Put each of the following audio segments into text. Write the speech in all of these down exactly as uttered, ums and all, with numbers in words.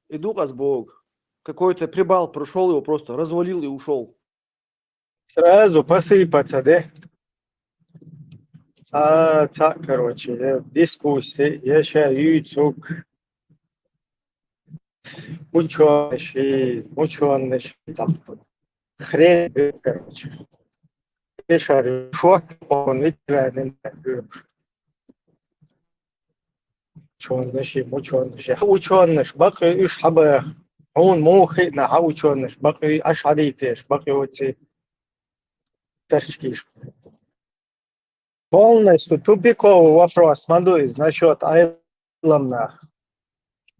Иду аз Бог. Какой-то прибал прошел, его просто развалил и ушел. Сразу посыпаться, да? А, так, короче, э, дискуссии, я ща ютуб, ученый, ученый, там, хрен, короче. Шок, он, ученый, ученый, бакъ уж хабах, он мухи на ученый, бакъ ашаритеш, бакъ оци. Торчкиш. Полностью тупиковый вопрос, смотри, насчет айламнах.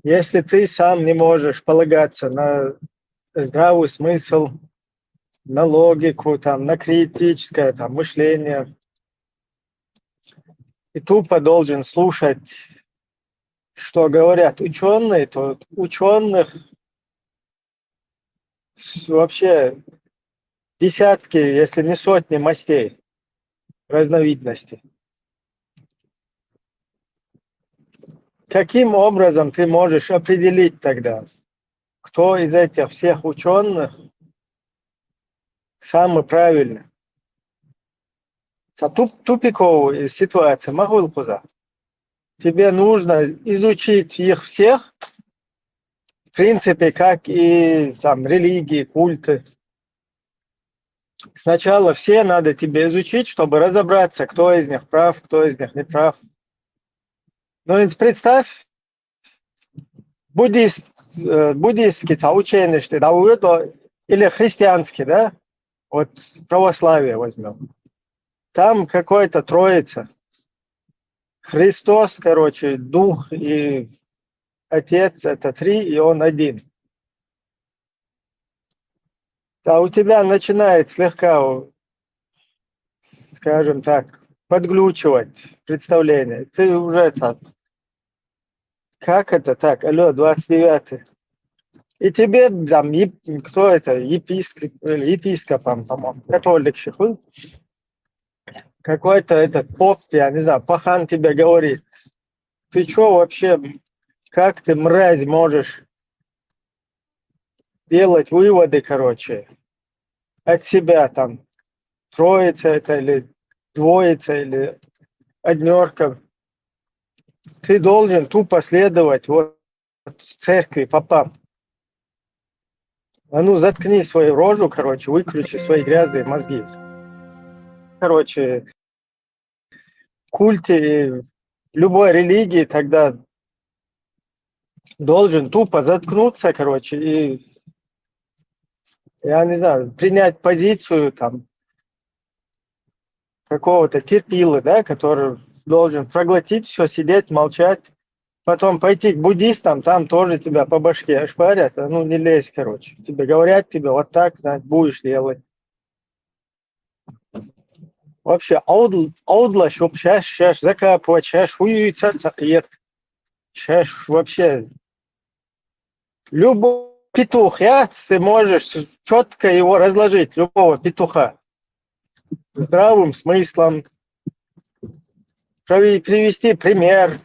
Если ты сам не можешь полагаться на здравый смысл, на логику, там, на критическое там, мышление, и тупо должен слушать, что говорят ученые, то ученых вообще десятки, если не сотни мастей, разновидностей. Каким образом ты можешь определить тогда, кто из этих всех ученых самый правильный? Туп, тупиковая ситуация, могу сказать. Тебе нужно изучить их всех, в принципе, как и там религии, культы. Сначала все надо тебе изучить, чтобы разобраться, кто из них прав, кто из них не прав. Ну, представь, буддист, э, буддийский там ученый, что да, или христианский, да, вот православие возьмем. Там какой-то троица. Христос, короче, Дух и Отец — это три, и Он один. А у тебя начинает слегка, скажем так, подглючивать представление. Ты уже там, как это так, алло, двадцать девятый. И тебе там, кто это, епископ, епископом, по-моему, католик был. Какой-то этот поп, я не знаю, пахан тебе говорит: ты что вообще, как ты, мразь, можешь делать выводы, короче, от себя там, троица это или двоица, или однерка. Ты должен тупо следовать вот церкви, попам. А ну, заткни свою рожу, короче, выключи свои грязные мозги. Короче, культе, любой религии тогда должен тупо заткнуться, короче, и, я не знаю, принять позицию там какого-то терпилы, да, который должен проглотить все, сидеть, молчать, потом пойти к буддистам, там тоже тебя по башке ошпарят, а ну не лезь, короче. Тебе говорят, тебе вот так, значит, будешь делать. Вообще, аудл, аудла, чтоб сейчас, сейчас закапывать, сейчас хуюйца цакъет. Сейчас вообще любой петух, я, ты можешь четко его разложить, любого петуха. Здравым смыслом, привести пример,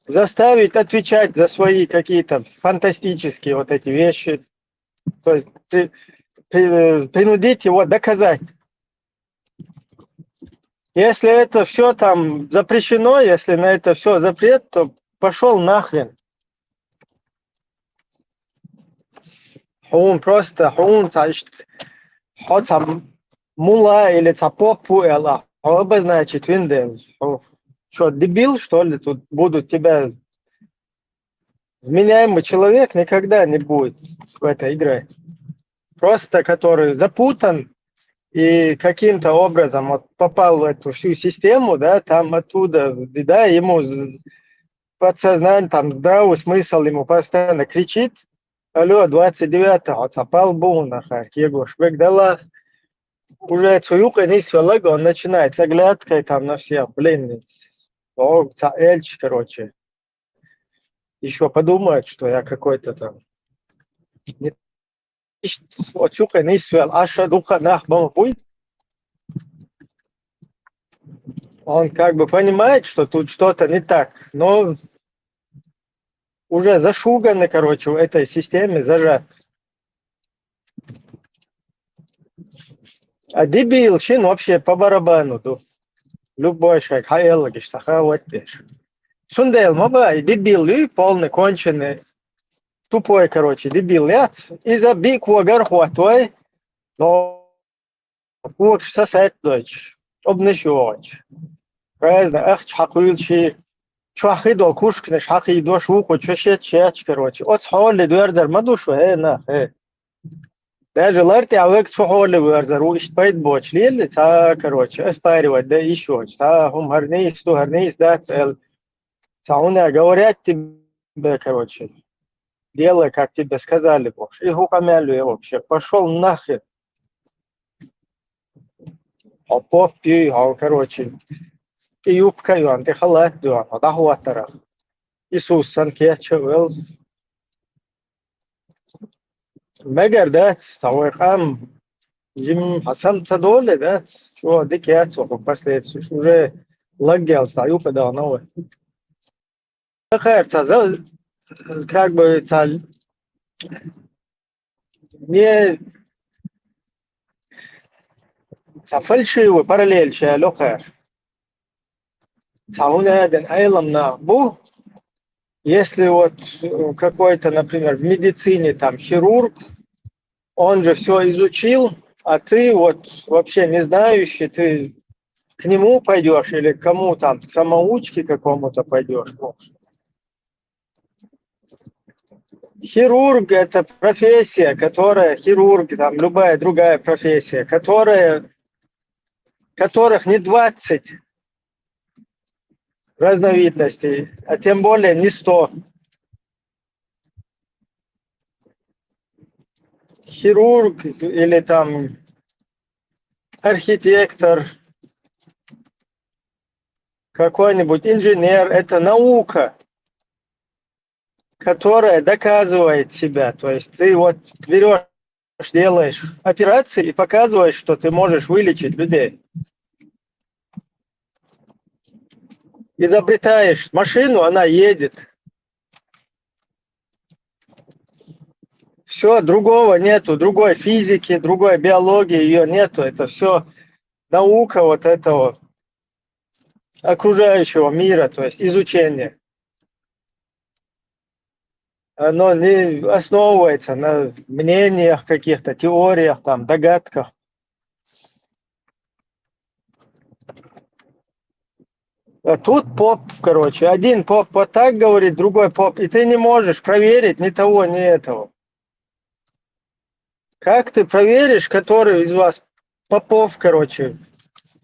заставить отвечать за свои какие-то фантастические вот эти вещи, то есть при, при, принудить его доказать. Если это все там запрещено, если на это все запрет, то пошел нахрен. Он просто, он, значит, хоть там мула или цапопу, эла, оба, значит, виндел. Что, дебил, что ли, тут будут тебя... Вменяемый человек никогда не будет в это играть. Просто который запутан и каким-то образом вот попал в эту всю систему, да, там оттуда, да, ему подсознание, там здравый смысл ему постоянно кричит: алло, двадцать девятого, цапал бу, нахар, кегош, бегдала. Уже цуюк и не свелаг, он начинает с оглядкой там на всех, блин, о, ца эльч, короче. Еще подумают, что я какой-то там не... Отсюка не свел, аша духа нах бама будет. Он как бы понимает, что тут что-то не так, но уже зашуганы, короче, в этой системе зажат. А дебил шин вообще по барабану ду. Любой шаг, хай эллагиш, саха вот деш. Цундел маба, и дебил, и полный конченый, тупой, короче, дебил яц. И за бик вагар хватой, но вокш сосед дойч, обнаш йоч. Разно, ах, чхакуил чи, чхахи дол кушкнеш, хахи дош вуко, чешет чач, короче. Оц холли дверзар мадушу, э, на, э. Даже ларти авек цу холли дверзар, у ишт пайд боч лили, та, короче, оспаривать, да, ишоч, та, хум харнис, ту харнис, да, цел. Та, у меня говорят тебе, короче, делай, как тебе сказали, Бог. И хукамялю я вообще. Пошёл нахер. А поп пи, а, короче. И юбка юан, ты халат юан, а да хуатара. Иисус сан кече вел. Мегер дац, тавой кам, жим хасам ца доле дац, чё дикяц, последствия, уже лаггел са юпа да новый. Хайр, ца за, как бы, ца не, ца фальшивый параллель ша лёхар. Ца унеден айлам на бу, если вот э, какой-то, например, в медицине там хирург, он же все изучил, а ты вот вообще не знающий, ты к нему пойдешь или к кому там, к самоучке какому-то пойдешь. Хирург — это профессия, которая, хирург, там, любая другая профессия, которая, которых не двадцать разновидностей, а тем более не сто. Хирург или там архитектор, какой-нибудь инженер — это наука, которая доказывает себя. То есть ты вот берешь, делаешь операции и показываешь, что ты можешь вылечить людей. Изобретаешь машину, она едет. Все, другого нету, другой физики, другой биологии, ее нету. Это все наука вот этого окружающего мира, то есть изучение. Оно не основывается на мнениях каких-то, теориях, там, догадках. А тут поп, короче, один поп вот так говорит, другой поп, и ты не можешь проверить ни того, ни этого. Как ты проверишь, который из вас попов, короче,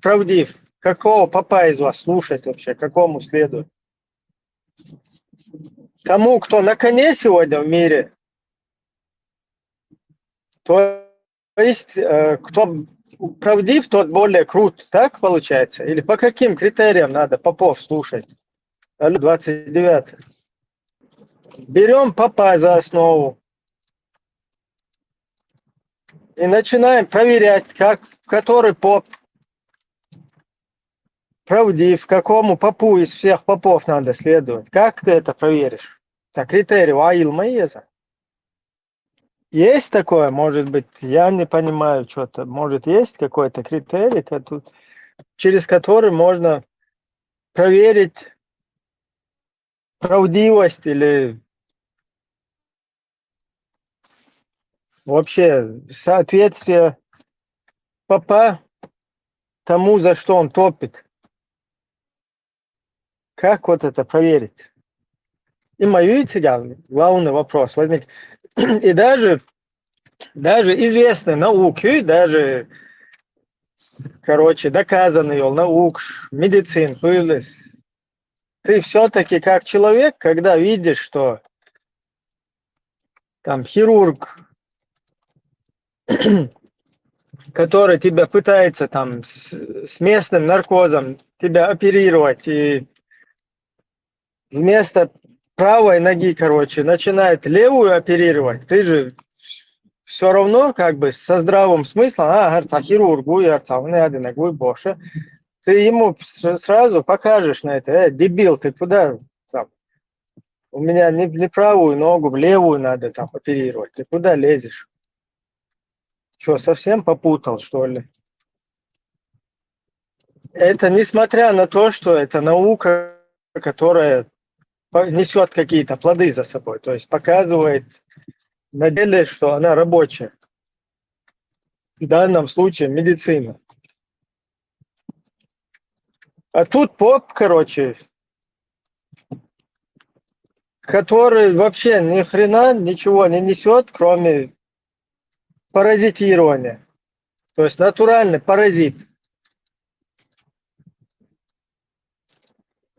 правдив? Какого попа из вас слушать вообще, какому следует? Тому, кто на коне сегодня в мире, то есть, э, кто правдив, тот более крут, так получается? Или по каким критериям надо попов слушать? Алло, двадцать девятый. Берем попа за основу и начинаем проверять, как, который поп правдив, какому попу из всех попов надо следовать. Как ты это проверишь? Так критерий ваил маеза. Есть такое, может быть, я не понимаю что-то. Может, есть какой-то критерий, кото- через который можно проверить правдивость или вообще соответствие попа тому, за что он топит. Как вот это проверить? И мою тебя главный вопрос возник. И даже, даже известный науки, даже, короче, доказанный наук, медицин, хуйлес, ты все-таки как человек, когда видишь, что там хирург, который тебя пытается там с, с местным наркозом тебя оперировать, и вместо правой ноги, короче, начинает левую оперировать, ты же все равно как бы со здравым смыслом, а, гарца хирургу, гарца, не один, боше, Ты ему с- сразу покажешь на это: «Э, дебил, ты куда там? У меня не, не правую ногу, в левую надо там оперировать. Ты куда лезешь? Что, совсем попутал, что ли?» Это несмотря на то, что это наука, которая несет какие-то плоды за собой, то есть показывает на деле, что она рабочая. В данном случае медицина. А тут поп, короче, который вообще ни хрена ничего не несет, кроме паразитирования. То есть натуральный паразит.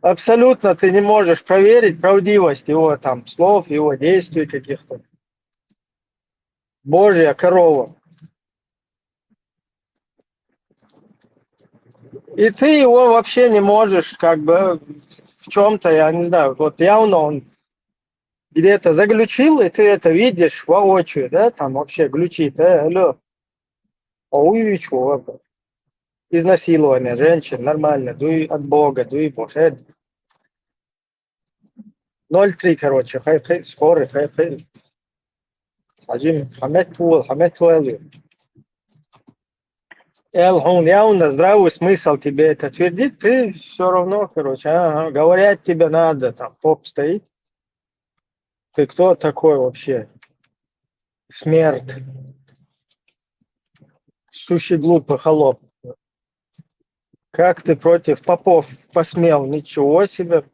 Абсолютно ты не можешь проверить правдивость его там слов, его действий каких-то. Божья корова. И ты его вообще не можешь, как бы, в чем-то, я не знаю, вот явно он где-то заглючил, и ты это видишь воочию, да, там вообще глючит, э, алло. Ой, чего? Изнасилование женщин, нормально, дуй от Бога, дуй Боже. Ноль три, короче, хай, хай, скорый, хай, хай. Один, хамет туол, хамет туол. Эл, хун, явно здравый смысл тебе это твердит, ты все равно, короче, ага, говорят тебе надо, там, поп стоит. Ты кто такой вообще? Смерть. Сущий глупый холоп. Как ты против попов посмел? Ничего себе.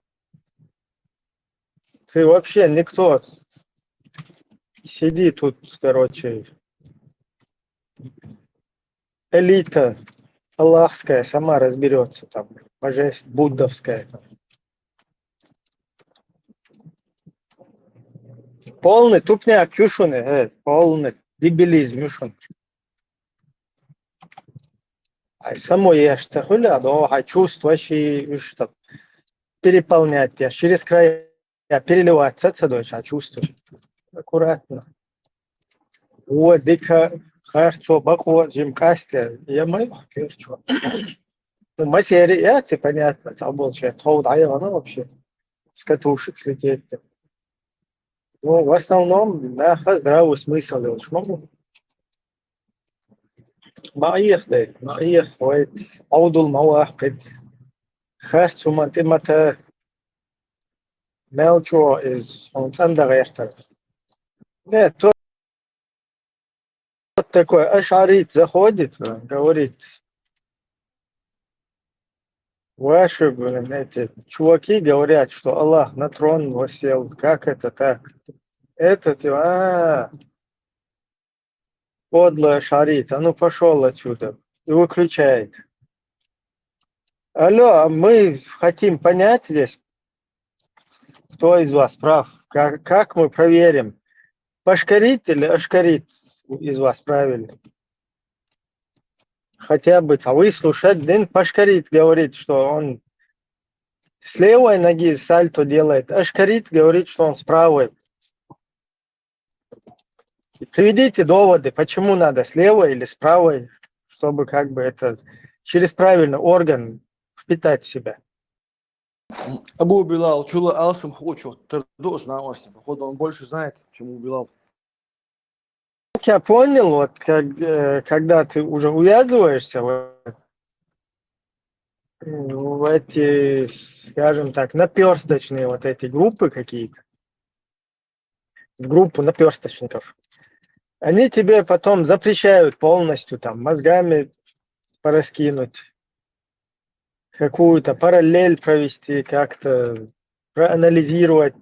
Ты вообще никто. Сиди тут, короче. Элита аллахская сама разберется там. Божественная, буддовская. Полный тупняк, юшуны, э, полный дебилизм, юшун. Ай, само еш, цахуля, но, ай, чувство, щи, что переполнять тебя, через края переливаться, цадоча чувство. Аккуратно. О, дика, харцо, бако, жим касте, я май, керчо. Ну, масери, я, це понятно, там был человек, ховд, а я, ну, вообще, с катушек слететь. Ну, в основном, да, здравый смысл, я уж могу. Маих, да, маих, вайт, аудул мавахкит. Харцо, мантимата, мелчо из, он цанда гайхтар. Нет, тот такой ашарит заходит, говорит: «Ваши, блин, эти чуваки говорят, что Аллах на трон воссел. Как это так?» Этот, а, подлый ашарит, а ну пошел отсюда. И выключает. Алло, а мы хотим понять здесь, кто из вас прав. Как, как мы проверим, пашкарит или ашкарит из вас правильно? Хотя бы там выслушать, дин пашкарит говорит, что он с левой ноги сальто делает, ашкарит говорит, что он с правой. Приведите доводы, почему надо с левой или с правой, чтобы как бы это через правильный орган впитать в себя. Абу Билал, чула алсам хочо, тердос на осне. Походу, он больше знает, чем у Билал. Как я понял, вот как, э, когда ты уже увязываешься вот, в эти, скажем так, наперсточные вот эти группы какие-то, в группу наперсточников, они тебе потом запрещают полностью там мозгами пораскинуть, какую-то параллель провести, как-то проанализировать,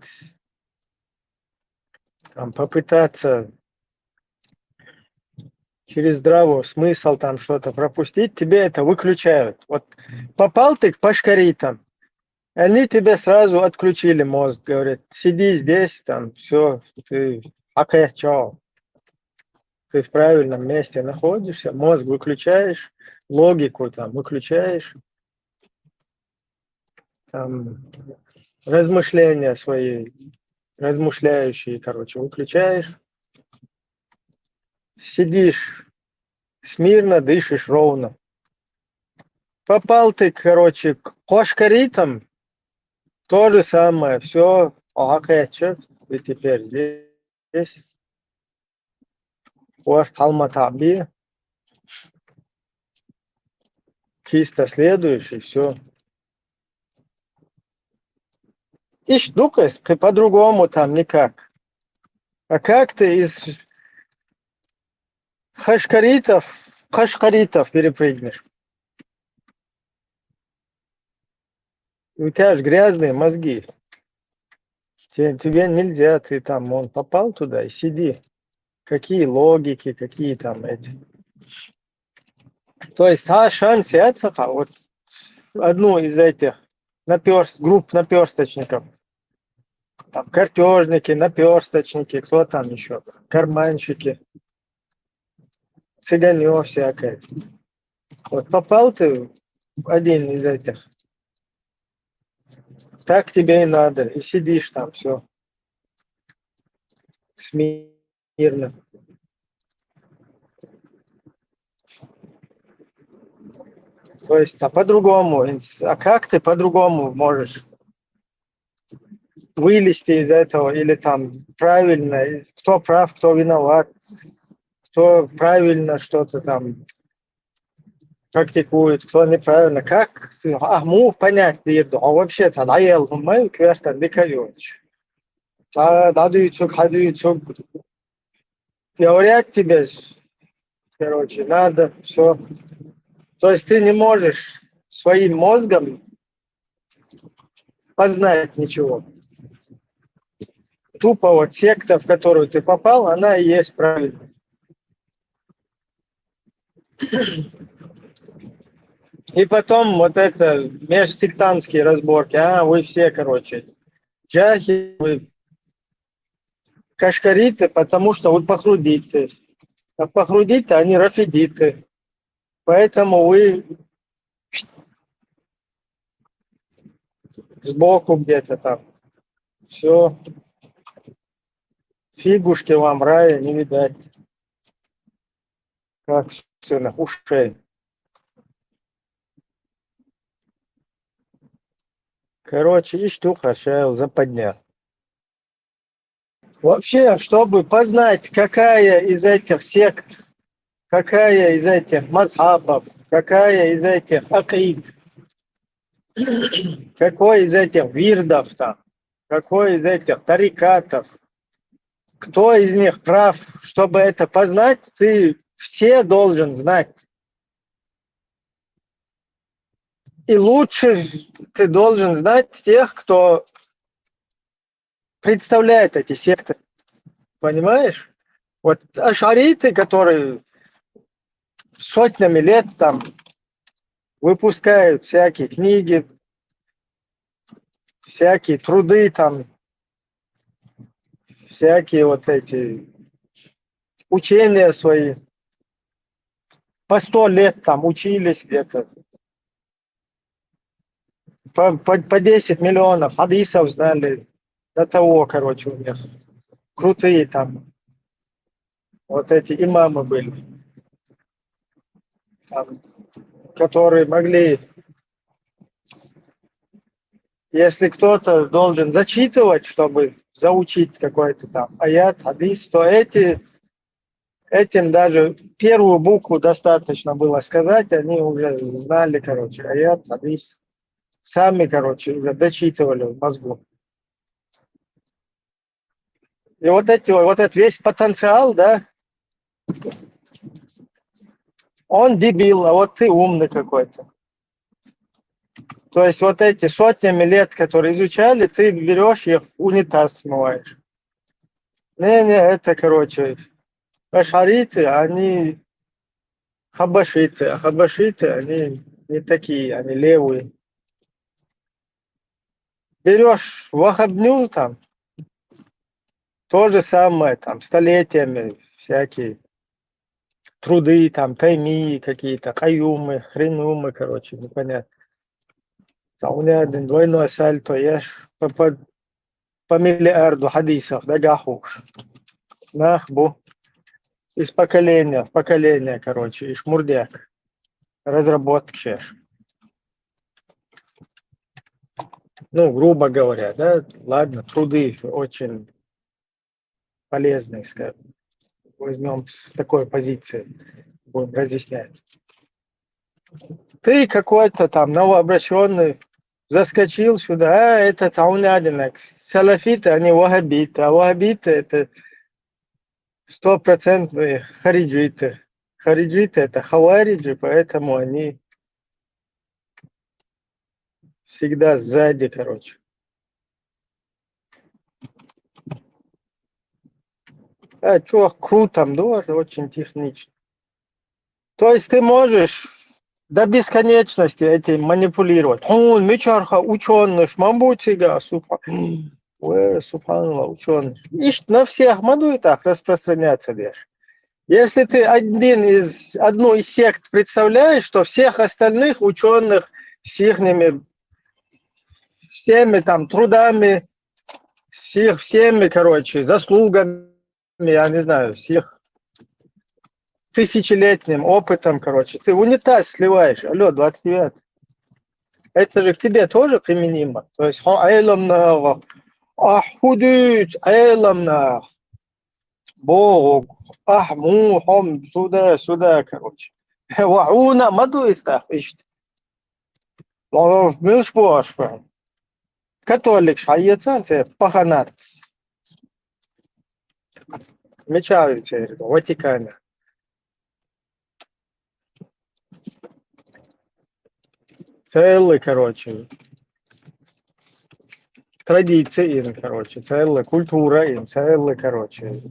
там, попытаться через здравый смысл там что-то пропустить, тебе это выключают. Вот попал ты к пашкаритам, они тебе сразу отключили мозг, говорят: «Сиди здесь, там, все, ты акачал, ты в правильном месте находишься», мозг выключаешь, логику там выключаешь, там, размышления свои, размышляющие, короче, выключаешь, сидишь смирно, дышишь ровно. Попал ты, короче, к ашаритам, то же самое, все, ага, и теперь здесь. Уж Талматаби. Чисто следуешь, и все. Ишдукас, ты по-другому там никак. А как ты из хашкаритов, хашкаритов перепрыгнешь? У тебя же грязные мозги. Те- Тебе нельзя, ты там, он попал туда и сиди. Какие логики, какие там эти. То есть, а шанс яйца, а вот одну из этих наперст, групп наперсточников. Там картежники, наперсточники, кто там еще, карманщики, цыганье всякое. Вот попал ты в один из этих. Так тебе и надо. И сидишь там, все. Смирно. То есть, а по-другому, а как ты по-другому можешь вылезти из этого, или там правильно, и кто прав, кто виноват, кто правильно что-то там практикует, кто неправильно. Как ты, а, мог понять, дирду, а вообще-то надоел, мы кверта дикаёч. Та дадуйцук, хадуйцук. Говорят тебе, короче, надо, все. То есть ты не можешь своим мозгом познать ничего. Тупо вот секта, в которую ты попал, она и есть правильная. И потом вот это межсектантские разборки, а, вы все, короче, джахи, вы кашкариты, потому что вы пахрудиты. А пахрудиты, они рафидиты. Поэтому вы сбоку где-то там. Все. Фигушки вам рая не видать. Как сына ушей. Короче, и штука шел западня. Вообще, чтобы познать, какая из этих сект, какая из этих мазхабов, какая из этих акид, какой из этих вирдов там, какой из этих тарикатов, кто из них прав, чтобы это познать, ты все должен знать. И лучше ты должен знать тех, кто представляет эти секты. Понимаешь? Вот ашариты, которые сотнями лет там выпускают всякие книги, всякие труды там, всякие вот эти учения свои. По сто лет там учились где-то. По, по, по десять миллионов хадисов знали до того, короче, у них. Крутые там. Вот эти имамы были. Там, которые могли, если кто-то должен зачитывать, чтобы заучить какой-то там аят, хадис, то эти, этим даже первую букву достаточно было сказать, они уже знали, короче, аят, хадис. Сами, короче, уже дочитывали в мозгу. И вот эти, вот этот весь потенциал, да, он дебил, а вот ты умный какой-то. То есть вот эти сотнями лет, которые изучали, ты берешь их, унитаз смываешь. Не-не, это, короче, ашариты, они хабашиты, а хабашиты, они не такие, они левые. Берешь вахабню там, то же самое, там, столетиями всякие труды, там, таймии какие-то, каюмы, хренумы, короче, непонятно. Там у меня один двойной сальто, я ж по, по, по миллиарду хадисов, да, гахуш. Нах, бу. Из поколения в поколение, короче, и шмурдяк. Разработки. Ну, грубо говоря, да, ладно, труды очень полезные, скажем. Возьмем с такой позиции, будем разъяснять. Ты какой-то там новообращенный, заскочил сюда, а это таунадинок. Салафиты, они ваххабиты, а ваххабиты это стопроцентные хариджиты. Хариджиты это хавариджи, поэтому они всегда сзади, короче. А чё, круто, да, очень технично. То есть ты можешь до бесконечности этим манипулировать. Он, мичарха, ученый, шмамбутига, субха-, ой, субханаллах, ученый. Ишт на всех мадуйтах распространяться дальше. Если ты один из, одну из сект представляешь, то всех остальных ученых с ихними всеми там трудами, с их всеми, короче, заслугами, я не знаю, с их тысячелетним опытом, короче, ты унитаз сливаешь. Алло, двадцать девятый. Это же к тебе тоже применимо. То есть, хо, айламна, ахудуч, айламна. Бог, ахму, хом, сюда, сюда, короче. Вауна, маду истах, ишт. Милш бош, католик шайецан, це паханат. Мечавице, Ватикана. Целый, короче. Традиции, короче, целая культура, целый, короче.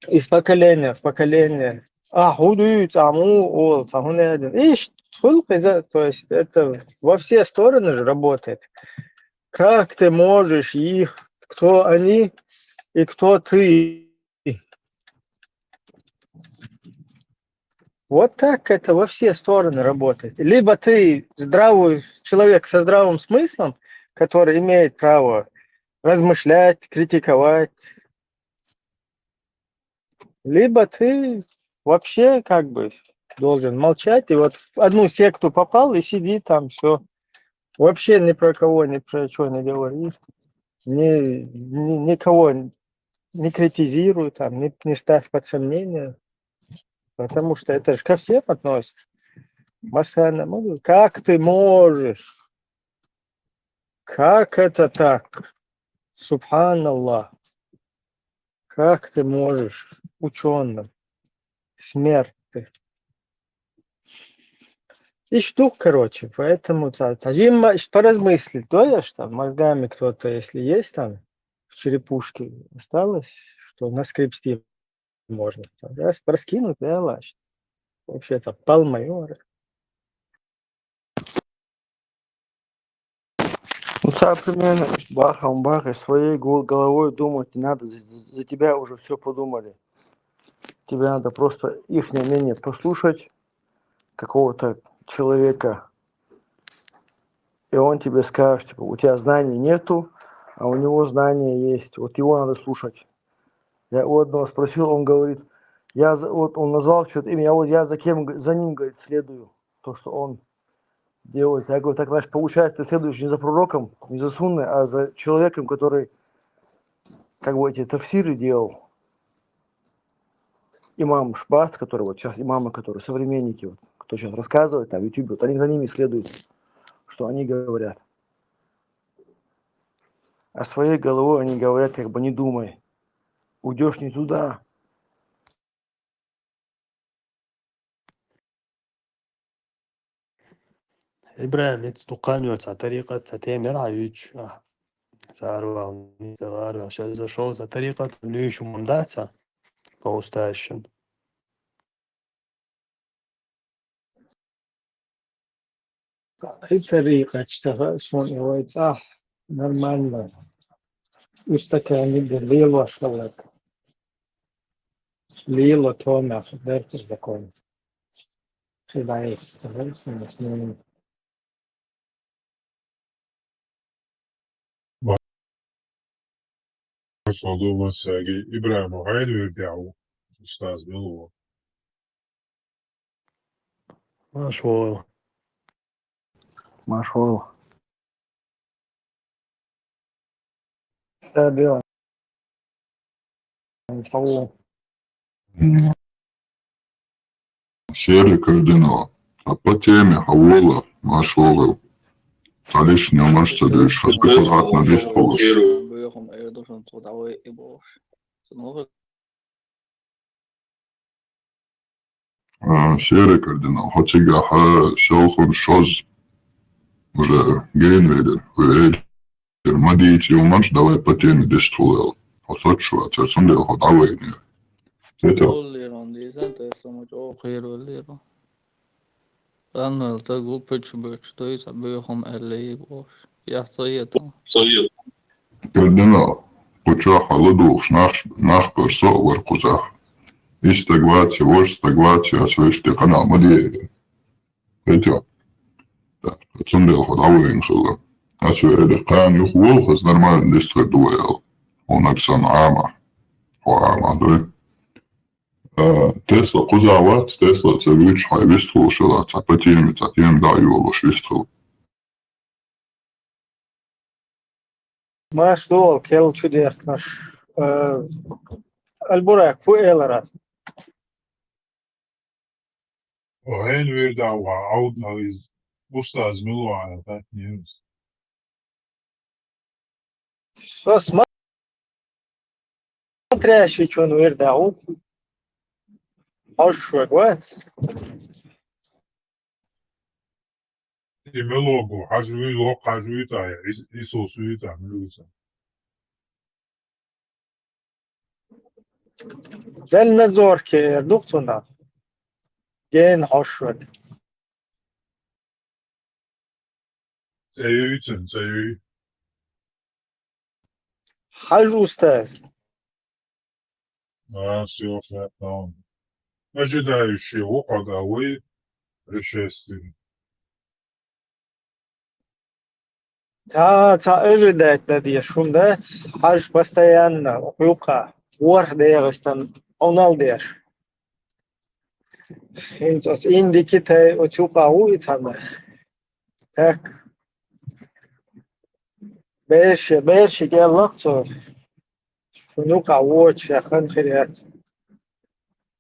Из поколения в поколение. А, худу, цаму, о, цаму не один. Ишт, хул, то есть это во все стороны же работает. Как ты можешь их, кто они и кто ты? Вот так это во все стороны работает. Либо ты здравый человек со здравым смыслом, который имеет право размышлять, критиковать, либо ты вообще как бы должен молчать, и вот в одну секту попал, и сиди там, все. Вообще ни про кого, ни про что не говори, ни, ни- никого не критизируй, там, не, не ставь под сомнение, потому что это же ко всем относится. Масана, ну, как ты можешь? Как это так? Субханаллах. Как ты можешь, ученым, смерть ты? И штук, короче, поэтому та- тажимма, что размыслить, да, я ж там мозгами кто-то, если есть там в черепушке осталось, что наскребсти можно. Там раз проскинуть, да, лач. Вообще-то палмайор. Ну, так примерно, бахам, бахай, своей гол- головой думать не надо, за, за тебя уже все подумали. Тебе надо просто их мнение послушать, какого-то человека, и он тебе скажет, типа, у тебя знаний нету, а у него знания есть. Вот его надо слушать. Я у одного спросил, он говорит, я за- вот он назвал что-то имя, я вот я за кем, за ним, говорит, следую, то, что он делает. Я говорю, так, значит, получается, ты следуешь не за пророком, не за сунной, а за человеком, который как бы эти тафсиры делал. Имам Шбат, который вот сейчас имамы, которые современники, вот, кто сейчас рассказывает на Ютубе, вот они за ними следуют, что они говорят. А своей головой они говорят, как бы не думай. Уйдешь не туда. Ибрагьим, эцу тухханвел ца тарикъат, ца темер гьавич. Сарвал, сарвал, сейчас зашёл, ца тарикъат, лишь умдаца, по устающим. И тарикъат, что сон его и цах, нормально. Устакани лило шалак. Лило томах, дертер закон. Хидай, хидай, хидай. Ибрагьим, гьайд вердяу, устаз, билгьу. Машгъул. Машгъул. Ца бегӀ. Хьо. Серый кардинал. А по теме хьавола, машалла. Ца лишнего машца деш, хаза квадратный дистхула. Бехам, э, дошан цо давай и бош. Цо ногу. А, серый кардинал. Хьо цигахь селхун шоз уже гейн велира. Хьо элира, ма дийца юмаш, давай по теме дистхула. Хьо соцуш вац, цундела хьо дӀавайнера. Сетел. Оллера он дийсан, то есть, саму чӀогӀа кхера оллера. Аннал ца гуппачу бечу дойца бехам аьлла йига ош. Я ца ета. Кардинал, кху чохь хьала духуш нах, нах бар со а вара кхузахь. И стаг вац, и вож стаг вац, ас вешан тӀе къанал ма дера. Хетё? Так, цундела хьо дӀавайна хилла. Ас веара кхана юха волу хаза нормально дистхир ду вай аьлла. Хьо нагахь санна Ӏама. Хьо Ӏама дуй? А, Тесла кхуза вац, Тесла ца вуьйцуш хьайн вистхула шила, цхьа по теме, цхьа тема дӀа а йолуш вистхула. Маша ду вала кел чу дехкаш. Э, Аль-Бурак, хӀун элира? Вайн вирда ван Ӏовдал иза. Устаз мила ван аьлла, тӀаккха нервс. Со смотрящий чун вирда ву. Хьожуш вега вац. И мело бу, хьажа вуй, локх хьажа вуй тӀа, я Ис-, Исус вуй тӀа, мила вуй цхьа. Дальнозоркий эр ду-кх цунах. Гена хьожуш вега. Ца юй цуьнан, ца юй. Хьажа, устаз. А, всё, хӀаьта. Ожидающий ву хьо, да, вай пришествие. Ца, ца ожидать дан дезаш хӀума дац, хьажа постоянно, юкъа, ворхӀ дегӀастан, Ӏуналла деш. ХӀинца оцу Инди, Китай оцу юкъа ву и цхьана. Так. Бераш, берашка аьлла-кх цо, шуна юкъа воцуш ша хан хир яц.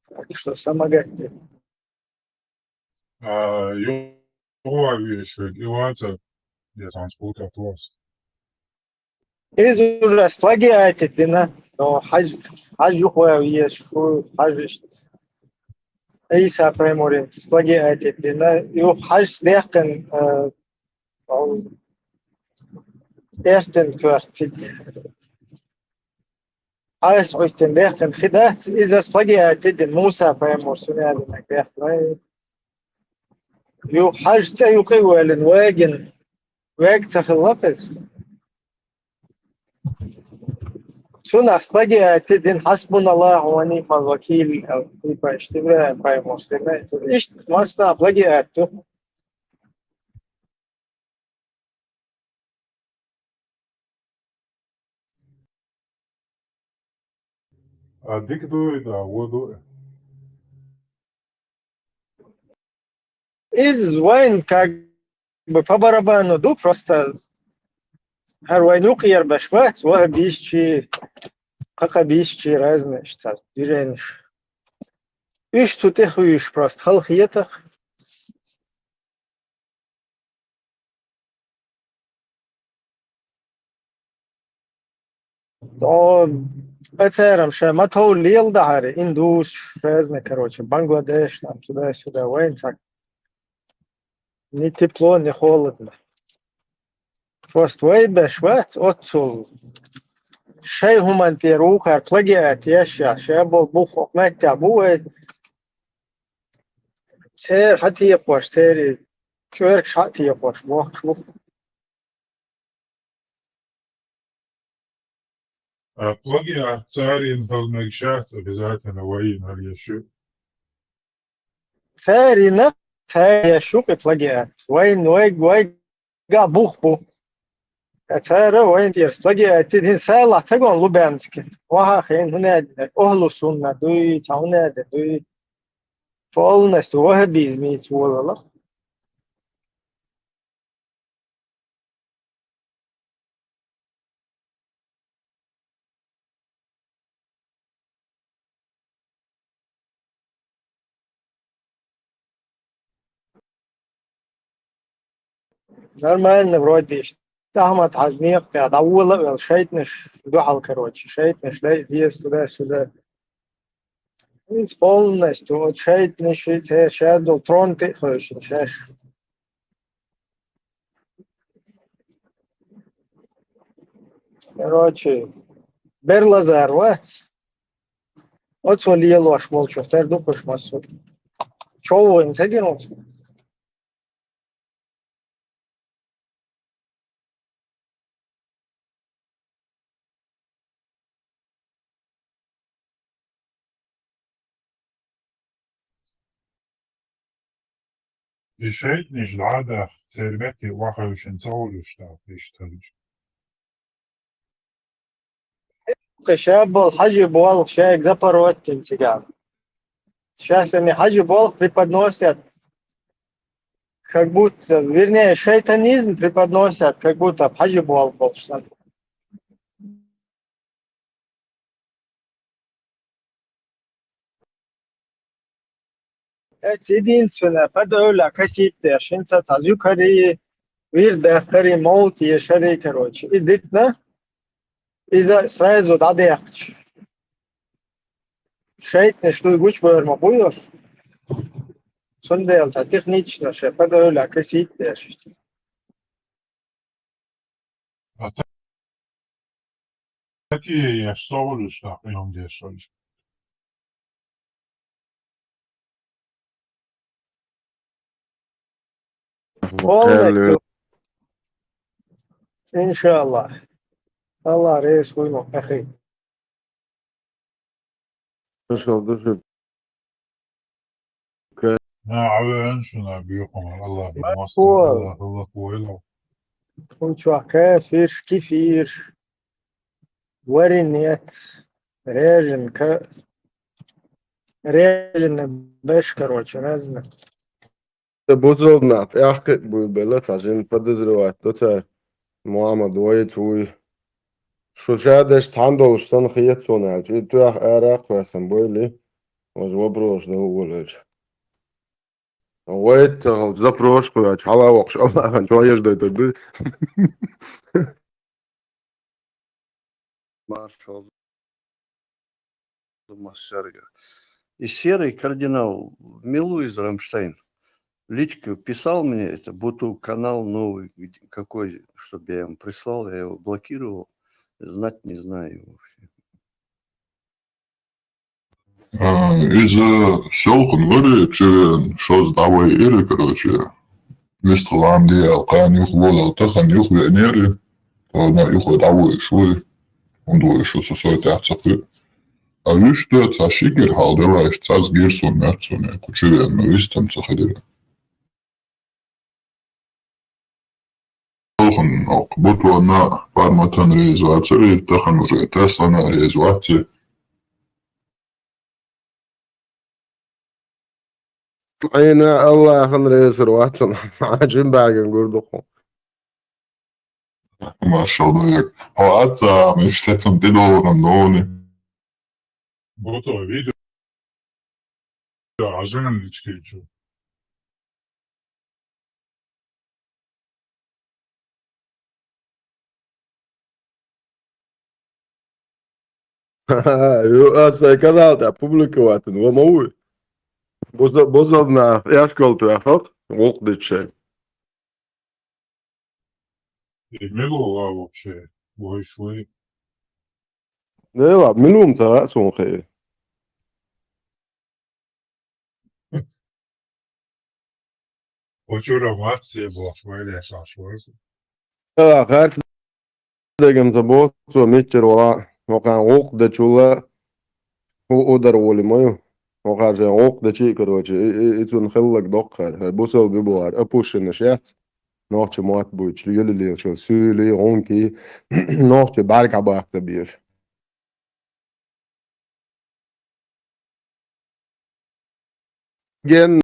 Так что самагатте. А, юха везаш верг и вацара, я сан спутал тос. Иза уже сплагиатить дина, но хьаж, хьаж юха ван везаш, шу хьаж иштта. Ӏийса пайхамаран сплагиатить дина, юха хьажца даьккхина, э, эртин коьрта. Хьайса Ӏуьттина даьккхина хи дац, иза сплагиатить дина, Муса пайхамарс хӀун аьлла даьккхина. Юха хьажа цӀе юкъа а воьллина, вагина, вега ца хилла-кх иза. Цунах сплагиатить дина, хьасбуналлаху ва ниъмал вакил, типа, иштта ИбрахӀим пайхамарс дина. Иштта массо а плагиат ду. А дика ду и да, вон ду и? Иза вайн как бы по барабану ду, просто хӀара вайн юкъера беш бац, вахӀабистчий, кхакхабистчий, разные цхьа движенеш. Уьш цу тӀе хуьйш просто, хала хетахь. О, церан ша ма товла лела дахьара, индус, разные, короче, Бангладеш, там, туда-сюда, вайн цхьа. Ни тепло, ни холодно. Просто вай беш вац оццул. Шайн хӀуманна тӀера вукхара плагиат еш, ша болу бух хӀокху меттехь бу вай. Церан хьан текхош, церан чӀоьргаш хьан текхош, бохуш бу. А плагиат царийн хила мегаш яц обязательно вайна хила еш ю? Царийн, царийн еш ю-кх и плагиат. Вайна, вайга, вайга бух бу. Ткъа цара вайна тӀера плагиат дина, хӀинца салахь ца гон Лубянске. Ваха хин хӀун аьлла, охьлу сунна дуй, цхьа хӀун аьлла дуй. Полностью ваххабизмица волалахь. Нормально вроде. Ахьмад-Хьажа некъа тӀехь дӀавола а велла, шайтӀанаш дуьхьал, короче, шайтӀанаш дай деза туда-сюда. ХӀинца полностью оцу шайтӀанаш и церан шаьрдал трон тӀе а хевшина шаьш. Короче, бер лазар вац. Оцо лелош болчух тера ду кхуш массо а. Чов вайн ца гина оцу. И шайтӀанаш дӀа а даха, церан метте охьаевшина ца волуш тӀаккха иштта хилча. Кхин ша болу хьажи болх шайга запоротдина цигахь. Сейчас они хьажи болх преподносят, как будто, вернее, шайтанизм преподносят, как будто хьажи болх болуш санна. Эццу единственное, подавля косить деш, хӀинца цхьа зуькарий, вирд баьккхарий, мовлат ешарий, короче. И дитина, иза сразу дӀадаьккхича, шайтӀанаш дуй гучубевр ма бу йо. Цундела цхьа технично шайн подавля косить деш. А та-, такие я, что говорю, что приём дешёвый. Полностью. Иншаллах. Аллах реза хуьлда ахи. Душал, душал. Ка- На, Ӏавеан шуна бехума, Аллах, Марко. Аллах, Аллах, войла. Хучва кафирш, кифирш. Варинец. Реженка. Реженка беш, короче, разно. Сан бусалба нах тӀехкхиъ буйла белла цхьа жин подозревать до цара, Мухьаммад вайца вуй. Шу ша деш цхьаьна долуш санна хета суна аьлча, и тоьхна ара а кхоьссина бойла, важа вопросаш дала волавелча. Вайца ца хилча, запросаш кхоьллича, хьала а воккхуш, Аллахьан чохь еш дойтур ду. Маршалла. Массаьрга. И серый кардинал Милу из Рамштайн в личку писал мне, это, будто канал новый, где, какой, чтобы я ему прислал, я его блокировал. Знать не знаю его вообще. А, иза селхана вара, чуьра шозза дӀавайира, короче. Вистхила Ӏамаде аьлла, кхана юха волал, тахана юха веанера, тхо ма юха дӀавоьдуш вуй, хӀунда вуй шу со сой тӀехь ца кхуьу. А вуьшта цхьа ши кӀира хьалдаваьлча, цхьаъ гира суна, моьтту суна, кху чу веана вистам ца хилира. Тахана оха бутонна, форматана реза вацара, тахана уже Теслана реза вац. Айна Аллахьан реза вацара, хьан жин бӀаьрган гур ду хьо. Машалла, хьо аца, иштта цунна тӀедогӀуран дони. Бото видео Ӏажанан личкийчу. Ю, аса канал тӀа публиковать ван, ма вуй. Буза-, бузална эшкол тӀехь хӀокху гӀуллакх дича. И мила ву вообще? Вуй шуй? Дела, мила ву ца хаьа суна хи. Учура вац, бохуш, вай лешаш варс. Ала, харц деган ца боху, цо миччара вала, хӀокхарна гӀуллакх дечул а, хӀу удар волий ма ю. ХӀокхар шайн гӀуллакх дечий, короче, и, и, и цунна хилларг доккхар, хӀара бусалба бу бохар, опущенность яц. Нохча мотт буьйцуш, юьлалелачул суьйлий, гӀункий, нохча бӀаьрг хьабаккха безаш. Геннам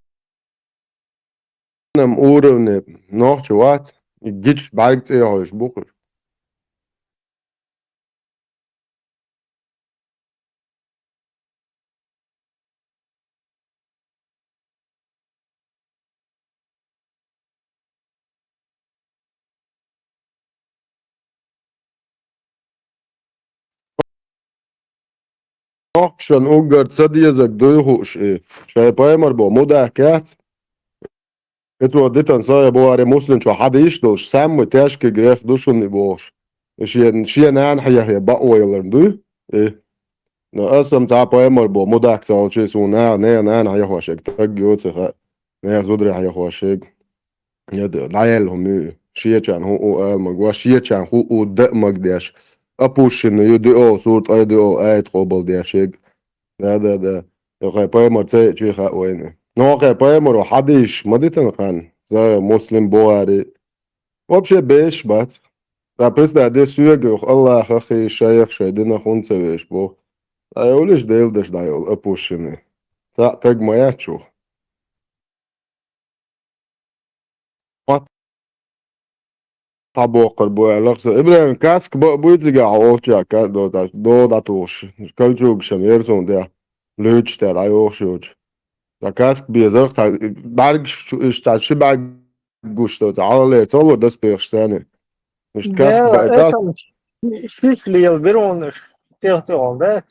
уровне нохча вац, и гича бӀаьрг цӀе хьоьжуш бу кхуьш. нохчашна уггар ца дезарг дуй хууш и. Шайн пайхамар боху мудак яц. Иза дитан сагӀа бу варе муслимчо хьадийш долуш, самый тяжкий грех ду шуна и бохуш. И шен, шен нана хьехе бакъо яларна дуй? И. Но аса-м цхьа пайхамар боху мудак ца волчий суна наха, нехан нана хьехош ерг таг йоцу хаьа. Нехан зударий хьехош ерг. Я да, дӀаяьлла хӀума ю. Шечарна хӀун у ала мага, ва шечарна хӀун у даа мага деш. Опущенный ю дуьо, сура ткъе дуьо, аят къобал деш ерг. Да, да, да. Йохай пайхамар ца яичий хаьа вайна. Но хай пайхамаро хьадийш ма дитана хан. СагӀа, Муслим, Бухари. Вообще беш бац. Ткъа представь де соьга юха Аллаха хи шайх шай дина хӀун ца веш бу. Ткъа йолиш Делан даш дӀайолу опущенный. Цхьаъ таг ма яц чух. Мат хьабоккхур бу аьлла со. ИбрахӀим, каска баа буй цигахь олча, ка-, до-, до-, дӀатухуш. Кольчугашна яра суна тӀехь. Луьйчу тӀе дӀайохуш йоцу. Ткъа каска безарх, цхьа бӀаьргаш чу, иштта цхьа ши бӀаьрг гуш ду, цхьа хьалхалера ца ло доспехаш санна. Иштта каска баийтахь. Шиш лела беронаш тӀех тӀехула дац.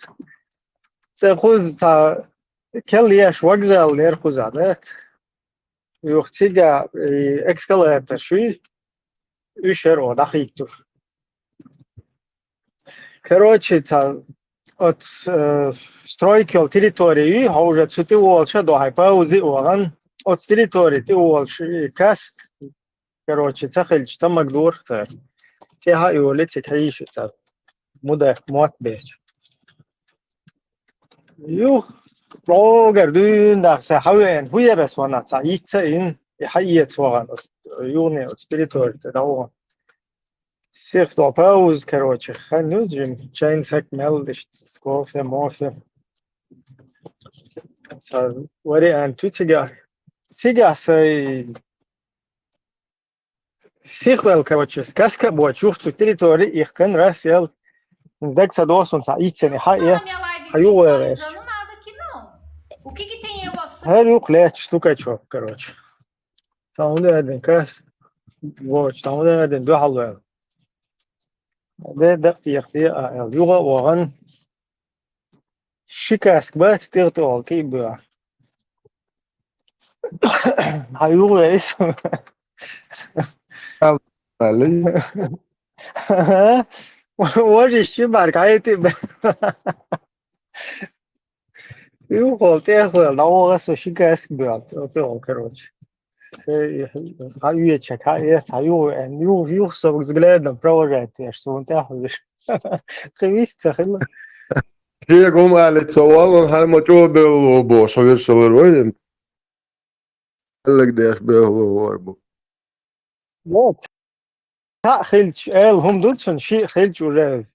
Цкъа кхуза цхьа кел еш вокзал лер кхузахь дац. Юха цига и эскалатор шуьй, уьш яра оха дӀахӀиттуш. Короче, цхьа оцу, э, стройка йолу территори юй, хьо уже цу тӀе волуш а до хьайн паузи а вахана, оцу территори тӀе волуш и каск, короче, ца хилча, ца магадора цара. ТӀаьхьа а йолий цига хьийша цара. Мудайх мотт бечу. Юха, логар дуьйна даха сан хьан веана, хӀун яра ас ванах цхьа йицца а йина, и хьаэца вахана, оцу юхане оцу территори тӀе дӀавахана. Сих до пауз, короче, хан ю, жим, чайн сек мел, иштта, кофе, мофе. Сан вариант ю цигахь. Цигахь сайн сихвел, короче, каска а боцу юха цу территори ихкан, раз ел, даг ца досун цхьа иццани хьаэц, хьан юхаве веш. ХӀара юха лаьтташ стукачок, короче. Цхьа хӀун дадин кас, воч, цхьа хӀун дадин дуьхьал вел. Де дакъ тӀехте а аьлла, юха а вахана. Ши каска бац, тӀе а тӀе а тӀе а боьха. Хьан юха вейс? Важа ши бӀаьрг хьайти бе. Юха тӀехвел, дӀаваха со ши каска боьха, тӀе а тӀе а, короче. Хьан оьцу чек, хьан эц, хьан юха веана, юха, юха со взглядом провожать деш, суна тӀехь вуьш. Кхин вист ца хилла. Шега хӀума алица ца валлалц, хьан ма чӀогӀа белло бохуш, хьо виршалла вайна. Хьаллаг деш белло вар бу. Вот. Цхьаъ хилча, аьлла хӀума ду цунна, шиъ хилча уже.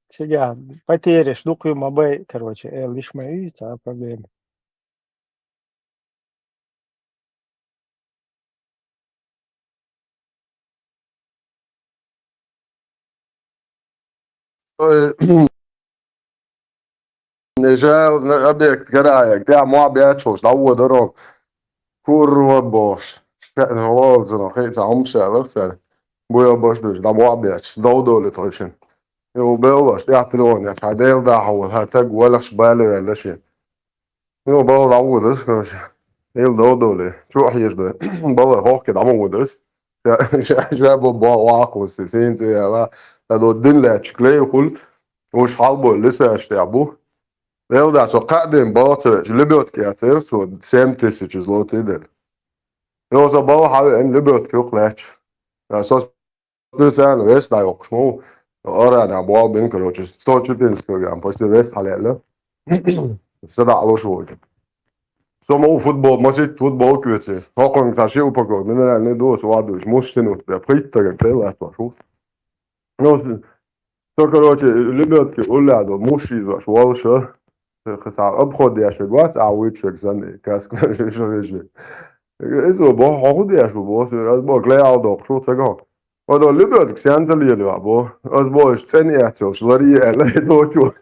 Цигахь потеряш дукха ю ма бай, короче, аьлла, иштта ма ю, цхьа проблема. Ой, нежал, на объект гараек, тӀехь мохь бечхьуш, дӀавоьдура, курва бохуш. Шаьна гӀолазано, хи ца хӀума шаьлар цара. Буьйла баш дуьш, дӀа мохь бечхьуш, дов долу тхойшина. Юха беллаш, тӀехь телефон яц, хьан Дела дахьа вала, хьан таг валахаш бале ваьлла шен. Юха балла дӀавоьдура, короче. Ил дов доле, чу а хьежа дай. Балла хохке дӀа ма воьдура. Ша, ша, ша бо, бо, вакхуси, син цӀе яла. Та до дин лаьчик лей хул. Уж хьалбой лисаш тӀехь бу. Эл да, со кхаъ ден балла ца веча, лебётка яцара, со семь тысяч злотый дара. Йо, со балла хьавеана, лебётка юкъ лаьча. Да, со специально вес дӀайоккхуш ма ву. Арана бал бин, короче, сто четыреста килограмм, почти вес хьалаьлла. Са дӀа луш ву. Со ма ву футбол, масит футбол куьйци. Хокхунг ца ши упаковка, минеральный дос, вадуш, муш синут, бе, пхийтта таган тӀе латтош ву. Ну, с-, со, короче, лебётки уллядо, муш йизош волуша. Кхин ца обход деш вац, а вуьйцуш санна, каска шо вижи. Изо бо, хьо хӀун деш ву, бо, ас бо, клей ал доккхуш ву ца гон. Одо лебётка сенца лелий, бо. Ас бо, иш цӀен эццалш, ларий аьлла, и дочу.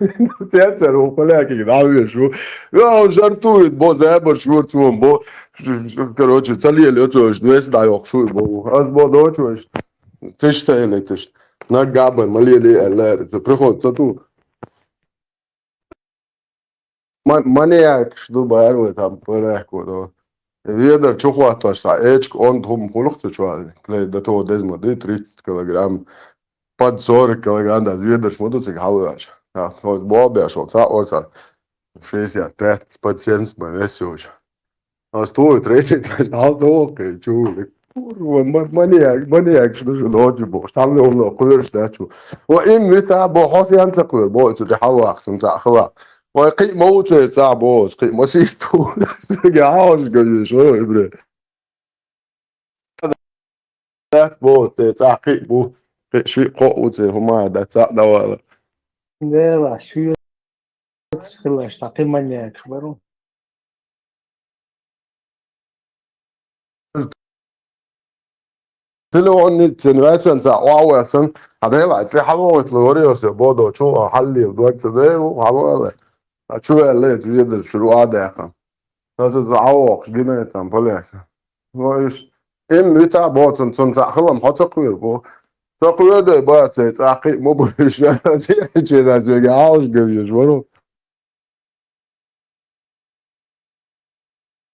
Цецар ву, полякиг дӀавеш ву. Йо, жартует, бо, забарш вур цун, бо. Ш-, ш-, короче, ца лелий, оцо иш вес дӀайоккхуш ву, бо. Ас бо, дочу, иш. Тиштта элиташ. Наггабай ма лелий аьлла, приходится ту. ма-, маньякаш ду бара вай там, параьхко до. Ведар чу хӀоттош цхьа эчка онда хӀума хуьлу-кх цу чохь, клей, да то деза ма ду, тридцать килограмм, под сорок килограмм, да, ведарш ма ду цига хьалаваьлча. Тхо боху беш волу, цхьа а оцу шестьдесят пять, под семьдесят ма вес йолчу. Ас тхуна тридцать хьалдоху, чу. Курва, ма-, маньяк, маньякаш ду шу ночи бохуш, цхьаммо кхоьруш дац шу. Ва им вита бо, хьо сен ца кхоьру, бо, цу тӀе хьалаваккха, сан цхьаъ хила. Вай кхин а ма ву церан цӀахь боху, кхин а ма сийта ву. Соьга хьалаш ган веш, о, Ибре. Дац боху, церан цӀахь кхин а бу, кхин а шиъ, кхоъ ву церан, хӀума дац, цхьаъ дӀавала. Дела, шу хиларш, цхьа кхин маньякаш бару. Телефонница ваьссан цхьа охьаваьссан, хьан дела, цӀе хьалавахийтла варио со, бодо, чу хьаллийла, дог ца дайра ву, хьалавала. А чу ваьлла, цу ведарш чуьра а даьккхина. Аса цу Ӏа воккхуш гина цхьана полеса. Ва уьш, им вита боцун, цунна цхьаъ хилам хьо ца кхоьру бо. Ца кхоьдай бацай, цӀа кхин а ма бу уьш, аса яхьчи дас вега Ӏалаш ган веш, варо.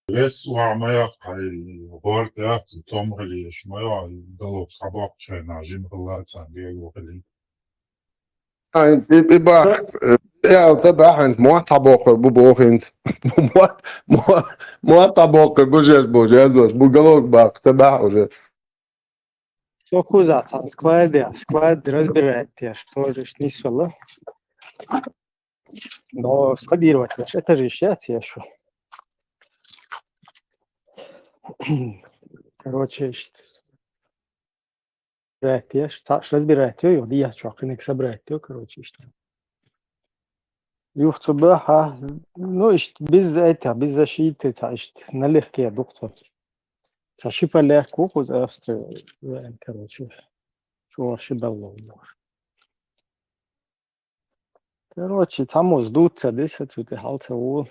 Вес ваха ма йоккху хьайн, гӀорта яц, томгӀалеш ма йо, далокс хьабоккху шайна, жима хилла а царна бегу хилийта. Ай, и, и бахт, э, ял ца бахьанчу мотт хьабоккхур бу бохинца. Мотт, мотт, мотт хьабоккхур бу жеш бу, жеш бу, бу галок баккха ца бахь уже. Со куза цхьана склад я, склад разбирать еш, тоже нисвала. Но складировать еш, этажиш яц еш. Короче, ишт. Разбирать еш, цхьаъ разбирать йо, юха дехьа чохь кхиниг собрать йо, короче, иштта. Юха цу баха, ну, иштта, без этого, без защиты, цхьа иштта, налегке дукха цо. Цхьа ши полякка ву кхуза Австри веана, короче. Чура ши балло ву. Короче, цхьаммо дуц ца диса, цу тӀе хьал ца ву.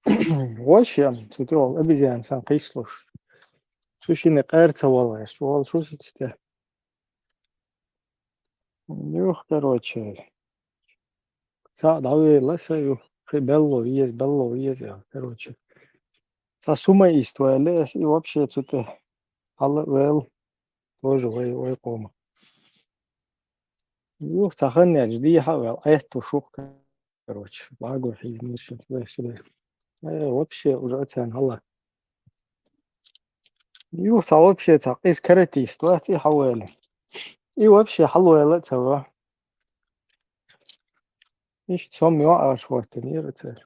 Вошем, цу тӀе волу обезьян сан кхийсалуш. Цу шинна къера ца валгӀеш, вол шу сица тӀе. Юх, короче. Цхьаъ дӀавелла сан ю. Хи белло веза, белло веза, короче. Цхьа сумма ист ваьлла ас, и вообще цу тӀе хьала а вел. Тоже вай, вай къома. Юх, цхьа хан яьлча, дехьа а вел, Ӏетто шух, короче, багор хьийзинера шен, туда-сюда. Э, вообще, уже оцарна хьала. Юх, цхьа вообще, цхьа къиза каратист вац, и хьавела. И вообще хьалвела а ца ва. Иштта со ма йоӀаш хӀоттанера цара.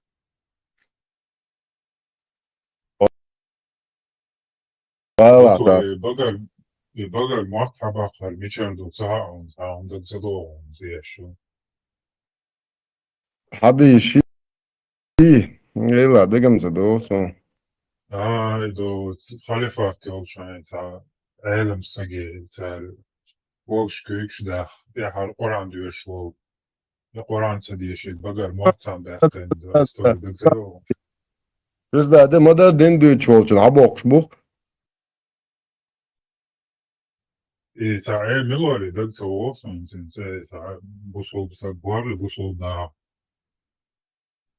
Вала, Буту, цара. И багар, и багар мотт хьабаккхар мичара ду ца хаьа хьуна, ца хьуна даг ца догӀу хьуна зеш шу. Хьадийши, эла, дагам ца догӀу суна. А, и ду халифат йолчу хьайн цхьа Ӏелам стаге цара когаш-куьйгаш даха, тӀаьхьара Къуръан доьшуш волу. И Къуръан ца дешийта багар мотт цхьаъ баьккхина, стори даг ца догӀу. Иза да, де ма-дарра дин дуьйцуш волчун хьабоккхуш бу. И цхьа Ӏе мила вара, и даг ца вогӀу суна, цуьнан цӀе, и цхьа бусулба стаг вара, и бусулба наха.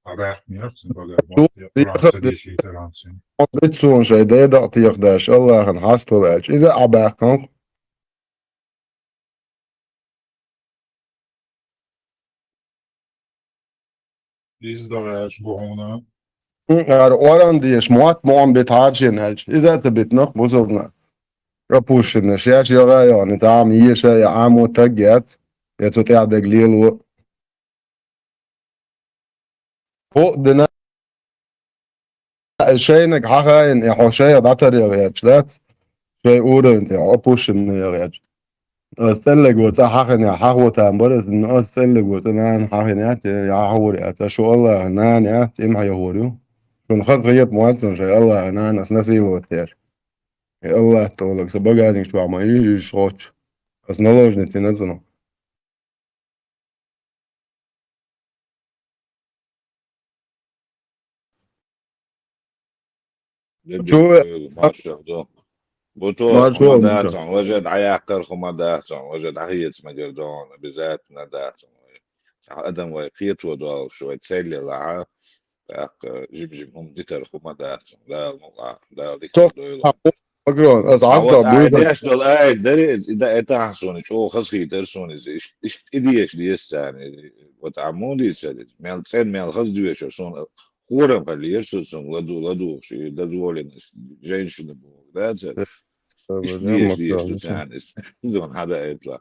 Хьабаьхкинера цуьнан багар мотт, и Къуръан ца дешийтаран цуьнан. Бит суна шайн дайда а тӀехдаьш, Аллахьан хьаставала аьлча, иза а Ӏабаьхкина. Иза дагӀа аьлча бу хьуна. М, ара оран деш, мотт ма ом бит хьарчийна аьлча. Иза а ца битинарх бусалбана. Опущенный, шаьш яга а йогӀна, цхьа а ма еша, я Ӏамо таг яц, я цу тӀехь дерг лело. ХӀуъа дина, и шайниг хьахаийна, и хьо шайх дӀатаръяла гӀерташ дац, шайн уровень тӀе хьо опущенный яла гӀерташ. Ас цӀеллиг ву цӀа хьахинехь, хьахо там бара ас, но ас цӀеллиг ву цӀа нана хьахинехь, те я хьахор яц, ас шу Аллахьан нана яц, цӀе ма хьехор ю. Шуна хаза хета ма вац сан шайн Аллахьан нана ас насиловать деш. И Аллахь тӀолаг, сан багажник чохь ма йижа йижа хоттуш. Ас наложница йина цунах. Чу Бу то хӀума дац хьуна, важа дӀаяккхар хӀума дац хьуна, важа дӀахеца мегар ду хьуна, обязательно дац хьуна. Цхьа адам вай кхето долуш, вай цел елахь, тӀаккха жим-жим хӀума дитар хӀума дац, Дала мукъа, Дала дика дойла. Агрон, ас Ӏазда буй. Деш долу ай, дари, и да, это суна, чӀогӀа хазахийтар суна иза, иш-, иштта и деша деза царна, вот а муха дийцар иза, мел цӀен мел хаза доьшур суна, хорам хилира со цунга ладу-, ладугӀуш, и дозволенность, женщина боху, да, цара? Иштта деза деза ду царна иза. Иза ван хьада айтлахь.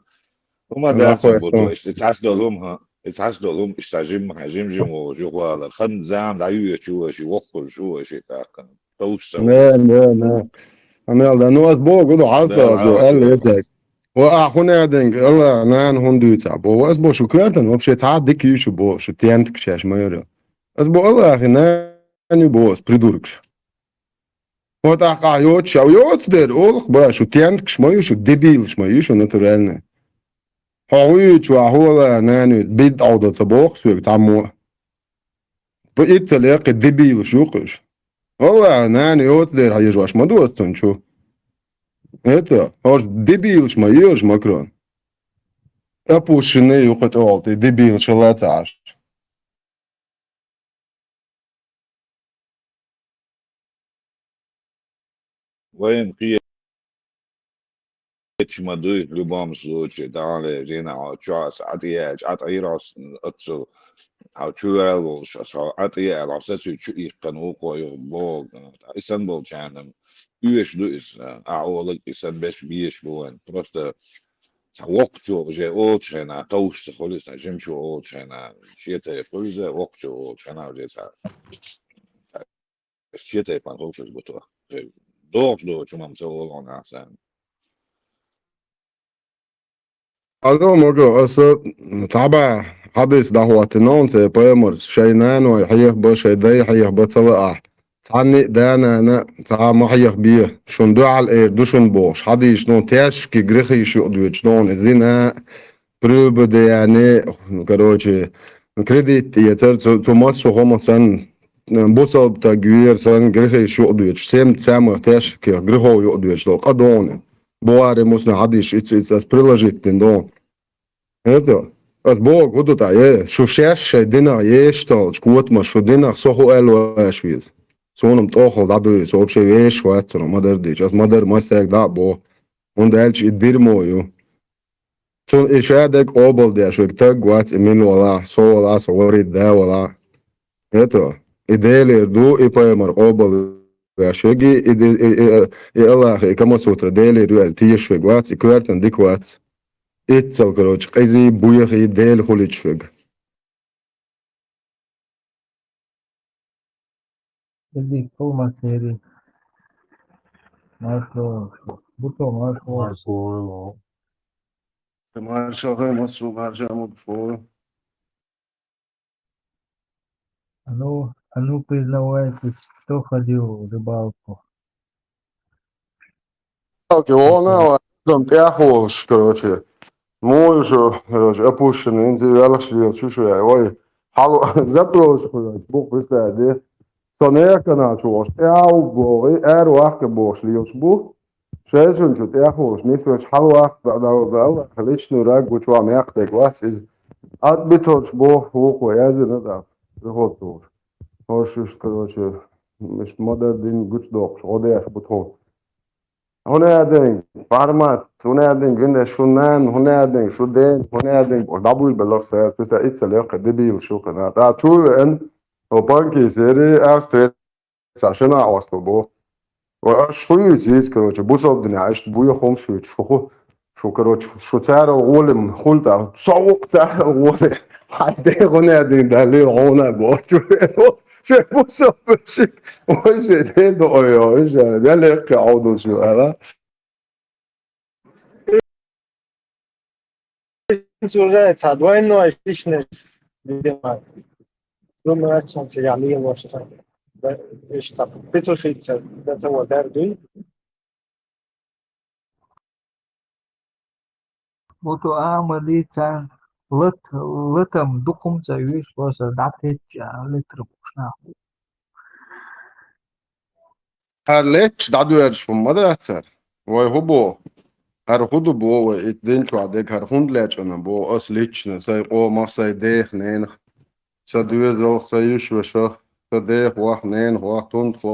ХӀума дац, Буту, иштта цхьац долу хӀума, хӀа, и цхьац долу хӀума, иштта жим-, жим-жим вогӀуш юхавалар. Хан зама дӀаюьйцуш ву аша, воккхуш ву аша, тӀаккха. Товш ца ву. Не, не, не. Амел да, ну, ас богу, ну, хьаста ас, аьлла, эцег. Ва а хӀун аьдинг, Алла, нана хӀун дуьйцахь, бо, ас бо шу коьртан, вообще цхьа дика юьйшу, бо, шу тентак шаьш ма яра. Ас бо Аллахи нана ю, бо, ас придуркаш. Вот ахь къахь йоцуш, а йоцу дера, олах ба, шу тенткаш ма ю, шу дебилаш ма ю, шу натуральный. Хьо гӀуьйчу вахь, хьола, нана ю, бидда Ӏовда ца боху соьга цхьаммо. Бу итт ца лекхи дебилаш ю кхуьш. Валлахьи, нана йоцу дера хьежош ма доцу цунна чу. Это, хьош дебилаш ма ю, Макрон. Опущенный ю кху тӀехула, тӀе дебилаш хила ца Ӏаш. Вайн кхеташ ма дуй, любом случае, тахьале жина хьо чохь аса Ӏа тӀеяьлча, Ӏа тӀе йира хьо оццул, хьо чу ваьлла волуш, аса хьо Ӏа тӀеяьлла, хьо сацуьйту чу иккхина ву кхо юха боху. И санна болчарна оьшуш ду иза, ахь олаг и санна беш беш бу вайн. Просто цхьа воккхачо уже олучу хенахь, товш ца хуьлу иза, жимачо олучу хенахь, шен тайпа хуьлу иза, воккхачо олучу хенахь уже цхьа. Шен тайпана хуьлу иза, Буту. ДогӀуш доцу хӀуманца олу хьуна ахь царна. Ало, Маго, аса цхьа бӀе хьадис дӀахӀоттина хьуна, церан пайхамарца, шайн наной хьехабан, шайн дай хьехабан ца лаахь. Цхьанна а да-нана цхьа а ма хьехабе, шуна дуьхьал эр ду шуна бохуш, хьадийшна хьуна, тяжкий грехаш юкъадоьдуш ду хьуна, зина, прелюбодеяние, короче, кредит тӀецар, цу, цу массо а хӀума санна, бусалба стаг вер санна, грехаш юкъадоьдуш, семь самых тяжких грехов юкъадоьдуш долу къа ду хьуна. Бухари, Муслим хьадисаш, ица, ица, ас приложить дина ду хьуна. ХӀета, ас боху, хӀун ду тӀаккха, е, шу шаьш шайн динах еш ца хилча, котамаш шу динах со хӀун аьлла ваьш веза? Суна-м тӀохал дӀадуьйцу, со вообще вешаш вац цунах, ма-дарра дийцича, ас ма-дарра массаьрга дӀа а боху, хӀунда аьлча и дерьмо ю. Цунна и шадерг къобалдеш верг стаг вац, и мила валахь, со валахь, сан варид да валахь. ХӀета, и Делера ду, и пайхамар къобал веш верг, и, и, и, и, и Аллахьа, и Камасутра Делера ю аьлла тешаш верг вац, и коьртана дика вац. Иццал, короче, къизий, буьйхий, Дела хуьлуьйтуш верг. Дика хила массеран. Маршалла. Буту, маршалла. Маршалла. Маршалла, маршалла, маршалла. А ну, а ну, признавайтесь, кто ходил в рыбалку? Окей, вон, а, там тӀехволуш, короче. Муха ю шу, короче, опущенный, инзи ваьлхаш лелаш шу шу яй. Ой, хьало, запрос, короче, бу, представь, де. Со некана чу волуш, тӀехь а боху, аьр ваккха бохуш лелаш бу. Шайшун чу тӀехволуш, нисвеш хьалваккха, да, да, да, Аллах, личный враг гучу а мекх дерг вац иза. Ат биторш боху, вукхо яздина, да, приход тухуш. ХӀорш иштта, короче, иштта ма-дарра дин гучудоккхуш, гӀо деш бу тхуна. ХӀун аьлла ден, формат, хӀун аьлла ден, гинна шун нана, хӀун аьлла ден, шу ден, хӀун аьлла ден, бохуш, дӀабуьйлабелла аса, цуьнан иццал яхкхи дебилаш ю кхина. ТӀаккха чу а веана, хӀо панкий сери, Австри, цхьа шина а Ӏостал бу. Вай аш хуьйцу иза, короче, бусалба динехь иштта буьйху хӀума шуьйцу, шу ху-, шу, короче, шу царал гӀоле хуьлу тӀаккха, со вукху царал гӀоле, хьайн дегӀан гӀуна дин даллера хьуна а бохучу. Шен бусалба ши, вай шен ден доӀа йо, иша, я лекхе Ӏовдалш ю, ала. Цу уже цхьа двойной личность, видимо. Думаю, о чём я лилош. Да, ещё так, притушиться до того, да, дуй. Буту Амали царна лат-, латам дукхумца виш лоса дӀатеча литра букшна. ХӀара лечча дӀадоьрзуш хӀума ма дац цара. Вай хӀун боху? ХӀара хӀун ду боху вай, итт дин чохь дерг хӀара хӀунда лечкъина боху, ас лично, сайн къомах, сайн дех, ненах, сан доьзалх, сайн йиш-вешах, сан дех вах, ненах вах, тунтах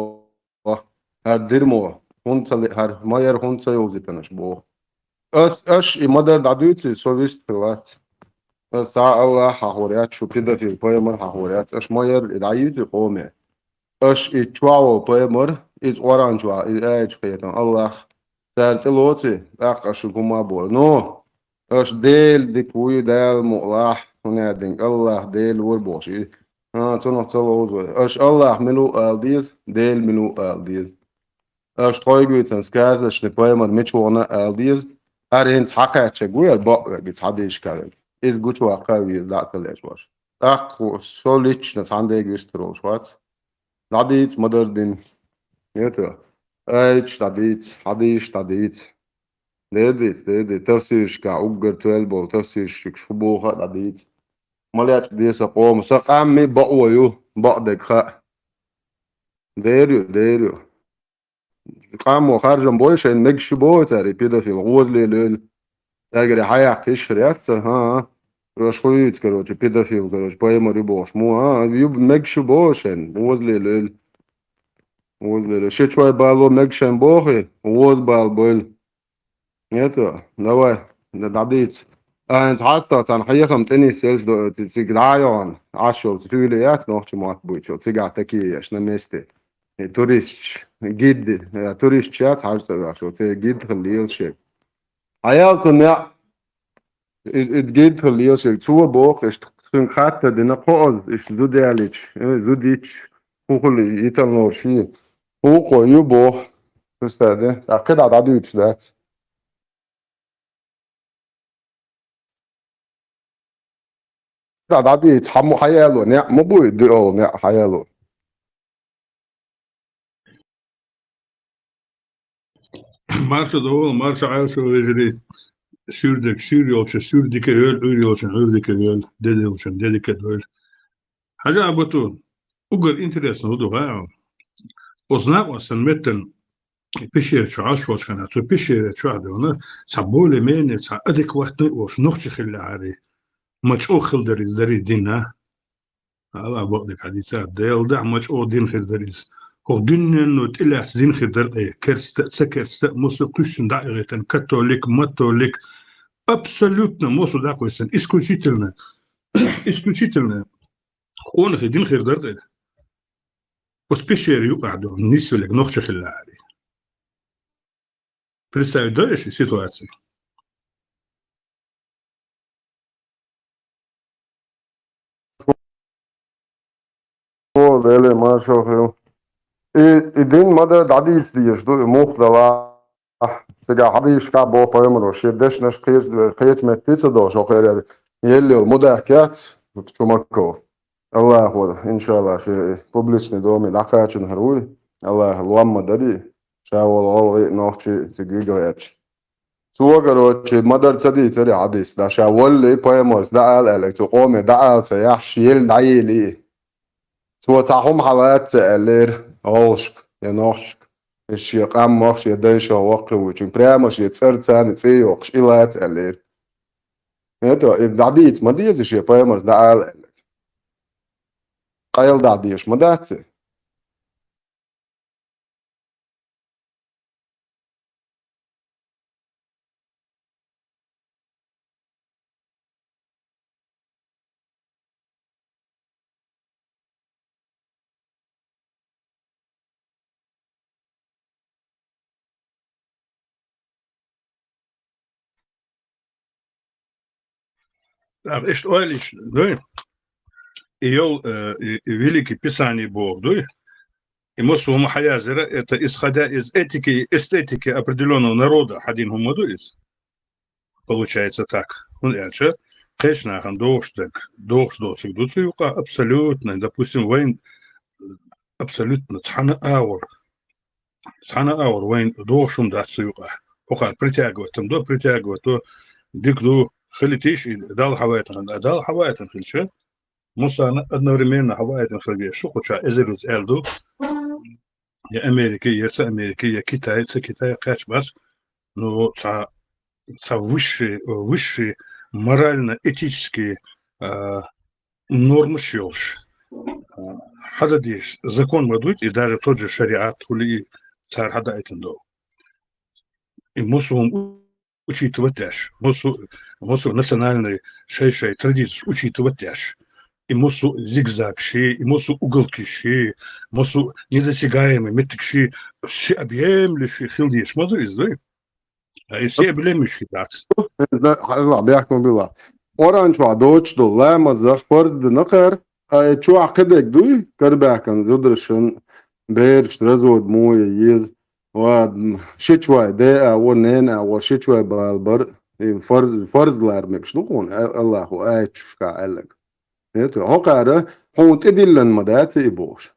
вах. ХӀара дира мо, хӀунда ца ле-, хӀара ма яра хӀунда ца йовзийтинарш боху. Ас, аш и ма-дарра дӀадуьйций, со вист хир вац. Ас цхьа Аллах хьахор яц, шу педофил пайхамар хьахор яц, аш ма-ярра и дӀайуьйций къоме. Аш и чохь волу пайхамар, иза Къуръан чохь, иза аят кхетам, Аллах, цара тӀе лоций, тӀаккха аш шуьга хӀума а бора. Ну, аш Дела дика вуй, Дала мукъалахь, хӀунда аьлла Аллах Дела вара бохуш и. А, цунах ца ловзу вай. Аш Аллах мила ву ала деза, Дела мила ву ала деза. Аш тхойгуьйцан сказочный пайхамар мича вахана а ала деза. ХӀара хӀинца хьакхаьчча гу яра бакъ верг, иза хьадийшка верг. Иза гучуваккха а веза, дӀа а ца леш ваш. ТӀаккха со лично цхьана дерг вистхир волуш вац. ДӀадийца ма-дарра дин. Нету. Айча дӀадийца, хьадийша дӀадийца. Дер дийца, дер дийца. Тафсирашкахь уггар тоьлла болу тафсиршкахь шу боху а дӀадийца. Ма лечкъа де сан къома. Сан къам ми бакъо ю, бакъдерг хаьа. Дер ю, дер ю. Къамо харжам бой шайн мегаш ю боху цара и педофил, гӀозале лойла. Цаьргара хьаяккха йиш хир яц цара, хӀан-хӀа. Аша хӀун юьйцу, короче, педофил, короче, пайхамар ю бохуш. Му, а, ю мегаш ю боху шайн, гӀозале лойла. ГӀозале лойла. Ши чой бало мегаш шайн боху, гӀоза бала бойла. Нету, давай, да, дӀадийца. А, хьан цхьацца цхьана хьехам тӀе нисъелча до, ци-, цига дӀа а йогӀана, Ӏаш йолчу туьйле яц нохча мотт буьйцу, цигахь такие еш на месте. И туристаш, гид, э, туристаш яц хьажа цӀа ваьхна, церан гид хила лела шега. Хьаял цу неӀ, и, и гид хила лела шега. Цо боху, иштта цуьнга хаттар дина, кхо оза, иштта зуда ялийча, э, зуда йича, хӀун хуьлу йитан лоруш ю? ХӀун кхо ю боху? Представь, де? ТӀаккха кхидӀа дӀадуьйцуш дац. ДӀа, дӀадийца, хьан ма хьаяло, неӀ ма буй, дуьхьал неӀ хьаяло. Марша довла, марша Ӏайла шу, вежарий. Суьрдиг суьйр йолчу суьрдика йойла, Ӏуьйр йолчун Ӏуьрдика йойла, де йолчун дедика дойла. Хьажа а бату, уггар интересно хӀун ду хаьа? Оцу накъостан меттан пещера чу Ӏаш волчу хенахь, цу пещера чохь дуьйна, цхьа более-менее, цхьа адекватный а волуш нохчи хиллехьарий, ма чӀогӀа хила дара иза дарий дина. Алла бакъдерг хьадийцара, Делан дуьхьа ма чӀогӀа дин хир дара иза. ХӀокху дуьненна тӀе лаьцна дин хир дара кхе, керста а, ца керста а, мосо кхуьссина дӀа а гӀетана, католик, матолик, абсолютно мосо дӀакхуьссина, исключительно, исключительно къонахий дин хир дара кхе. Оцу пещера юкъахь ду, нисвеллиг нохча хиллехьарий. Представить дойла ши ситуацию? О, Деле, маршо хил. И, и дин ма-дарра дӀадийца дезаш ду, и мух далахь. Цигахь хьадийшка боху пайхамаро, шен дешнаш кхеча, кхечу метте ца долуш, хӀокхерара елла йолу мудах кец, Чумаков. Аллахо, иншалла, шен публичный доме дӀакхачанхьар вуй, Аллаха лом ма дарий, ша волу гӀалгӀай а, нохчий а цига вига гӀерташ. Цо, короче, ма-дарра ца дийцара и хьадис, да, ша валли пайхамарс дӀаала аьлла, цу къоме дӀаала ца яхьаш, елла дӀаели. Цо цхьа хӀума хьалаца ца аьллера гӀалгӀашка я нохчашка, я шен къамах, шен дайшах воккхавуьйчуьнга, прямо шен цӀарца царна цӀе йоккхуш, и лаца аьллера. ХӀета, и дӀадийца ма деза шен пайхамарс дӀаала аьлла. Къайла дӀадеша ма дац и. ТӀаккха иштта ойла йича, дуй? И йол, э, и, и Великий Писание боху, дуй? И массо хӀума хьаязъяра, это исходя из этики и эстетики определённого народа, хьан дина хӀума ду иза? Получается так. ХӀунда аьлча, кхечу нахана дохуш дерг, дохуш доцург ду цу юкъа абсолютно, допустим, вайн абсолютно цхьана а агӀор, цхьана а агӀор вайн дохуш хӀума дац цу юкъа. ХӀокхара притягивать ма до, притягивать до, дика ду, хилийтийша и Далла хьавайтина, Далла хьавайтина хилча, Мусана одновременно хьавайтина хила веза шу, кху чохь эзар вуьзза аьлла ду. Я Америка, я ца Америка, я Китай, ца Китай, кхаьчбац. Ну, цхьа цхьа высшие, высшие морально-этические, а, нормы йолуш. А, хьада деш, закон ма дуй, и даже тот же шариат хули и цара хьадаийтина долу. И массо хӀума учитывать деш, массо, массо национальные шай-шай традиции учитывать деш. И массо зигзаг ши, и массо уголки ши, массо недосягаемый меттиг ши, все объемлю ши хила деш ма ду иза, дуй? А и все объемлю ши дац. Хьажла, бехк ма билла. Къуръан чохь доцуш долу ламазах фарз дина кхара, а и чохь кхидерг дуй, карабаьхкан зударшан бераш развод муе еза. Ва, м, шичвай, де а, ва, нена а, ва, шичвай бала бар, и фарз, фарз лар мегаш ду хьуна, а-, Аллахо аьттушка аьллаг. Это, хӀокхара хьуна тӀедиллан ма дац и бохуш.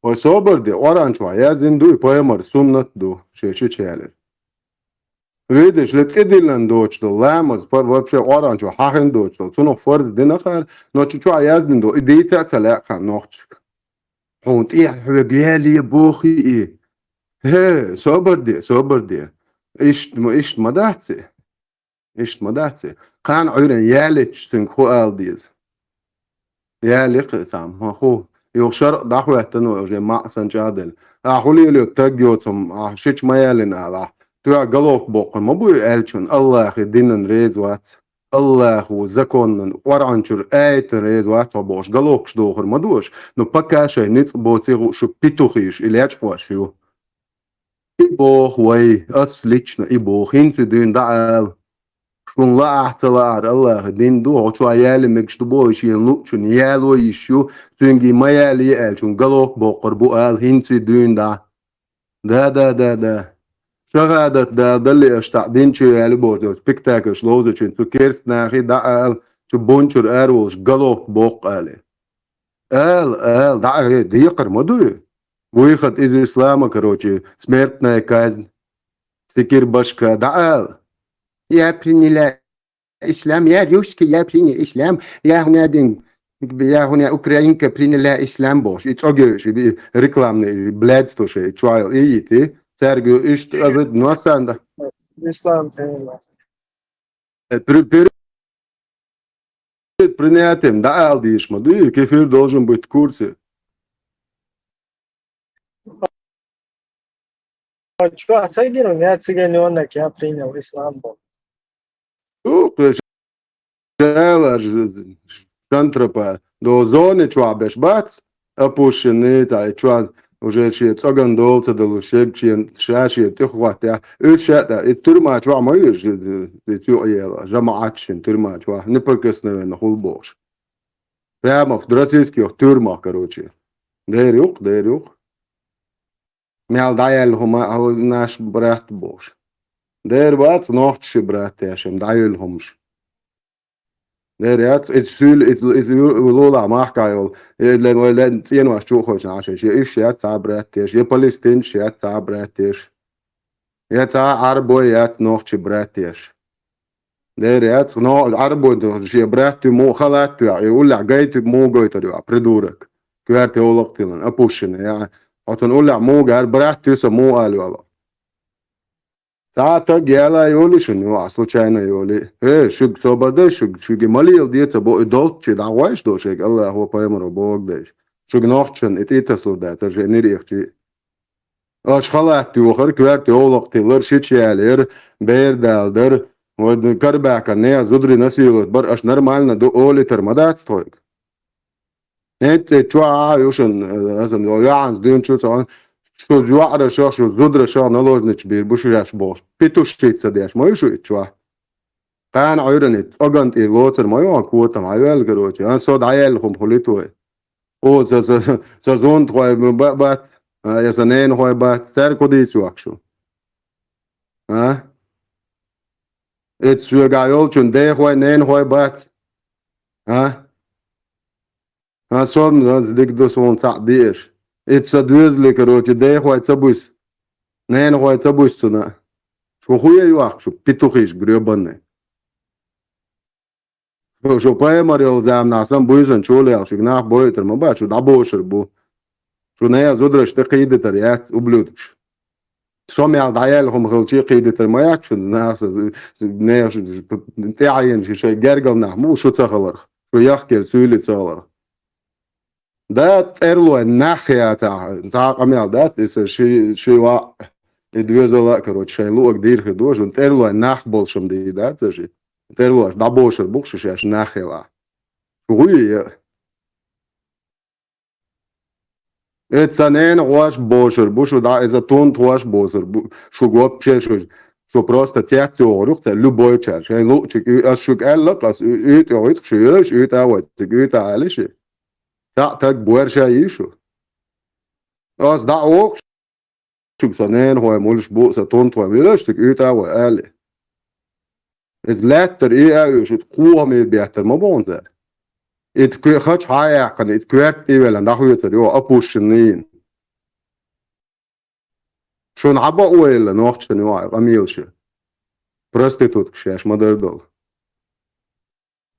Вай собар де, Къуръан чохь яздина ду, и пайхамар суннат ду, шен шича ялира. Видиш, ле тӀедиллан доцуш долу, ламаз, па-, вообще Къуръан чохь хьахина доцуш долу, цунах фарз дина кхара, но чу чохь яздина ду, и дийца а ца лаьа кхана нохчашка. Хьуна тӀехьа хьоьга яле боху и. ХӀе, собар де, собар де. Иштта ма, иштта ма дац и. Иштта ма дац и. Кхана Ӏуьйран ялича цуьнга хӀун ала деза? Яле кхин цхьамма, хӀун? Юха шаръ дӀахӀоьттина вай уже маьӀ санна чӀагӀделла. Ахьа хӀун лелайо таг йоцург, ахьа шича ма ялина ала ахьа. Тоьа головка боккхур ма бу и аьллачунна, Аллахе динан реза вац. Аллахо законан, Къуръан чуьра аятан реза вац хьо бохуш, головкаш дохур ма ду аша, но пока шайн ницкъ боций хууш шу петухиш и лечкъош ю. И боху вай, ас лично и боху, хӀинца дуьйна дӀаала. Шуна лаахь а ца лаахь а Аллахе дин ду, хьо чохь яла мегаш ду боху, шена луучунна яло йиш ю, цуьнга и ма ялае аьлла, шуна головка боккхур бу ала хӀинца дуьйна дӀа. Да, да, да, да. Шахадат дала далли аша цхьаъ дин чу яьлла боху, спектакльш ловзучун цу керста нахе дӀаала, цу бун чуьра ара волуш головка боккху али. Ала, ала, дӀа, э, декхар ма дуй. Выход из ислама, короче, смертная казнь. Сикир башка, дӀаала. Я приняла ислам, я русский, я принял ислам, я гунядин, я гуня украинка приняла ислам бохуш. И цӀогуш, и рекламный, и блядство шей, чуайла, и йити. Цаьрга иштта аза носанда. Ислам приняла. Э, при-, перед принятием, да, ала дийш ма дуй, кефир должен быть в курсе. А чё, а цигерон, я цыганёнок, я принял ислам был. Ну, то есть, шаьлар ж-, шантропа, до зоны чохь беш бац, опущенный, цхьа и чохь уже шен цӀоган дола ца долу, шен, шен, ша шен тӀехваттехь. Уьш ша тӀа, и тюрьма чохь ма вуьш, и цуьйкъа ела, жамаӀат шин тюрьма чохь, неприкосновенно хул бохуш. Прямо в российских тюрьмах, короче. Дер юкъ, дер юкъ. Мел дӀаяьлла хӀума а наш братт бохуш. Дер бац, нохчаши братт яшам дӀаюьллу хӀумаш. Дер яц, эцу суьйла, эцу, эцу ю-, лулахь махкахь йолу, я лен, вай лен цӀенош чу а хойшна Ӏаш, я уьш яц цхьа братт еш, я палестинцаш яц цхьа братт еш, я цхьа Ӏарбой яц нохчи братт еш. Дер яц, но Ӏарбой ду шен братт ю муха халат ю, и уллехь гайти муха гойтар ю, придурок. Коьрта йовлакх тилан, опущенный, я. Оцун уллехь муха гар братт ю са муха ала йолу. Цхьа а таг яла йолу шуна, ю, а случайно йолу. Э, шуьга собар дай, шуьга, шуьга ма лела деца бо, и долччи дӀагӀойш до шега, Аллахо пайхамаро богу дайш. Шуьга нохчан и тӀе тасур дац, ар шен нир ихчи. Аша халат йохар, коьрта йовлакх тиллар, шича ялер, бер дала дар, вот карбаьхкан нехан зударий насиловать бар, аша нормально ду олитар ма дац тхойга. ХӀинца чохь а ю шуна, аса, йоӀанца дуьйна чу ца, шу йоӀарашах, шу зударашах наложница бийр бу шу еш бохуш. Петушица деш, ма ю шу и чохь. Кхана Ӏуьйранна, цӀоган тӀера лоцар ма ю хьан котам, хьан ваьлла, короче. Ан со дӀаяьлла хӀума хуьлу твой. О, ца, ца, ца зундахой ба-, бац, а, я сан ненахой бац, цаьрга кху дийца йохку шу? А? Эцу соьгахь йолчун дехой, ненахой бац? А? А, со, ан дика ду суна цхьаъ деаш. Эцу сан доьзале, короче, дехой ца буьсу, ненахой ца буьсу цуьнан. Шу хӀун я йохку шу, петухиш грёбаный? Шу, шу пайхамар йолу заманахь сан буьйсанна чу лелаш, шуьга нах бойтар ма бац, шу дӀабошур бу. Шу нехан зудараш тӀе кхийдитар яц, ублюдкаш. Со мел дӀаяьлла хӀума хилча а кхийдитар ма яц шуна, нах са, нехан шу тӀаьхьенаш шайн гергара нах ма бу шу ца хиларх, шу яхкелла суьйлий ца хиларх. Да, тӀерлой нах яцахь, цхьа а къамел дац, иза ши, ши ваъ, и доьзал а, короче, шайн луъаг дийр хир ду, шуна тӀерлой нах болуш-м дийр дац, ца ши. ТӀерлош дӀабошур бу-кх шу шаьш нах хилахь. Шу гӀуй а. Иза сан ненахоша бошур бу шу, дӀа иза тунтхоша босур бу шу, вообще шу, шу просто цец йогӀур ю-кх ца любой чар. Шайн луъчуьнга ас шуьга аьлла-кх, ас уьйтӀа йохуьйту-кх шу, йоьш уьйтӀа а вай, цига уьйтӀа а аьлла ши. Цхьаъ таг бу аьрша йий шу? Ас дӀа а воху шуьга, сан ненахой мулуш бу, сан тунтхой муьлш цига уьйтӀа а вай, аьлла. Иза лаьттара и а уьш, иза кхохамий беттара ма боху цара. Иза кхе-, хача хьа а яьккхина, иза коьрта тӀе а веллина, дӀахоьцур ю, опущенный йина. Шуна хьан бакъо елла нохчашна юкъахь къамелаш? Проституткаш шаьш ма-дарра долу.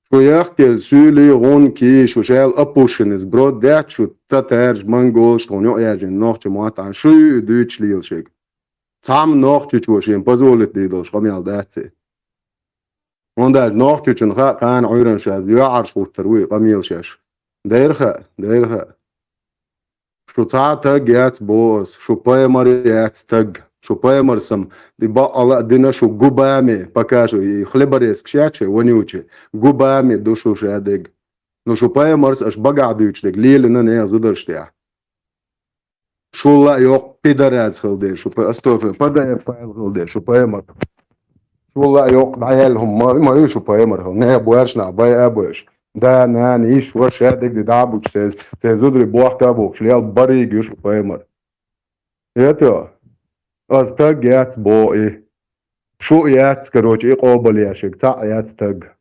Шу яхкелла суьйлий, гӀункий, шу шаьлла опущенный, сброд дац шу, татараш, монголаш, тхуна юкъа яьржина нохча мотт, шу юй дуьйцуш лела шега. Цхьамма нохчочо шена позволить дийр долуш къамел дац и. ХӀунда аьлча нохчочунна хаьа кхана Ӏуьйранна шаьш йоьхьарш гӀуттур вуй къамелаш шаьш. Дера хаьа, дера хаьа. Шу цхьа а таг яц боху ас, шу пайхамар яц таг. Шу пайхамар сам, и бакъала а дина шу губами, пока шу и хлеборезкаш яц шайн вонючий, губами ду шу шадерг. Ну шу пайхамарс аша багахь дуьйцуш дерг лелина нехан зударшна тӀехь. Шул а йоккха пидорас хила деза шу пай-, астохфир, П Д Р Павел хила деза шу пайхамар. Шул а йоккха дӀаяьлла хӀума ма, ма ю шу пайхамар хила. Нехан боьрша нах байа а бойуш. Да, нана, йиш, ваша, шадерг де дӀа а буьтуш, церан, церан зударий бохка а бохуш, лел барийга ю шу пайхамар. Эта, ас таг яц боху и. Шу а яц, короче, и къобал ешиг, цхьаъ яц таг.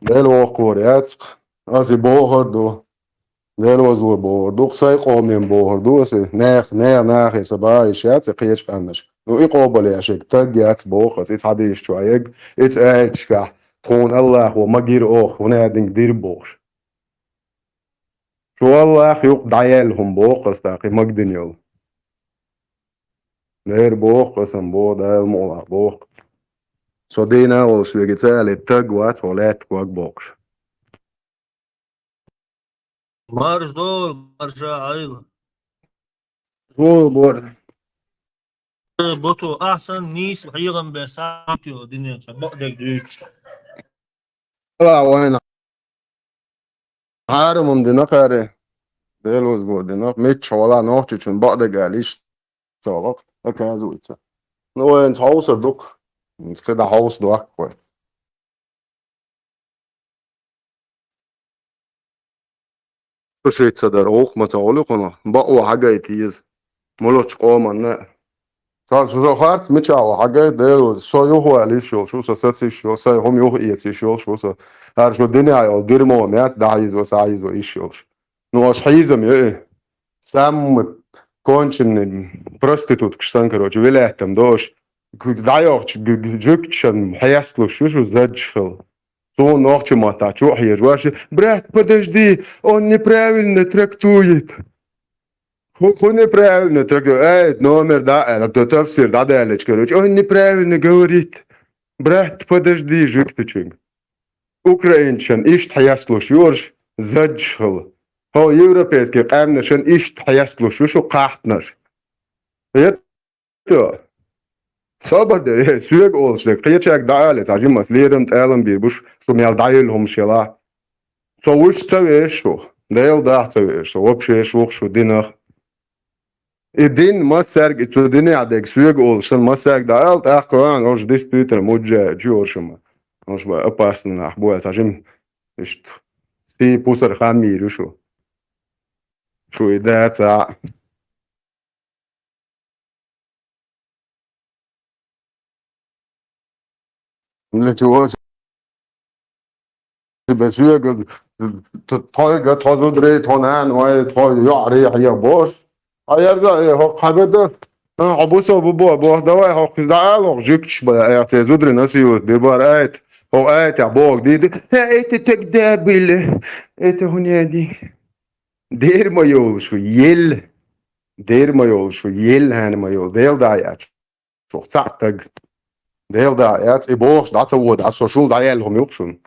Дела воккхавар яц-кх. Ас и бохур ду. Дела вазло бохур ду, кху сайн къоман бохур ду аса, нех-, нех-, нахе сан бахьа йиш яц и кхечу къаьмнаш. Ну, и къобал ешиг, таг яц боху аса, и цхьа дийшачу а егг, и цу аяташкахь, тхуна Аллахо магира оха, хӀунда аьлла динга дира бохуш. Шу Аллах юкъа дӀаяьлла хӀума боху аса тӀаккха, и магадина йолу. Дера боху, къасам боху, Дала мукъалахь боху. Со дийна а волуш вега ца аьлла, таг вац, хьо лаьтта ког боккхуш. Марш долу, марша Ӏайла. Жо бор. Э, Бото, ахьа санна нийса хьехам бен схьа йо динен цхьа бакъдерг дуьйцуш. Ала вайна. Хьарамам дина кхаре. Делозло дина. Мичча вала нохчичун бакъдерг ала йиш. Цалакъ, оказывается. Ну, вайн хьовсар ду-кх. КхидӀа хьовса доккху вай. Шу шийтта ца дара, гӀуллакх ма ца гӀули кхуна, бакъо хьагайта еза. Муллахчу къоманна. Сан шу со харц мичахь ву хьагайта дела, со юхавала йиш йолуш ву, со саца йиш йолуш, сайн хӀума юха эца йиш йолуш ву со. ХӀара шу динехь йолу дирмо меца дӀахьийзо, схьахьийзо йиш йолуш. Ну, аша хьийзам ю и. Самый конченый проституткаш сан, короче, вилаьттам до аша. ДӀайохчу г-, г-, жуьгташан хьесталуш ю шу зажжахал. Суна нохча маттахь чу а хьежа, ваша: «Брат, подожди, он неправильно трактует». Ху, ху неправильно трактует. Ай, номер да, аьлла, то тафсир дӀадаьллачу, короче. Он неправильно говорит. Брат, подожди, жуьгтачуьнга. Украинчан иштта хьесталуш ю аша зажжахал. Хьо европейский къаьмнашан иштта хьесталуш ю шу кхахьтанаш. Хета? Собар де, э, соьга олуш дерг, кхечаьрга дӀаале, цхьа жимас лерам тӀалам бийр буш, шу мел дӀайолу хӀумаш елахь. Со вуьш ца веш шу, Дела дахь ца веш со, вообще шу вух шу динах. И дин массаьрга, и цу динехь дерг соьга олуш сан массаьрга дӀаала, тӀаккха ван, ош дистуьйтар муджа, чуьоршама. Ош ва опасный нах бу, цхьа жим, иштта, сий пусар хам мийр ю шу. Шу и да ца. Ничего себе, соьга, т-, тхойга, тхо зударий, тхо нана, вай, тхо йоӀарий, хьех бош. Хьаерза, э, хӀокху хьагада, а, хьо бусал бу бо, бо, давай, хӀокху дӀаала, хӀокху жуьгташ бала, э, церан зударий насиловать дир бара, айта, хӀокху айтехь боху дийр ду. Ха, это тогда было, это хӀунеди. Дера ма йолуш ву, елла. Дера ма йолу шу, елла хьаьна ма йолу, Дела дӀа а яц. Шух цхьаъ стаг. Дела дӀа а яц, и бохуш дӀа ца вода, со шул дӀаяьлла хӀума юкъа шуна.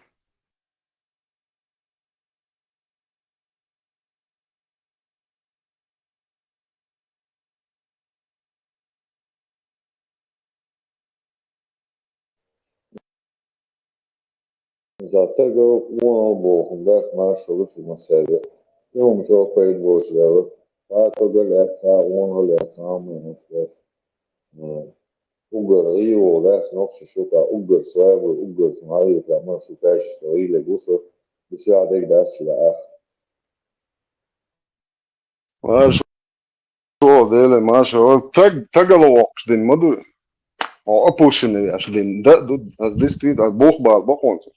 За тагал вон бохун бац, маршалла шу массаьрга. И хӀума шо пайда болуш ваьлла. Та тагал лаьцна, вон лаьцна, амма хӀума бац. Уггар гӀийо лаьцна нохча шуьга, уггар свадьба, уггар хьаийта, ма шу каьшта гӀийле гуса, бисех дерг дац шуьга ах. Маршо, Деле, маршо, таг, тагала воккхуш дин ма ду. О, опущенный еш дин, да, ду, аз действительно, аз бух бал боконца.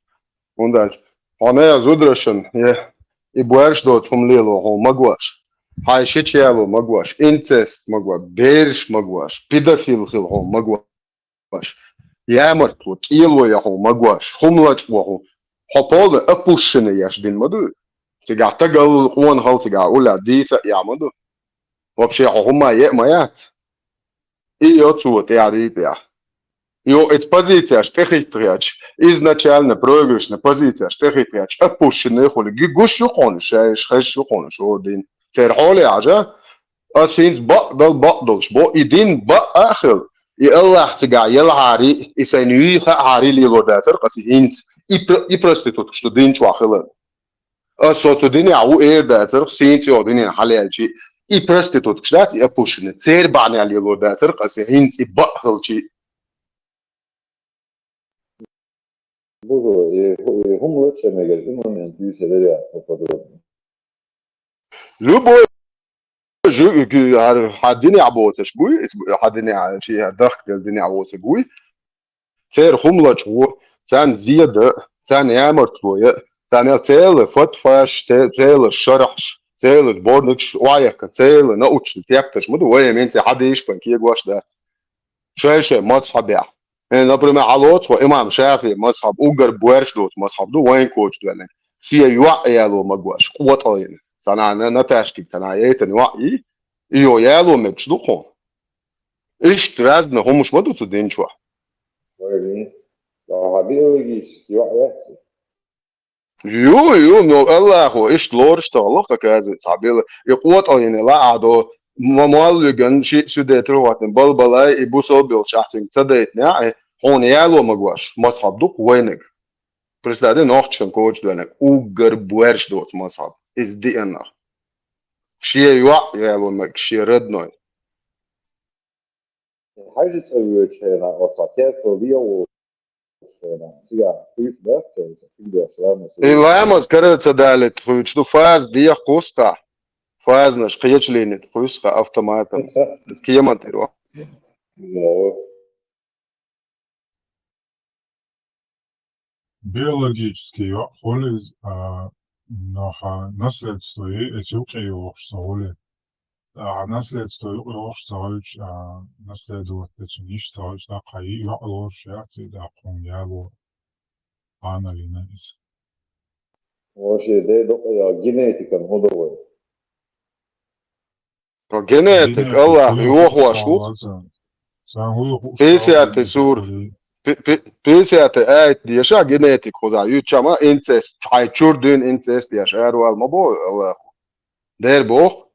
ХӀунда аьлча, хьо мега зудрашан, е, и боьрш доцу хӀума лело хьо магош. Хьайн шича яло магош, инцест магош, бераш магош, педофил хила хьо магош. Ямартло, кӀело я хьо магош, хӀума лачкъо хьо. Хьо полный опущенный еш дин ма ду. Цигахь тагал къонахал цигахь уля дийца а ма ду. Вообще хьо хӀума е а ма яц. И йо цо тӀаьхьа дийца яхь. Йо, эта позицияш тӀехӀиттахьеча, изначально проигрышна позицияш тӀехӀиттахьеча, опущенный хуьлу, ги гуш ю кхунаш, шаьш хезаш ю кхунаш, о дин. Церан хьоле хьажа, ас хӀинца бакъ дал бакъ долуш бо, и дин бакъ а хила, и Аллах цигахь елхьари, и сайн юьйха а хьари лело дацара, ас и хӀинца, и, пр-, и проституткаш ду дин чохь хилар. Ас со цу динехь ву эр дацара, сийна цӀе йогӀу динина хьалаьлчи, и проституткаш дац, и опущенный, церан бахьанехь лело дацара, ас и хӀинца и бакъ хилчи. Бузо, и хӀу-, и хӀума лачкъа мегар, и момент дуьйцур яра подробно. Любой жуьгти хьан динехь боцуш гуй, хьан динехь, ши хьан дахкаделла динехь воцург вуй. Церан хӀума лачкъо, царна зен дан, царна ямартло ян, царна церан фатваш, це-, церан шарахьаш, церан сборникаш, охьаехка, церан научный тептарш ма ду, вай мин церан хьадийш бан кегош дац. Шай-шай мазхьабехь. Э, например, хьалоцу хьо имам ШафиӀи мазхьаб, уггар боьрш доцу мазхьаб ду, вайн коча доьллинг. Шен йоӀ яло магош, къотӀалйина. Цхьана на-, Наташкиг цхьана яйтана йоӀ и, и йо яло мегаш ду хьо. Иштта разный хӀумаш ма ду цу дин чохь. Вай, хьан биологический йоӀ яц? Ю, ю, но Аллахо иштта лоруш ца хилла, оказывается, хьан била, и къотӀалйина лаахь до, ма-, молла виган, шиъ суьдетар хӀоттина, балбалай, и бусалба йолчу ахь цуьнга ца дайтинехь, и хьуна яло магош, мазхьаб ду-кх вайниг. Представь, нохчашна коча доьллинг, уггар боьрш доцу мазхьаб, иза диъаннах. Шен йоӀ яло мег, шен родной. Хьажа цӀа воьдучу хенахь, оцхьа теркал дехьа волчу хенахь, цигахь кхуьйсу бац цаьрца, куьйгаш ламаз. И ламаз карара ца далийта кхуьйсуш ду, фаза дехьа кхуссу-кх. Фазанаш кхечу линица кхуьссу-кх автоматом. Иза кеман тӀера ваха. Биологический йоӀ хуьлу иза, а, но хьан наследство ю, эца юкъе йогӀуш ца хуьлу. Ткъа хьан наследство юкъе йогӀуш ца хуьлуш, а, наследовать дечун йиш ца хуьлуш, тӀаккха хьан йоӀ лоруш яц и, тӀаккха хьуна яло хьанал йина иза. Вообще, де докъа ял генетикан хӀун ду вай? Ткъа генетик Аллах йохош ву. Пятьдесятый сур. Пи-, пи-, пятьдесятый аят деша генетик хуза. Ю чама инцест. Хьайн чур дуьйна инцест деш. Арвал ма бо Аллах. Дер бох.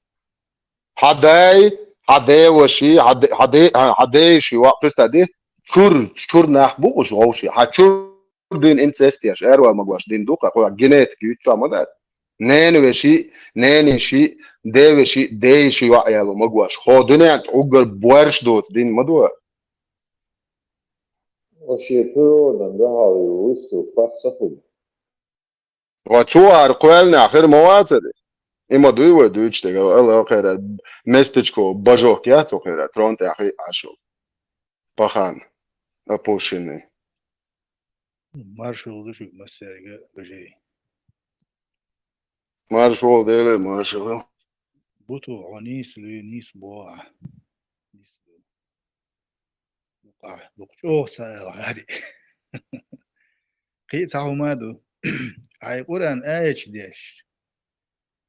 Хьан дай, хьан деваши, хьан де-, хьан де-, хьан, хьан дейши, ва, представь, ди, чур, чур нах бу уж вовши. Хьан чур дуьйна инцест еш, арвал магош дин ду-кх, кху генетик юьйцу ма дац. Ненавеши, нениши, девеши, дейши йоӀ яло магош. Хьо дуьнен тӀе уггар боьрш доцу дин ма ду. Вообще природно, да, хьал ю, вуссу, пах ца хуьлу. Ва цо ара кхоьллинехь хир ма вацара? И ма дуй вай дуьйцуш дерг, ала кхерар, местечко бажок яц цо кхерар, трон тӀехь хиъ Ӏаш йолу. Пахан, опущенный. Маршалла ду шуьга массаьрга, бажарий. Маршалла, Деле маршалла. Буту, хьо нийса луьй, нийса боху ахь. Нийса луьй. Дукха, дукха чӀогӀа ца аьлла гӀари. Кхин а цхьа хӀума а ду. Хьайн Къуръан аяташ деш,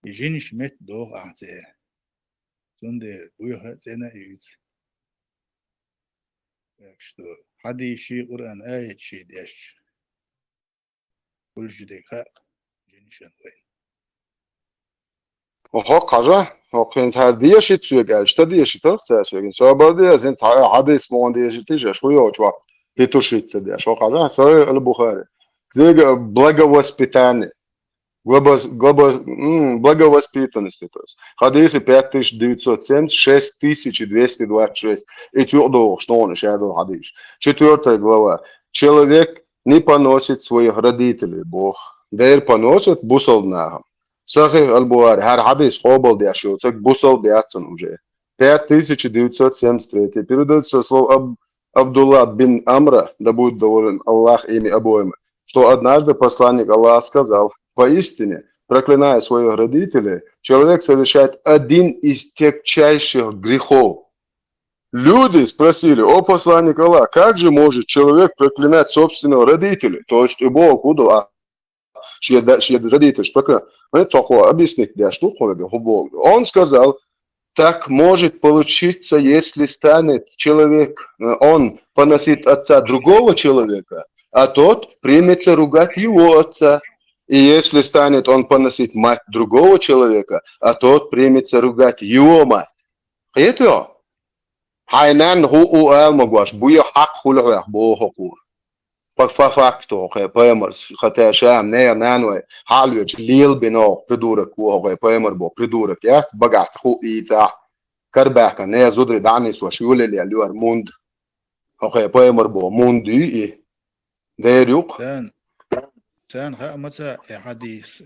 жинаш метта доху ахь церан. Цундела буьйха а цӀена а юьйцу. Так что хьадисаший, Къуръан аяташий дешча, хуьлуш дерг хаьа жинашна вайна. Оха хьажа, оха хӀинца хӀара дешийта соьга аьлча, ца дешийтарх цара соьга. Собар де, хӀинца хьа-, хьадис ма ван дешийта, иш аша хӀу йолчохь петушить ца деш. Оха хьажа, Сахих аль-Бухари. Книга благовоспитания. Глобос-, глобос-, м, благовоспитанности, то есть. Хьадис пять тысяч девятьсот семьдесят, шесть тысяч двести двадцать шесть. И цу юкъа догӀуш, ногӀана шадолу хьадис. Четвёртая глава. Человек не поносит своих родителей, боху. Дера поносит бусалба нахам. Сахих аль-Бухари, хӀара хьадис къобалдеш йолу стаг бусалба яц цунна уже. Пять тысяч девятьсот семьдесят третий. Передается со слов Аб-, Абдулла бин Амра, да будет доволен Аллах ими обоими, что однажды посланник Аллаха сказал: «Поистине, проклиная своих родителей, человек совершает один из тягчайших грехов». Люди спросили: «О посланник Аллаха, как же может человек проклинать собственного родителя?» То есть и Бог удал, а шен да-, шен родитель, пока, э, цо хьо объяснить деш ду хьо вега, хьо боху. Он сказал: «Так может получиться, если станет человек, э, он поносит отца другого человека, а тот примется ругать его отца. И если станет он поносить мать другого человека, а тот примется ругать его мать». Кхетий хьо? Хьайн нанна хӀу у ала ма гош, буьйха хьакъ хуьлу хьох, боху хьо кхура. По, по факту хьо кхе, пайхамар, хата ша-м нехан наной хьалавечу лелабина хьо, придурок ву хьо кхе, пайхамар боху, придурок яц, багахь ца хуу ийцахь. Карабаьхкина нехан зударий дӀа а нисош, юьллий лелла ю хӀара мунда. Хьо кхе, пайхамар боху, мунда ю и. Дера юкъа. Царна, царна хаа ма ца и хьадис,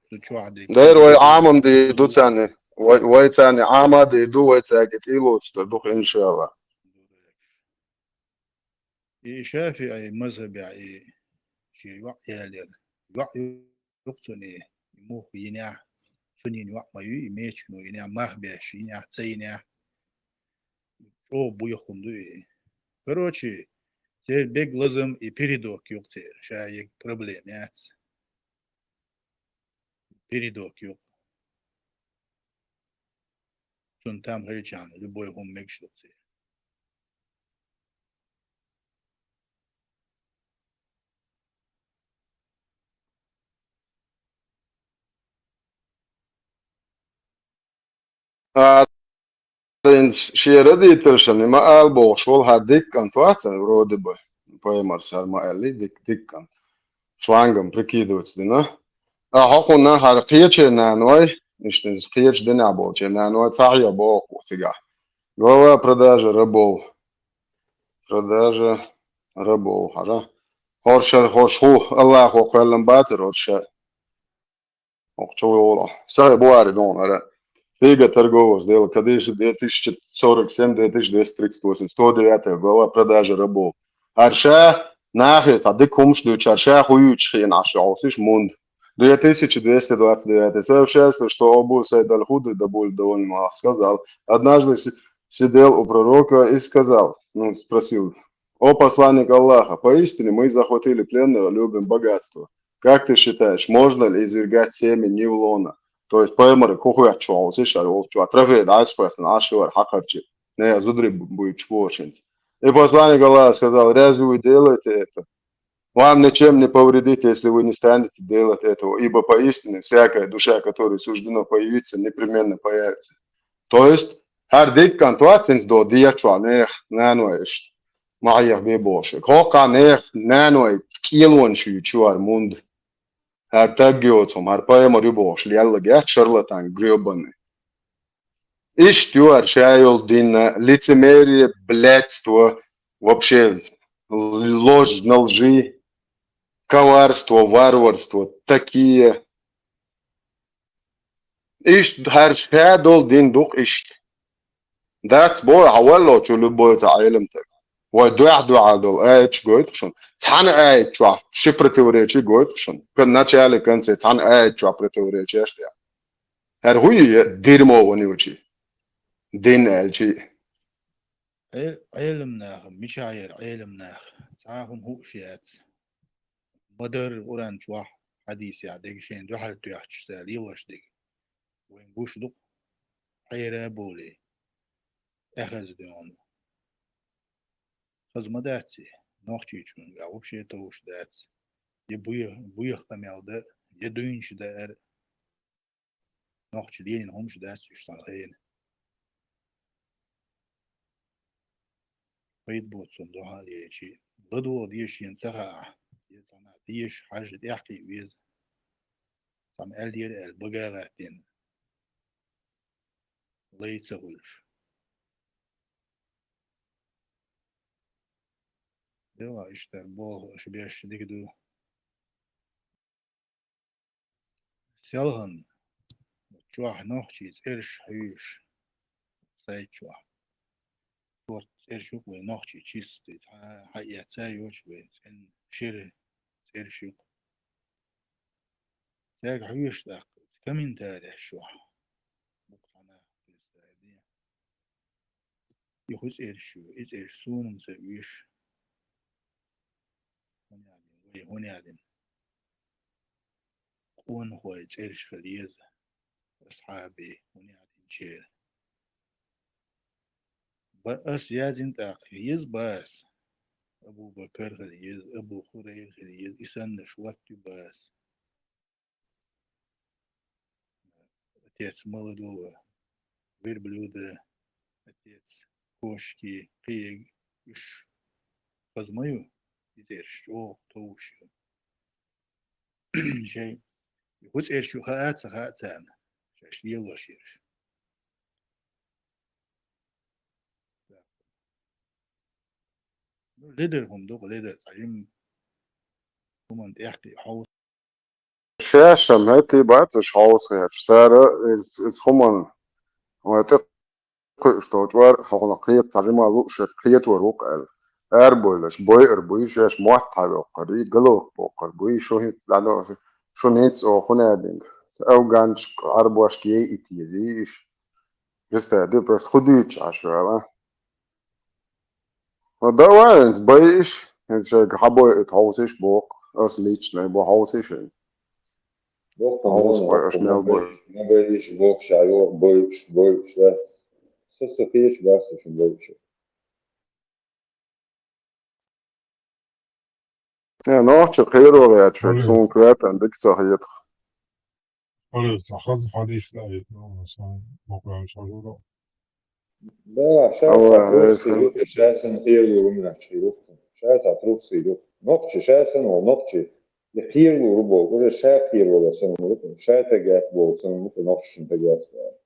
цу чохь дерг. Дера вай Ӏамам дийр ду царна. Вай, вай царна Ӏама дийр ду, вай цаьрга тӀе а лоцуш дар ду, иншалла. И ШафиӀи мазхабехь и шен йоӀ ялера. ЙоӀ ю-кх цунна и, и муха йинехь, цунна йина йоӀ ма ю, и мечино йинехь, мах беш йинехь, ца йинехь. ЧӀогӀа буьйха хӀума ду и. Короче, церан бег лазам и передок ю-кх церан, ша ерг проблема яц. Передок ю-кх. Цунна там хилчахьана, любой хӀума мегаш ду-кх церан. А, хӀинца шен родительшна ма ала бохуш волу хӀара дика кӀант вац, вроде бы, пайхамарс хӀара ма аьллий, дика, дика кӀант. Шлангом прикидываться дина. А хьо кхунна хӀара кхечеран наной, иштта иза кхечу динехь болчеран наной цхьа хьо боху цигахь. Глава продажи рабов. Продажа рабов, хьажа. ХӀорш, хӀорш хӀу, Аллахо кхоьллина бацара хӀорш. ХӀокху чу вуьгӀула. Сахьихь Бухари ду хьуна хӀара. Книга торговых сделок, кадиш две тысячи сорок семь, две тысячи двести тридцать восемь, сто девятая глава, продажа рабов. ХӀара ша нахе цхьа дика хӀумаш дуьйцуш, хӀара ша хӀу юьйцуш хиъна Ӏаш йолуш мунда. Две тысячи двести двадцать девятая. Сообщается, что Абу Саид аль-Худри, да будет доволен Аллах, сказал: «Однажды си-, сидел у пророка и сказал, ну, спросил: „О посланник Аллаха, поистине мы захватили пленных, любим богатство. Как ты считаешь, можно ли извергать семя не в лоно?“ То есть пайхамар хӀу хоьттуш волчу, ша волчу, трофей дӀасакхоьссина Ӏаш вара хьакхарчий, нехан зударий бу-, буьйцуш бохуш хӀинца. И посланник Аллаха сказал: „Разве вы делаете это? Вам ничем не повредит, если вы не станете делать этого, ибо поистине всякая душа, которой суждено появиться, непременно появится“». То есть, хӀара дика кӀант вац хӀинца до дечохь нехан наной иштта ма хьехабе бохуш. ХӀокху нехан наной кӀелонаш юьйцуш ю хӀара мунда. ХӀара таг йоцу хӀума, хӀара пайхамар ю бохуш лелла геч, шарлатан грёбаный. Иштта ю хӀара ша йолу дин, лицемерие, блядство, вообще ложь на лжи, коварство, варварство, такие. Иштта хӀара ша долу дин ду-кх иштта. Дац боху, хьан валло чу любой цхьа Ӏелам таг. Вай дуьхь-дуьхьал долу аяташ гойту шуна. Цхьана аят чохь ши противоречие гойту шуна. Кон-, начале, конце цхьана аят чохь противоречие аш тӀехь. ХӀара хӀу ю дерьмо ван ю чи? Дин аьлчи. Ӏел-, Ӏелам наха, мичахь яра Ӏелам наха? Цхьа хӀума хууш яц. Ма-дарра Къуръан чохь, хьадисехь дерг шайна дуьхьал тоьхча, ца лелош дерг. Вайн гуш ду-кх. къера а болий, эхаза дуьйна. Хаза ма дац и, нохчийчуьнгахь вообще товш дац. Я буе-, буеха къамел дан, я дуьйнаш даар. Нохчий лелийна хӀумаш дац уьш цхьана хенахь. Пайда боцу цунна дуьхьал лелийча. ЛадогӀа деза шена ца хаахь, я цхьанхьа дезаш хьажа тӀаьхьакхиа веза. Цхьамма аьлла дера аьлла, бага а гӀаьттина, лай ца хуьлуш. Делахь иштта боху аша беш дика ду. Селхана чохь нохчий цӀераш хьуьйсуш, сайт чохь. Шорта цӀераш ю-кх вайн нохчий чисто, хьа-, хьаэца йоцуш вайн цӀена шира цӀераш ю-кх. Цаьрга хьуьйсуш тӀаккха, комментареш чохь. Букъ хьанах представь де. И хӀун цӀераш ю, и цӀераш суна-м ца оьшу. ХӀунда аьлла, вай хӀунда аьлла? Къонахой цӀераш хила еза, асхьабий, хӀунда аьлла, черан. Ба ас яздина тӀаккха, еза бац. Абу Бакар хила еза, Абу Хурайра хила еза, и санна шорта ю бац. Отец молодого верблюда, отец кошки, кхин уьш хаза ма ю, и цӀераш чӀогӀа товш ю. Шайн хӀун цӀераш ю хаа а ца хаьа царна, шаьш лелош ерш. Ну, ледар хӀума ду-кх, ледар, цхьа жимма хӀуманна тӀехкхиа хьовса. Шаьш-м хӀетте бац уьш хьовса хеташ. Цара иза, иза хӀуманна, вай тӀе кхуьуш долчу ара хьуна кхета цхьа жима луушерг кхетор ву-кх аьлла. Арабевлларш бойур буй, шаьш мотт хьавоккхур, и галорка боккхур буй, шу хӀинца дӀадо, шуна хӀинца оха хӀун аьллинг? Афганчу Ӏарбошка яй и тезий иш? Христа ду, просто хӀун дуьйцуш Ӏаш вала? Ма давай, хӀинца байиш, хӀинца шайга хьан бойуьйту хьовсийша боху, ас лично бо хьовсийша. Боху, хьовсахой, аша мел бой. Ма байиш, боху, ша йоху, бойуш, бойуш, да. Со, со кхечу бац шуна бойуш. Э, нохча кхеро гӀерташ верг суна коьртан дика ца хета. Олег, ца хаза хьадис даийта, ну, сан бокъонаш хьажура. Да, ша сан трусси ю-кх, ша сан кхело вумнах чу ю-кх. Ша сан трусси ю-кх. Нохчи ша сан ву, нохчи. И кхело ву боху, уже ша кхело ву сан ву, ша тегас боху, сан ву, нохчи тегас боху.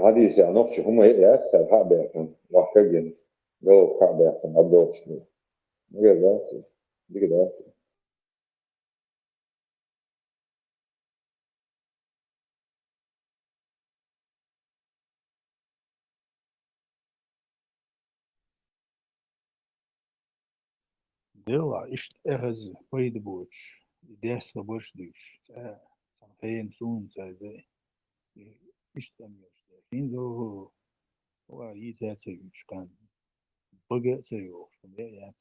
Хьадисехь нохчи хӀума яц, цара хьа а баьккхина, вахка а гина, галоп хьа а баьккхина, Ӏаддохуш ду. Мегар дац, дика дац. Делахь иштта эхаза пайда боцуш, и дес хабарш дуьйцуш, цкъа цхьана хенан суна ца дай, и иштта амъеш дай. ХӀинца хӀу, хӀу ара йийца ца юьйцуш кханна, бага а ца йохуш, хӀума яц.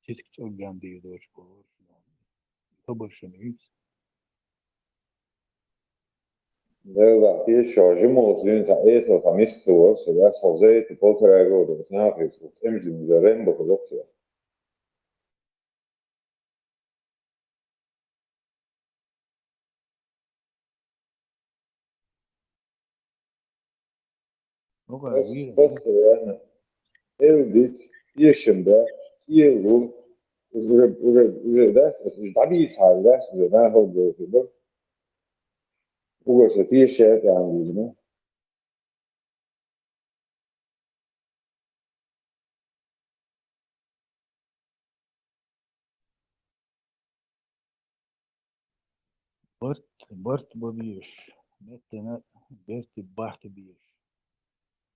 Цициг цӀогган дийр доцуш болуш, хабаршна юьйцу. Делахь, кхечахьа жималлаш дуьйна сан эсал сан миска ца вара со, я со зайта полтора года вот нахуй, вот эмзин уже Рэмбо хӀу доккхуш. Ну-ка, вижу. Постоянно. Элдит, ешим, да, елу, уже, уже, уже, да, уже добиться, да, уже, да, вот, да. Угорцы тише это английский, да? Барт, барт бан безаш, меттана берти бахьта безаш.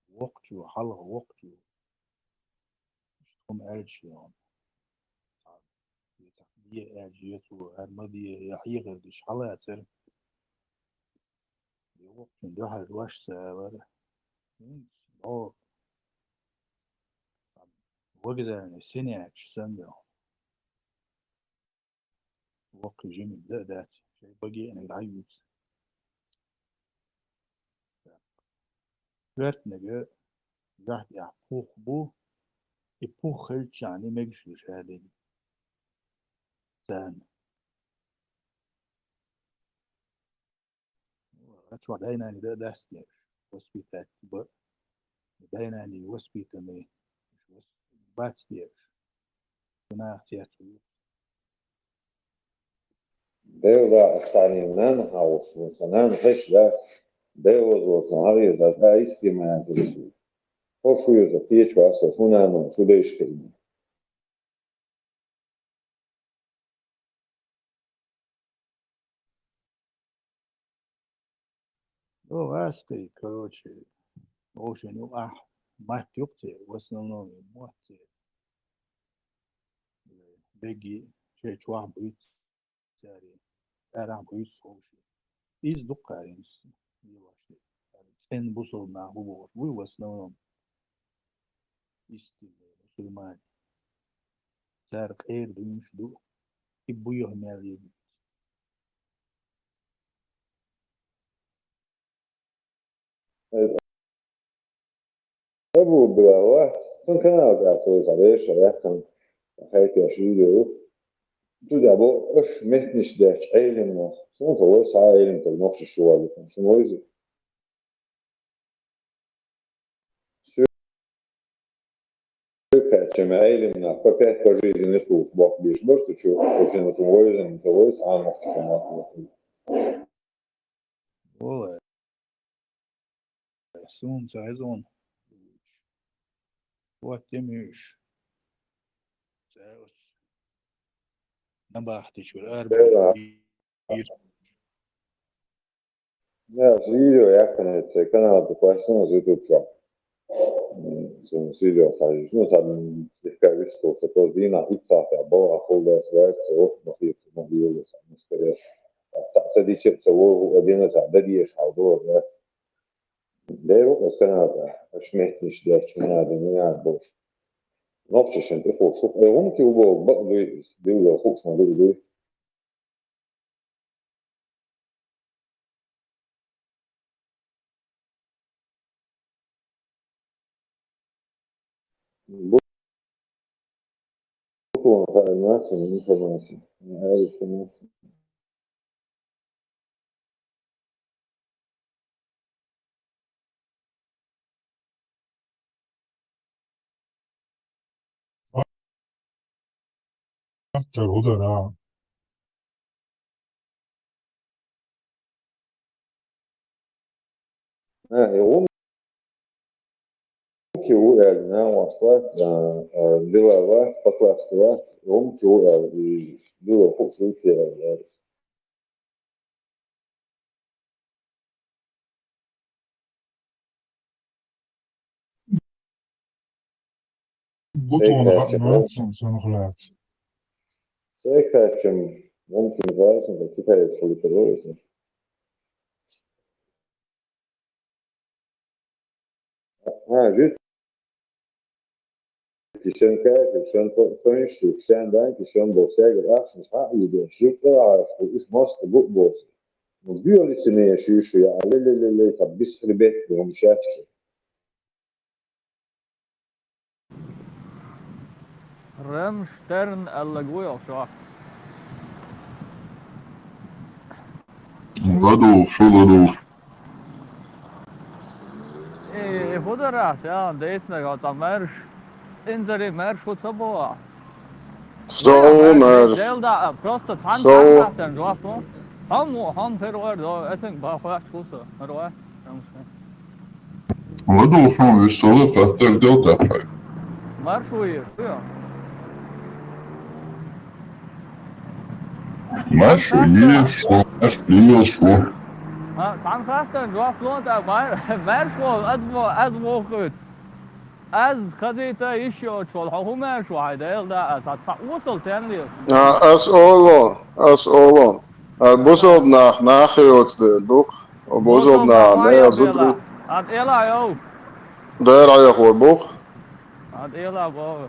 Воккхачо, хьалха воккхачо. Иштта хӀума аьлча, бе аьлча, цо, хӀара ма бе, я хьехар деш, хьалацара. Воккхачун дуьхьал ваша ца алара. ХӀинца бӀо-, Вокзале сенеча санна. Воккхача жимма да а дац, шоай багениг дӀаюьйцу. Коьртаниг юьхь тӀехь пух бу, и пух хилчахьана мегаш ду ша дерг царна. Чохь дай-наной дан а дац те уьш, воспитать бан а. Дай-наной воспитанный уьш вос-, бац те уьш. Нах цецву. Дела, ас цхьанна нана хьовсу, сан нана хезаш дац, Дела возло сан хьагӀеза дац, а исти ма яцара шу. Хо шу ю сан кхечу вац, шу нана, шу дайша хилла. О, гӀаскхий, короче, вовшийн юкъахь матта юкъа те, в основном мотт те. Бегги шайн чохь буьйцу цаьрий, арахь буьйцу вовшийн. Иза дукха хӀара йолош дерг. ЦӀена бусалба нах бу бохуш буй в основном. Истинный мусульмане. Цара къера дуьйнаш ду, и буйох мел йигна. Абу Билал, сан канал тӀехь вай сан вешан яххана хайтеш видео. Цу тӀехь бо аша меттанаш детташ Ӏелам нах. Суна ца вай схьа а Ӏелам стаг нохчаш чу валлалц. Шуна вайза? Соьга хаьттича, Ӏелам нах по пять, по жизни кхузахь боккха беш бара цу чу, оцу чу вайза, ца вай схьа а нохчаш чу валлалц. Валлай. Суна ца хезна. Вот тем уьш. Цаьрца набахти чуьра арабевлла. Да, видео яхкана церан канал тӀе кхоьссина оцу YouTube чохь. М, цунна видео схьажийна, ну, сан слегка вистхула, сан просто дийнахь итт сахьтехь бала а хулдеш ваьлла, сан воккха ма хета, ма лела, сан мискаре. Сан, сан дича а, сан вовшах а дина, сан дан дезаш хьал дора, дац. Дера ву аса канал тӀехь, аша меттанаш детташ, мин надо, мин надо бохуш. Нохчашна тӀе кхуссуш, ай, хӀунда кхин ву боху бакъ дуй иза, билггал хууш ма ду и дуй. Бу-, бутон хаьа нацан информация. Ай, информация. Ахтар хӀу дара? А, и гӀум ки ву аьлла, нагӀаш вац, а, а, дила вац, патласта вац, гӀум ки ву аьлла, и дила хууш ву те аьлла. Бутон хаьттина, цунах лаьцна. Сайкачем, мумкин, вайна китаец хуьлуьйтур ву иза. А, жуьгтий, шен кафир, шен тониш ду, шен данки, шен бо стягар ахчанаш хьаъ йидеш, жуьгтий ахьаш ду, иш мостагӀа бу а боцу. Ну, дуьхьал йисинехь шуьйш ю, я, ле-ле-ле-ле, ца бисхьарбетта ду хӀума шаьш шу. Рамштерн аьлла гу йолчохь. ЛадугӀуш, шу ладугӀуш. Э, хӀу дара, сан дайцинарг цхьа маьрша. Инзаре маьрша хӀу ца боху? Со маьрша. Дел да, просто цхьана цхьана жоп ду. Хьо мо, хьо ма хир вара, до, эцинг бан хоьттуш ву со, хир вац. Ма ду хьуна, вуьш ца ло, хаттар дел тӀаккха. Марш ву еш, ю? Марш ву еш, марш ву еш. А, цхьана хаттарна жоп ло, тӀаккха мар-, марш ву, аз мо, аз мо хуьйцу. Аз хазийта йиш йоцуш волу, хьо хӀун маьрша ву хьайн Дела да, аса цхьа осал стенна лела? А, ас олу, ас олу. А, бусалба нах, нах йоцу дела ду-кх. Бусалба нах, бусалба нах, не, а, зудра. Ад эла йов. Дера Ӏехо бу-кх. Ад эла боху.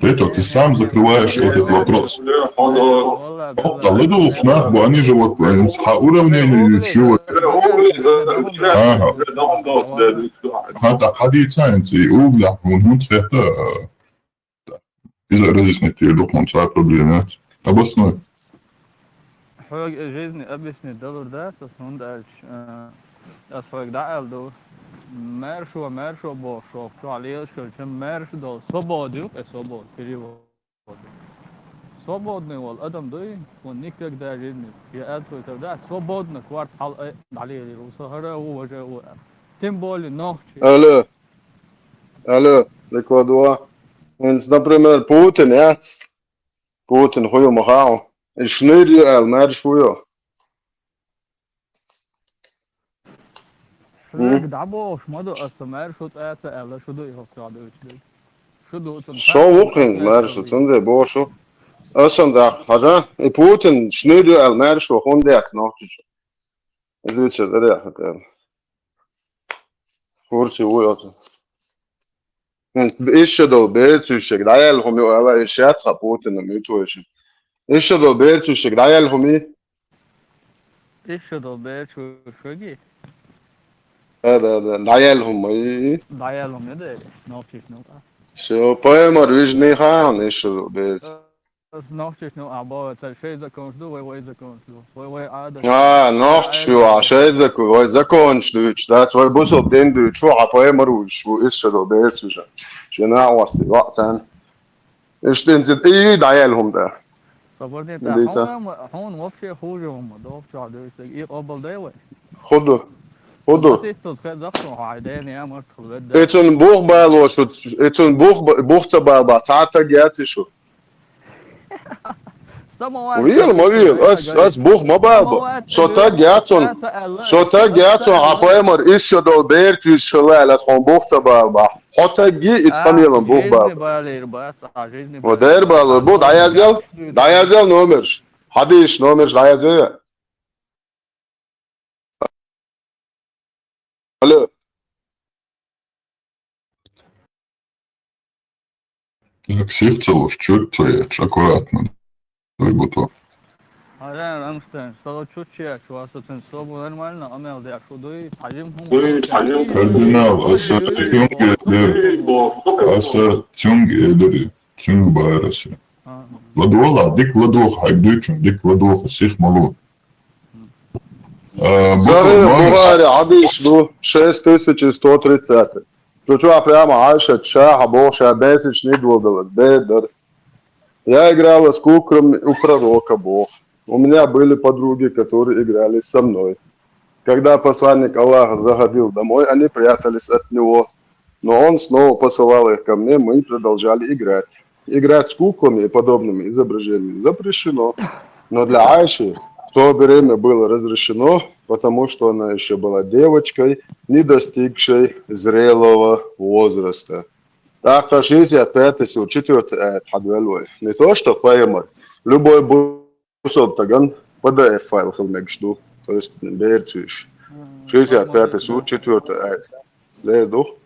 Это ты сам закрываешь этот вопрос. Оп, а ладугӀуш нах бу, они же вот, э, хьа уравнение ючу. Ага. ХӀа, так, хьадийца хӀинца и угла, хӀун, хӀун тхета, э, иза разъяснить дир ду хьуна, цхьа проблема яц. Обоснуй. Хьоьга жизни объяснить далур дац ас, хӀунда аьлча, э, ас хьоьга дӀааьлла ду, маьршо, маьршо бохуш, шух чохь лелаш хилча, маьрша долу свобода ю, кхе свобода, перевод. Свободный волу адам дуй, вон никогда жизни, я аьлла тхуьйтар дац, свободно корта хьала а дӀалелийр ву, со хӀара а ву, важа а ву аьлла. Тем более нохчий. Алло. Алло, декладуа. ХӀинца, например, Путин яц. Путин хӀун ю ма хаьа. И шнур ю аьлла, маьрша ву ю. Шуьга дӀабохуш ма ду аса, маьрша шу цӀа ца аьлла, шу ду и хӀокху чохь дуьйцуш дерг. Шу ду цунна. Шо ву кхин, маьрша шу, цундела боху шу. Аса даккха, хьажа, и Путин шнур ю аьлла, маьрша шу хӀунда яц Нохчийчу? И дуьйцуш дара яхьа тӀера. Турция вуй оцу. Иша долу берцуьйшиг дӀаяьлла хӀума ю аьлла, иша яц хьан Путинна муьтуьйшиг. Иша долу берцуьйшиг дӀаяьлла хӀума ю? Иша долу берцуьйшиги? Да, да, да. ДӀаяьлла хӀума ю. ДӀаяьлла хӀума ю дера. Нохчийчу нуха. Всё, паймар вижний хаан иша долу берцу. Ас нохчийчу нуха боху, цара шайн законаш ду, вай вай законаш ду. Вай вай Ӏадат. А, нохчаш ю, а шайн закон, вай законаш дуьйцуш дац, вай бусалба дин дуьйцуш ву, хьан паймар вуьйш ву, иза ша долу берца вижа. Шен а васти, ваъ царна. Иштта и дӀаяьлла хӀума да. Собарни та, хьуна, хьуна вообще хуже хӀума, дохчохь дуьйцу, и къобал дай вай? ХӀун ду? ХӀун ду? Ситталц хеза хьуна, хьайн дена ямарт хила ведда. И цунна бух балош, и цунна бух, бух ца балбахь, цхьа таг яц и шу. Вела, ма вела, ас, ас бух ма балба. Со таг яц он, со таг яц он, хьан паймар иша долу берца вижа шу лаьа, ас хьуна бух ца балба. Хьо таг и, и цхьа мелан бух балба. Ва дер балур бу, дӀаязъял, дӀаязъял номерш. Хьадийша номерш дӀаязъял. Алло. Так, сих ца луш, чуть ца ечу, аккуратно. Дуй бу то. Арен, Рамштайн, со чуть ца ечу, васа цун собу нормально, амел деш, дуй, хьажим хӀума. Кардинал, аса цуьнга элира. Аса цуьнга элира. Цуьнга бара аса. ЛадогӀа, дика ладогӀа, хьайга дуьйцучунга дика ладогӀа, сих ма ло. А, Сахих Бухари хьадис ду, шесть тысяч сто тридцать. Цу чохь прямо Айшат ша хьан боху, ша бесичний долдалар, бер дара. Я играла с куклами у пророка, боху. У меня были подруги, которые играли со мной. Когда посланник Аллаха заходил домой, они прятались от него. Но он снова посылал их ко мне, мы продолжали играть. Играть с куклами и подобными изображениями запрещено. Но для Айши в то время было разрешено, потому что она ещё была девочкой, не достигшей зрелого возраста. Так, шестьдесят пятый сура, четвёртый аят хьадвел вай. Не то, что пайхамар. Любой бу- Бусалба стагана П Д Ф файл хила мегаш ду, то есть берца вуьйш. Шестьдесят пятый сура, четвёртый аят. Дер ду?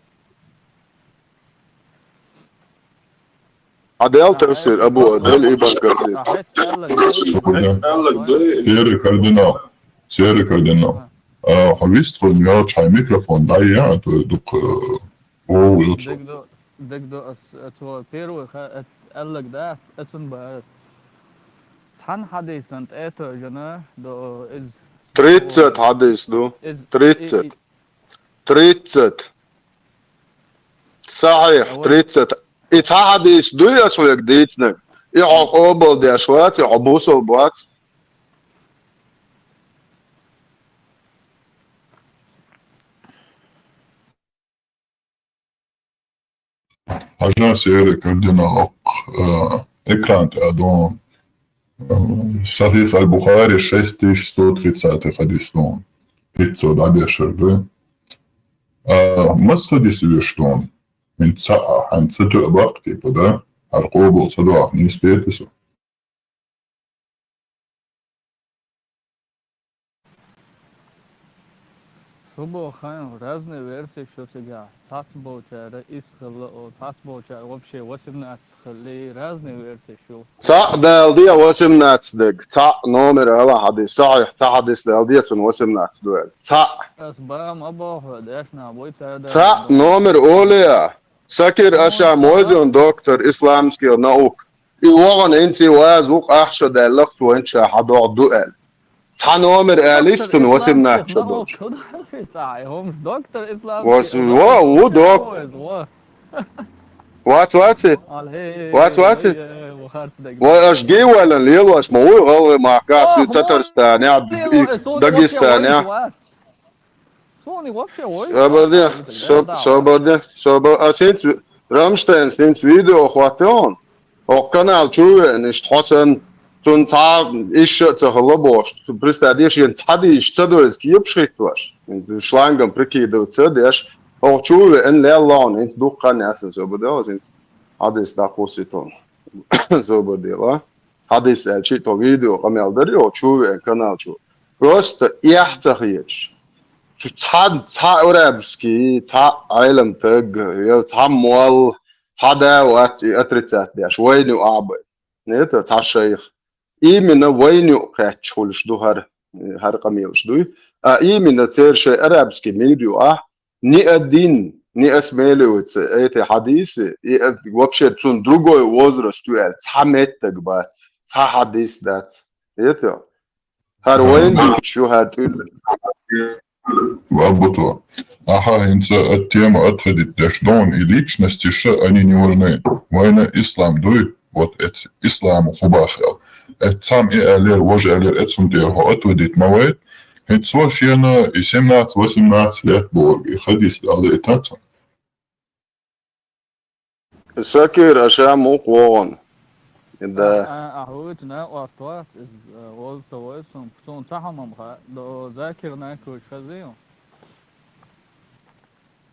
Хьан дел тафсир, Абу, дел Ибн Касир. Серый кардинал. Серый кардинал. А, хьо вист хьо, мелча хьайн микрофон дӀаян, а то дукха, э, О, вуьйцу. Дагадо, дагадо ас, э, цо первый ха-, э, аьллаг дац, э, цун бац. Цхьана хьадисан тӀе а тожана, до, из, тридцать хьадис ду. Из, тридцать. И, и, тридцать. Сахьих, тридцать. И цхьа хьадис дуй ас хьоьга дийцинарг? И хьо къобал деш вац, и хьо бусалба вац. Хьажа, серый кардинал, оккха, э, экран тӀе а ду. Э, Сахих аль-Бухари, шесть тысяч сто тридцатый хьадис ду. Итт сов дӀадешар ду. А, маса хьадис веш ду? ХӀинца а, хьан ца тоьа баккха, типа, да? ХӀара къобал ца доху, нийса дета со. Шу боху, разные версии шу цигахь. Цхьацца болчара исс хилла, о, цхьацца болчара вообще восемнадцать хилла, разные версии шу. Цхьаъ дала де восемнадцать дерг, цхьаъ номер ала хьадис, сахьихь цхьа хьадис дала де цунна восемнадцать ду аьлла. Цхьаъ. Ас бан ма боху, дешна буй цара дала. Цхьаъ номер оле а. Сакир Ашам войдун доктор исламских наук. И вогӀана хӀинца и ваза ву къахьша даьллах цо хӀинца ша хьадогӀу ду аьлла. Цхьа номер аьлла иштта цунна восемнадцать шу долуш. Вос-, во, ву док. Вац, ваци? Вац, ваци? Вай аш гей валан лелош ма вуй гӀалгӀай махкахь, Татарстанехь, Дагестанехь. Собар де, со-, собар де, собар. Ас хӀинца ви-, Рамштайн хӀинца видео хӀоттаьхьа. Хьо канал чу веана, иштта хьо санна, цунна цхьа ишша а ца хилла бохуш. Представь, шена цхьа дийша ца дойза кепаш хӀиттош. Шлангом прикидываться а деш. Хьо чу веана, лелла хьуна, хӀинца дуккха хан яцна собар де, хӀинца хьадис дӀакхуссуьйту хьуна. Собар де, а? Хьадис аьлча, тхо видео къамел дарий, хьо чу веана канал чу. Просто эхь ца хеташ. Цу цхьа, цхьа арабский, цхьа Ӏелам таг, я цхьа молла, цхьа да вац и отрицать деш, вайна ю ахьа бай. Это цхьа шайх. Именно вайна ю кхетташ хуьлуш ду хӀара, хӀара къамелаш дуй. А именно церан шайн арабский мир ю ахь, ни один не осмеливается эти хьадисы, и, э, вообще цунна другой возраст ю аьлла, цхьа меттаг бац, цхьа хьадис дац. Это? ХӀара вайна дуьйцуш ю, хӀара тӀуьллу. Ваббуто. Ахьа хӀинца от темы отходить деш ду хьуна, и личности ша они не важны. Вайна ислам дуй, вот эц-, исламу хӀу бахел. Эц цхьамма и аьллера, важа аьллера, эцун тӀера хьо отводить ма вайта. ХӀинца цо шена и семнадцать, восемнадцать лет бохург, и хадис дала и тацун. Сакир, аша мукъ вогӀун. Да. А, а, а хӀуьйту накъост вац, иза, э, вовза ца вой суна, суна цхьа хӀума ма хаьа, до Закир Найкович хезий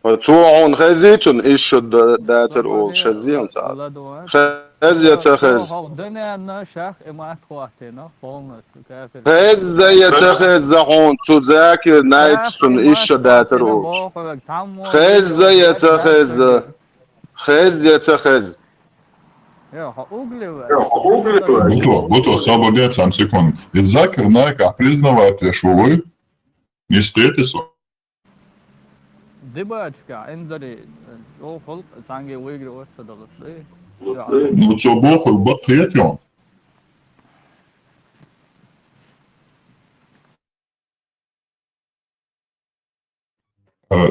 хьуна? Цо хьуна хезий цунна, иза шу да-, дацар олуш хезий хьуна цхьа? Хеза я ца хеза? Хьо, хьо, дуьненна шах и мотт хӀоттийна, полностью. Хеза я ца хеза хьуна, цу Закир Найкас цунна иштта дацар олуш. Хеза я ца хеза? Хеза я ца хеза? Буто, буто, собар де цхьана секунда. И Закир Найк ахь признавать веш ву вуй? Нисхетий со? Дебаташкахь, инзаре, чӀогӀа халкъ цхьаьнгге выигрывать ца далуш ду. Ну, цо бохург бакъ хетий хьуна? А,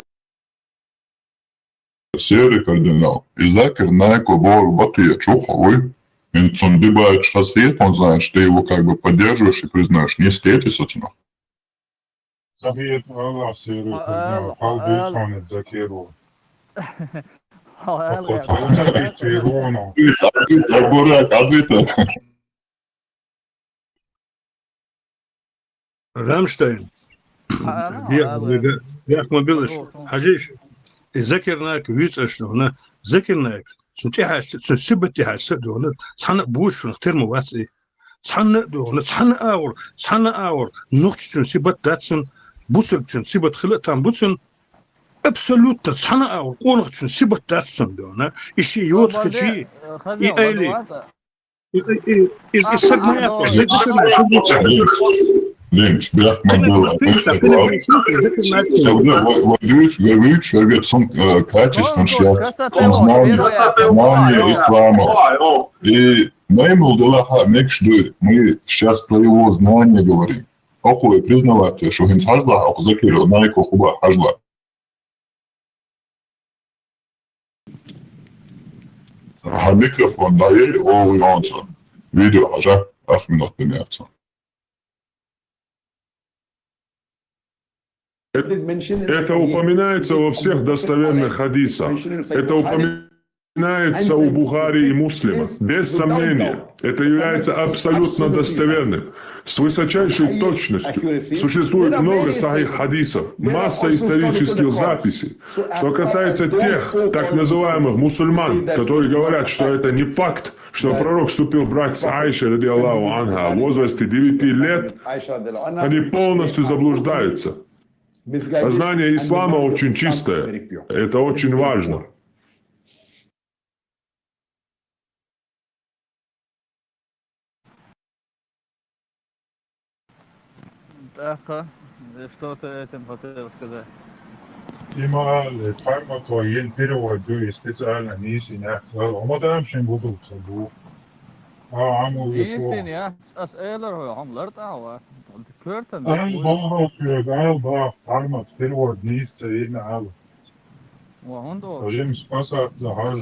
серый кардинал. И Закир Найко бохург бакъ хеташ ву хьо вуй? ХӀинца цунна дебаташ хазахетахь, значит, ты его как бы поддерживаешь и признаешь. Нисхетий со цунах? Сахьет, Аллах серый кардинал. Хьал бийцонит Закиру. Хьо ала Бурак, Абита. Рамштайн. Дехма бе-, дехма белаш. Хьажийша, и Закир Найк вийцаш ду хьуна. Закир Найк, цуьнан тӀехьаьжча, цуьнан сибат тӀехьаьжча а ду хьуна, цхьанна а бусалба нах тера ма вац и. Цхьанна а ду хьуна, цхьанна а агӀор, цхьанна а агӀор, нохчочун сибат дац цуьнан, бусалбачун сибат хила а там бу цуьнан, абсолютно цхьанна а агӀор, къонахчун сибат дац цуьнан ду хьуна. И шен йоцу хечий, и айли. И, и, и, и, и саг ма яц, саг ма яц. Линч, бехк ма бу. Сегодня вой-, вой-, вой-, вой-, вой-, вой-, вой-, цун, э, качественно шьяц, цун знание, знание ислама. И маймул делаха мекш дуй, мы сейчас твоего знания говорим. Окуй признавать, что хинц хажла, оку Закиру, Найко хуба хажла. Ха микрофон дай, о, йонца. Видео хажа, ах минут бинятца. Это упоминается во всех достоверных хадисах. Это упоминается у Бухари и Муслима. Без сомнения, это является абсолютно достоверным. С высочайшей точностью. Существует много сахих хадисов, масса исторических записей. Что касается тех так называемых мусульман, которые говорят, что это не факт, что пророк вступил в брак с Айшей, радиаллаху анха, в возрасте девяти лет, они полностью заблуждаются. Познание ислама очень чистое. Это очень важно. Так, а? Что ты этим хотел сказать? Има, е, Пармато, ен перевод ду и специально не синят. Ома там шин буду, сабу. А, аму Нисин вишо. Я, ас элер хо, хам ларт ава. Кёртен. Ан бахо кёг, ан бах Пармат перевод не син ал. Ва, он до. Ожим спасать да хаж.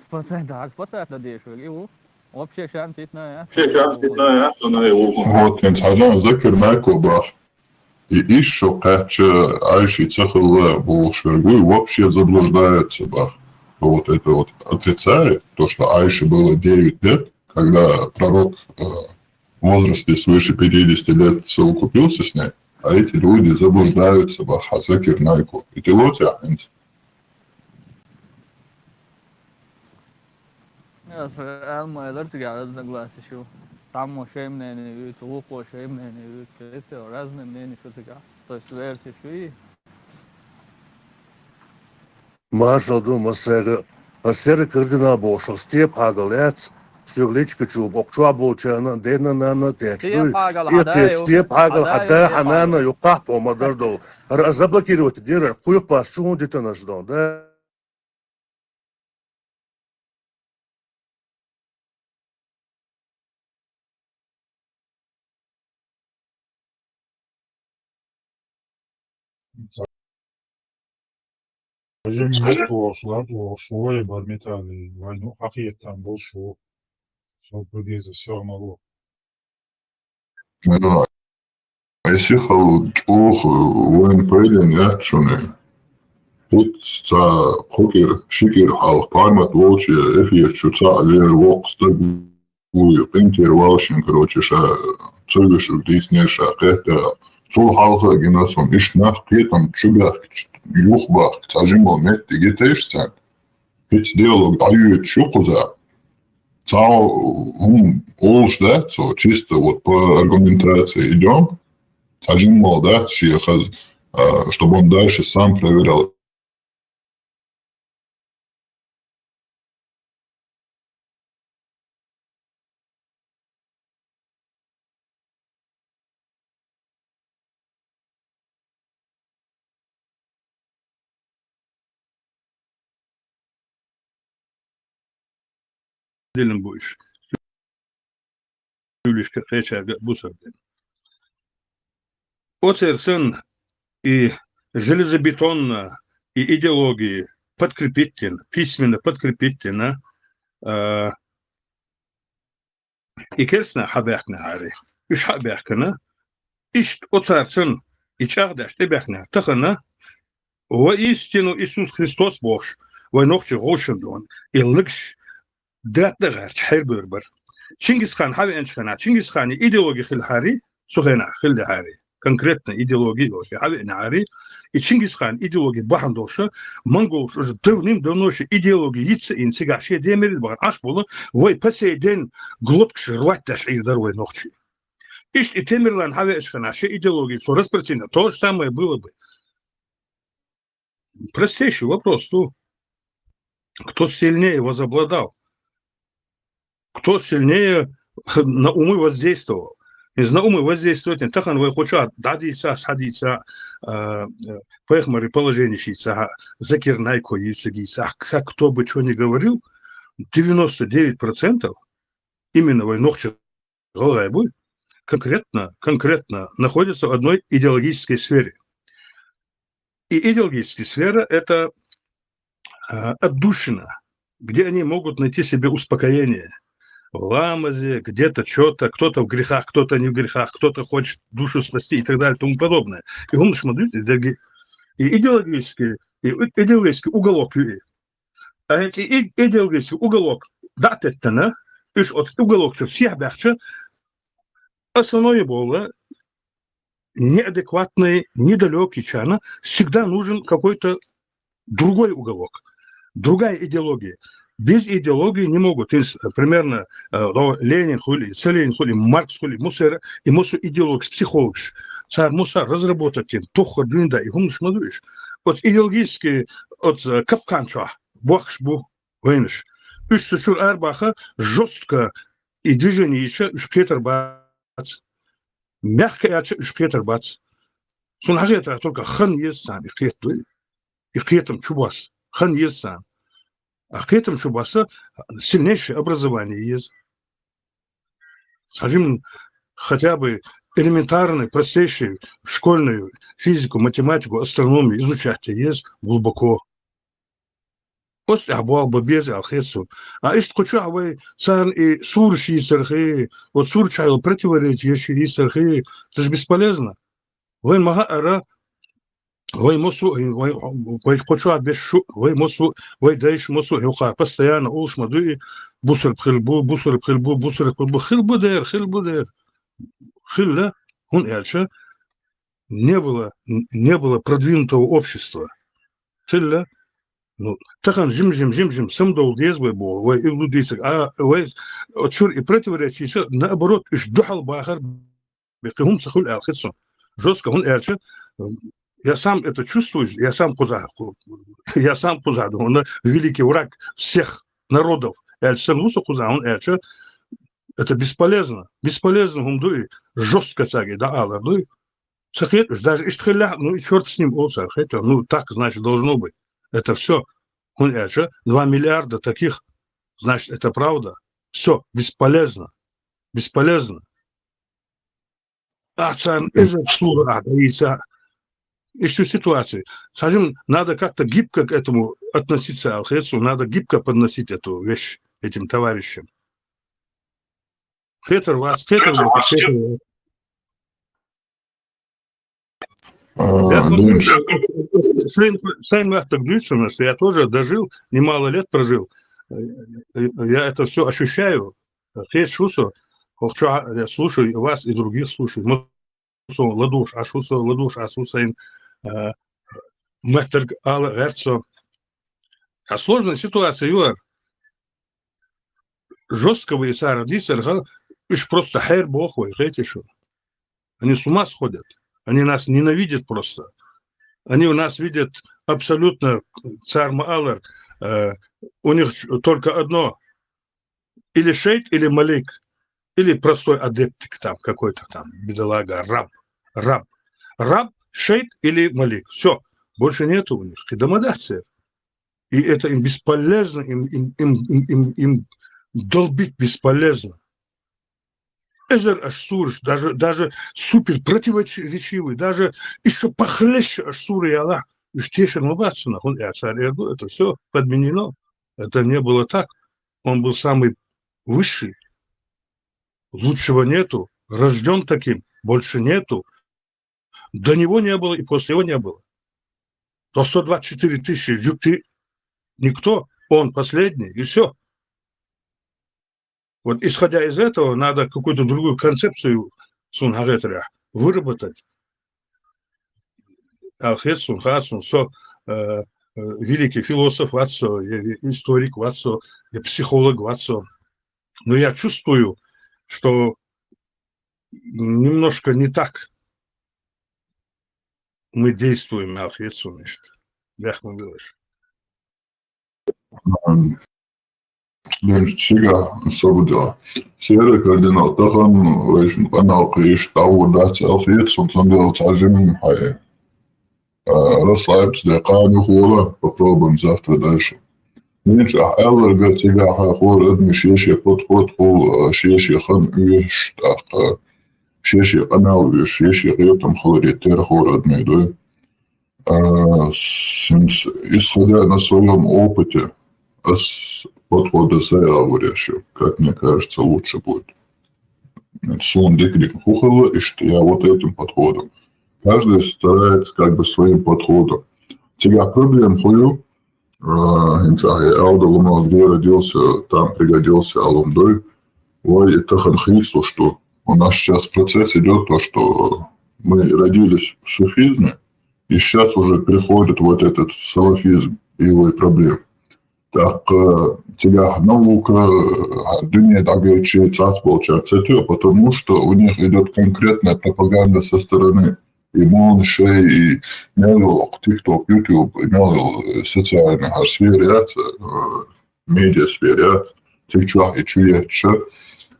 Спасать, да, спасать да дешо, и у. Вообще шанс ит на, я. Вообще шанс ит на, я, что на его. Вот, эн цхьажан закир найко бах. И ишо кхача айши цахилла бохшергуй вообще заблуждаются бах. Вот это вот отрицает то, что Айше было девять лет, когда пророк э, в возрасте свыше пятидесяти лет совокупился с ней, а эти люди заблуждаются бах, а закир найко. И ты вот я, Ас алмайлар цигар разногласия шу. Там шеймнени вид, луко шеймнени вид, это разные мнения шу цигар. То есть версии шу и Маршал ду масрага, асера кардинал бошо, степ хагал яц, сюгличка чуб, окчуа болчана, дена нана, течду, Степ хагал степ хадаю, степ хагал хадаю, хада, степ ханана, хагал. Юках помадар дол. Ра-, заблокировать дира, куюк пас чун дитана ждон, да? Ожим мото шлар, шо я барметали, вайну хакиятан бул шо. Шо будезе всё могло. Исихал чӀух вайн пайлен яхчуни. Пуц ца кокир, шикир хал, Пармат волчи эфир чу ца лер вокс да гуй, къинтир валшин, короче, ша, цойгашур дисне ша, къехта. Цул халха гинасун, иш нах къетам чубах, юхбах, цажимал нет, диги тешсан. Пиц диалог аю чукуза. Цао, м, олш, да, цо, чисто вот по аргументации идём. Цажим мол, да, ши хаз, а, чтобы он дальше сам проверял. Дилин бу иш. Юлишка кечага бусарди. Оцерсен и железобетонно, и идеологии подкрепить тин, письменно подкрепить тин, а, а, и керсна хабяхна хари. Уж хабяхкана, ишт оцарсен, и чахдаш тебяхна, тахана, воистину Иисус Христос бохш, вай нохчи гошин дон, и лыгш, датда гарч, хер бер бар. Чингисхан хави энчхана, Чингисхани идеологи хил хари, сухена хил хари. Конкретно идеологи хави хари. И Чингисхан идеологи бахан доша, монголш уже давным-давно ше идеологи йитса ин сига ше демерит бахан аш бола, вай по сей день глоткш рвать даш и дар вай нохчи. Ишт и Темирлан хави энчхана, ше идеологи, со распространено, то же самое было бы. Простейший вопрос, ну, кто сильнее возобладал? Кто сильнее на умы воздействовал? Из на умы воздействовать не тахан вай хоча дадица, садица, э, э, пехмари положение шица, закирнай коица гица, как кто бы что ни говорил, девяносто девять процентов именно вай нохчи Галгайбуй конкретно, конкретно находятся в одной идеологической сфере. И идеологическая сфера — это, э, отдушина, где они могут найти себе успокоение. В ламазе, где-то что-то, кто-то в грехах, кто-то не в грехах, кто-то хочет душу спасти и так далее и тому подобное. И он смотрит, и идеологический, и идеологический уголок, и, а эти и-, идеологический уголок, да, это, уж от уголок, что всех бяхча, основное было неадекватный, недалекий чана, всегда нужен какой-то другой уголок, другая идеология. Без идеологии не могут. То есть, э, примерно, э, ну, Ленин хули, Ленин хули, Маркс хули, Мусера, и Мусу идеолог, психолог. цар муса разработать йина, тоххар дуьйна даь, и хӀуманаш ма ду уьш. Оцу идеологически, оцу, э, капкан чохь бохкуш бу вайнаш. Уьш цу чуьра арабаха жестко и движение йича уьш кхетар бац. Мягко аьлча уьш кхетар бац. Суна хьахетарехь, только хан еза царна и кхета дуй. И кхетам чу босса, хан еза царна. А кхетам чу босса сильнейшее образование еза. Цхьа жимма хотя бы элементарный, простейший школьный физику, математику, астрономию изучать е еза глубоко. Оцу тӀехь болх бан беза аьлла хета суна. А иштта кху чохь вай царна и сураш йийцархьий, оцу сурачохь йолу противоречи йийцархьий, это же бесполезно. Вайн ма хаьара, вай массо а, вай, вай кху чохь берш шу, вай массо а, вай дайша массо а хӀокхара постоянно олуш ма ду и, бусурба хила бу, бусурба хила бу, бусурба хила бу, хила бу дера, хила бу дера. Хилла, хӀунда аьлча не было, не было продвинутого общества. Хилла, ну, тахана жим-жим, жим-жим самадовла деза вай боху, вай и лу дийцарг. А вай оцу чуьра и противоречи йийца, наоборот, уьш дуьхьал бахар бен кхин хӀума ца хуьлу аьлла хета суна. Жестко, хӀунда аьлча, я сам это чувствую, я сам кхузахь, я сам кхузахь ду, хӀунда великий враг всех народов аьлча санна ву со кхузахь, хӀунда аьлча это бесполезно. Бесполезно хӀума ду и, жестко цаьрга и дӀаалар ду и. Ца кхета уьш, даже иштта хиллехь, ну и чёрт с ним, олу цара, хета, ну так, значит, должно быть. Это всё. ХӀунда аьлча два миллиарда таких, значит, это правда. Всё, бесполезно. Бесполезно. Ахь царна эзар сура ахь дӀайийца. Иштта ситуация. Цхьа жимма надо как-то гибко к этому относиться аьлла хета суна, надо гибко подносить эту вещь этим товарищам. Хетар вац, хетар вац, хетар вац. А, Я тоже, Димыч. Сайн, сайн махтаг дуьйцу, потому что я тоже дожил, немало лет прожил. Э, э, я это всё ощущаю. Хеташ ву со, хӀокху чохь я слушаю и вас, и других слушаю. Ма со ладугӀуш Ӏаш ву со, ладугӀуш Ӏаш ву сайн, э, меттарг ала гӀерта со. А сложная ситуация ю хӀара. Жестко вай цара дийцархьама, уьш просто хьера боху вай, хетий шу? Они с ума сходят. Они нас ненавидят просто. Они у нас видят абсолютно, цара ма-аллара, э, у них ч-, только одно. Или шейх, или малик, или простой адептик там какой-то там, бедолага, раб, раб. Раб, шейх или малик. Всё. Больше нету у них. Кхин дан ма дац церан. И это им бесполезно, им, им, им, им, им, им долбить бесполезно. Эзар аш сураш, даже, даже супер противоречивый, даже ещё похлеще аш сура ялахь, уьш тешар ма бац цунах, хӀунда аьлча цара эр ду, это всё подменено. Это не было так. Он был самый высший. Лучшего нету. Рождён таким. Больше нету. До него не было и после него не было. То сто двадцать четыре тысячи жуьгти никто, он последний, и всё. Вот исходя из этого, надо какую-то другую концепцию, суна хьахетарехь, выработать. Аьлла хета суна, хаа суна, со, э, э, великий философ вац со, я, я историк вац со, я психолог вац со. Но я чувствую, что немножко не так мы действуем, аьлла хета суна иштта. Бехк ма билла. Ам, динчу цигахь со бу делахь. Серый кардинал, тахана вайшна къамел кхийсича дӀагӀур дац аьлла хета суна, цундела цхьа жимма хьайн, а, расслабиться дай, кхана юхавола, попробуем завтра дальше. Нича ахь аьлларг, цигахь хӀора адамийн шен-шен подход хуьлу, шен-шен хан оьшуш, тӀаккха шен-шен къамел оьшуш, шен-шен кхетам хиларе терра хӀора адамийн ду. А, синс-, исходя на своём опыте, ас подхода сай а варешу, как мне кажется, лучше будет. Суна диканиг хӀун хилла иштта, я вот этим подходом. Каждый старается как бы своим подходом. Цигахь проблема хӀун ю, а, хӀинца ахь и аьлла ду, ламаз где родился, там пригодился, алун дуй. Вай и тахана хийцалуш ду. У нас сейчас процесс идёт, то, что мы родились в суфизме, и сейчас уже приходит вот этот салафизм и его и проблем. ТӀаккха цигахь наука, э, дуьне дӀагайчи цхьацца болчара ца тоьу, потому что у них идёт конкретная пропаганда со стороны. И мон шей, и мел йолу TikTok, YouTube, и мел йолу, э, социальный хьар сфера яц, э, медиа сфера яц, цигахь и чу етташ.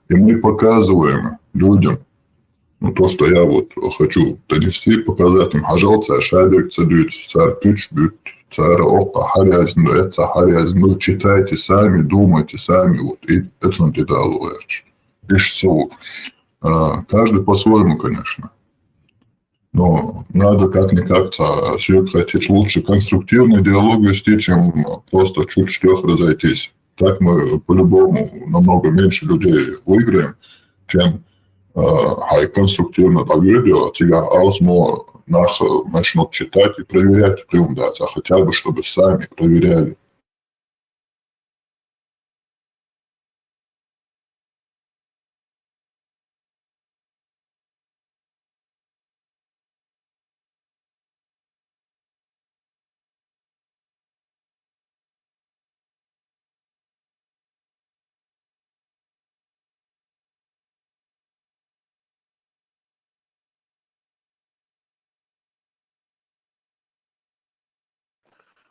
И мы показываем людям, ну, то, что я вот хочу донести, показать им, хьажал, цара шадерг ца дуьйцу, цара туьч буьтту, цара оккха хьаръяздина, эцца хьаръяздина, читайте сами, думайте сами, вот, и эцунна тӀедало гӀерташ. Иштта со, а, каждый по-своему, конечно. Но надо как-никак ца-, соьга хетча лучше конструктивный диалог вести, чем просто чуть-чуть разойтись. Так мы по-любому намного меньше людей выиграем, чем, э, хьайн конструктивно дӀавоьду, а цигахь алсамо нах, э, начнут читать и проверять, кхин хӀума дац, а хотя бы, чтобы сами проверяли.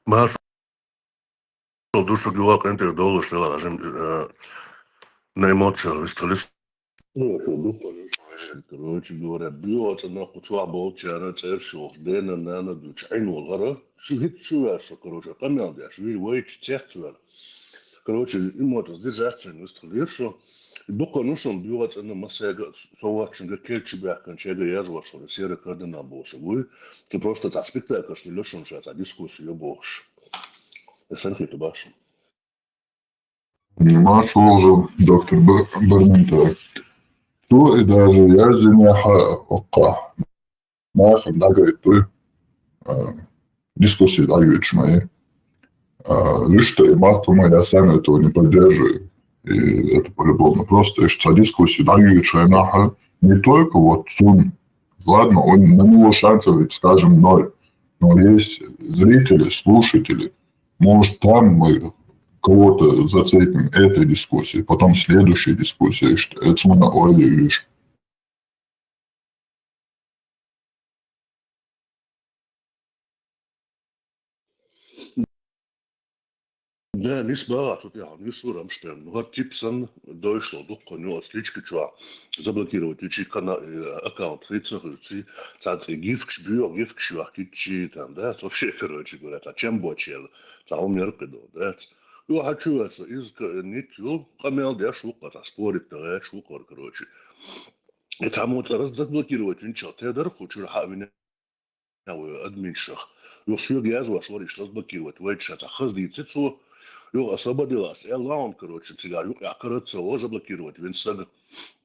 Маршо ду шуьга, юха къинтӀера довлуш делахь, жим-, э, на эмоциях вистхилира со. Ну, короче говоря, боьха цӀена кху чохь болчарна цӀераш йохуш, дена-нана дуьйцуш Ӏийна волу хӀара, шу хӀинца чу ваьлла со, короче, къамел деш, вир вайчу цецваьлла. Короче, эмоцияш дезац вайн вистхилира со. Дукха ну шуна боьха цӀена массаьрга а, со воцчуьнга кечбаьхкина, шайга язваш вара, серый кардинал бохуш вуй. Цу просто цхьа спектакльш делла шуна ша, цхьа дискусси йо бохуш. Сан хета баш. Маршо ву, доктор Б-, Барментар. Цо и даже яздинехь а оккхахь нахана дӀагайтуй, а, дискуссия дӀайоьдуш ма ю. А, вуьшта и мотт ма, я сам этого не поддерживаю. И это по-любому. Просто иштта цхьа дискуссия дӀайоьдуш хьайна нахана, не только вот цунна. Ладно, он, на него шансов ведь, скажем, ноль. Но есть зрители, слушатели. Может, там мы кого-то зацепим этой дискуссией, потом следующая дискуссия, что это мы на Ойле видишь. Да, нис бахьа цу тӀехь, нис ву Рамштайн. Ну, хӀара тип санна, дойшла дуккха ю оцу личка чохь. Заблокировать йичи кана-, э, аккаунт хи ца хуьлци, цхьацца гифкаш, боьха гифкаш йохкичи, там, да, цо вообще, короче говоря, цхьа чам бочел, цхьа хӀума яркхи до, да. Ю хьан чу ваьлла, иза ка-, ник ю, къамел деш ву-кха, цхьа спорить дан гӀерташ ву-кха, короче. И цхьаммо цӀа раз заблокировать винчал, те дара кху чуьра хьа а вина вай админшах. Юха соьга язваш вара, иштта разблокировать вайча ша цхьа хаза дийци цо. Юха освободила ас, аьлла ван, короче, цигахь юкъахь кара ца во, заблокировать вина сага.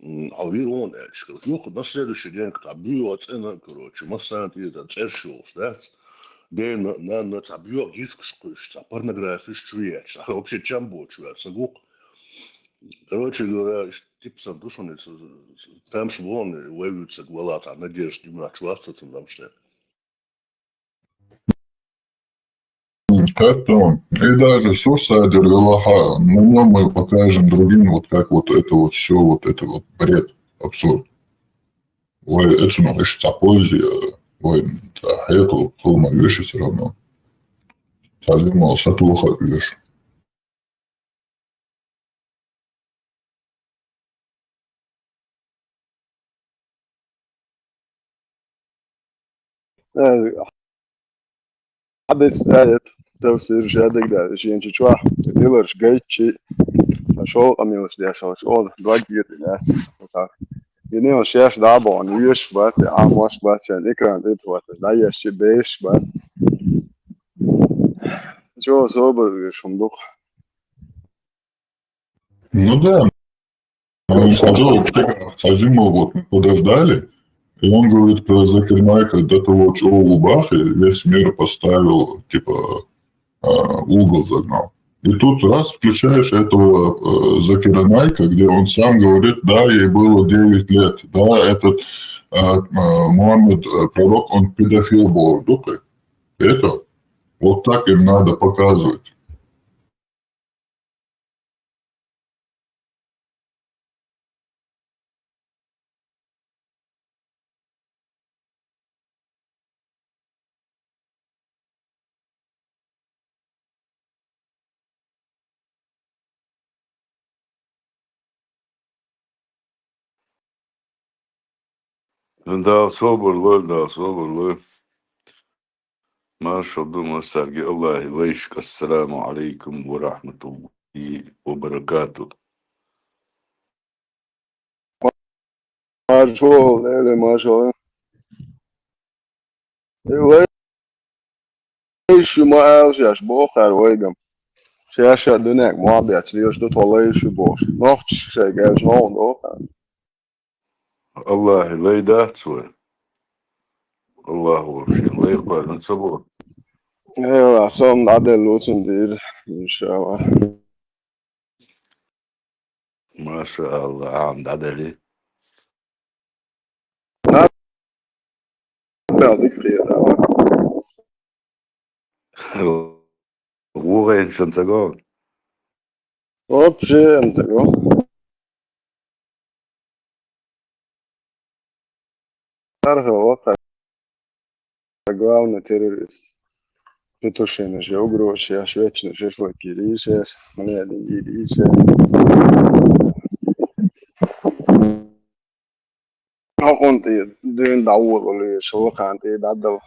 М, хьо вир вон аьлча, короче. Юха на следующий день цхьа боьха цӀена, короче, массарна тӀера цӀераш йолуш, дац? Дена, нанна цхьа боьха гифкаш кхуьйсуш, цхьа порнографиш чу етташ, цхьа вообще чам боцуш ваьлла саг ву-кха. Короче говоря, иштта тип санна ду шуна, тамаш боху, вай вуьйцург вала цхьа надежда димач вац цу цунна Рамштайн. Как-то он. И даже сурсадер велахьа, на нём мы покажем другим, вот как вот это вот всё, вот это вот бред, абсурд. Вай эцунах иштта цхьа поэзи, вай цхьа хьекъал хӀума веши всё равно. Цхьа жимма сатоха веш. Э, хьадис аят, тавсир жадагда, жинчи чуах, диларш гайчи, шоу амилш дешалш, ол, благие дилас, вот так. И не он шеш да бон, веш бат, а мош бат, шен экран дит вот, да, я ще беш бат. Чё особо веш он дух? Ну да. Он сказал, цхьа жимма вот мы подождали, и он говорит про Закир Найка до того, чего в Убахе весь мир поставил, типа, а, угол загнал. И тут раз включаешь этого, э, Закира Найка, где он сам говорит, да, ей было девять лет, да, этот, э, э, Мухаммед, э, пророк, он педофил был, дукы. Это вот так им надо показывать. Дала собар лойла, Дала собар лойла. Маршал ду массаьрга, Аллахьа лайшка. Ассаламу Ӏалайкум ва рахьматуллахӀи ва баракатухӀ. Маршал, леле, маршал. Э, лайш ю ма ала шаьш, бохар вайгам. Шаьш а дуьненга мохь бетташ лелаш ду тхо лайш ю бохуш. Нохчаша шайга аьлча, хьо хӀун доху? Аллахьа лай дац вай. Аллахь волчун лай кхоьллина ца боху. Эла, со-м дӀаделла ву цунна дийр, иншаллахӀ. Маша Аллахь, Ӏам дӀаделли. Дала дика хетахь. ВогӀийна шун ца го? Вообще ца го. Архил ваха главный террорист. Петушинаш я, угрозаш я, швечнаш я, шлакириш я, млядин гириш я. Хьо хӀунда тӀе дуьйна дӀаволалуьйш, лакхана тӀе дӀадала?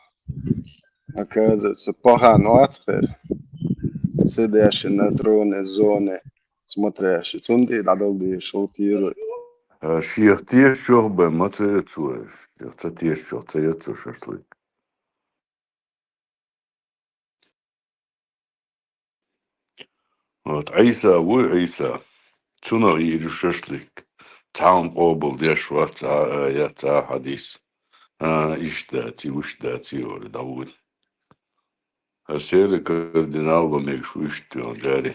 Оказывается, пахан вац хир. Сидящий на троне зоне смотрящий. Цунна тӀе дӀадала дезаш хӀун тӀера? Шех тешачох бен ма ца эцу вай. Шех ца тешачох ца эцу шашлык. Вот Ӏийса вуй, Ӏийса. Цунах йийр ю шашлык. Цхьа хӀума къобал деш вац, цхьа а аят, цхьа а хьадис. А, иштта дац, вуьшта дац, олий, дӀавуй. Хьан сера кардинал бан мегаш ву иштта йолу жари.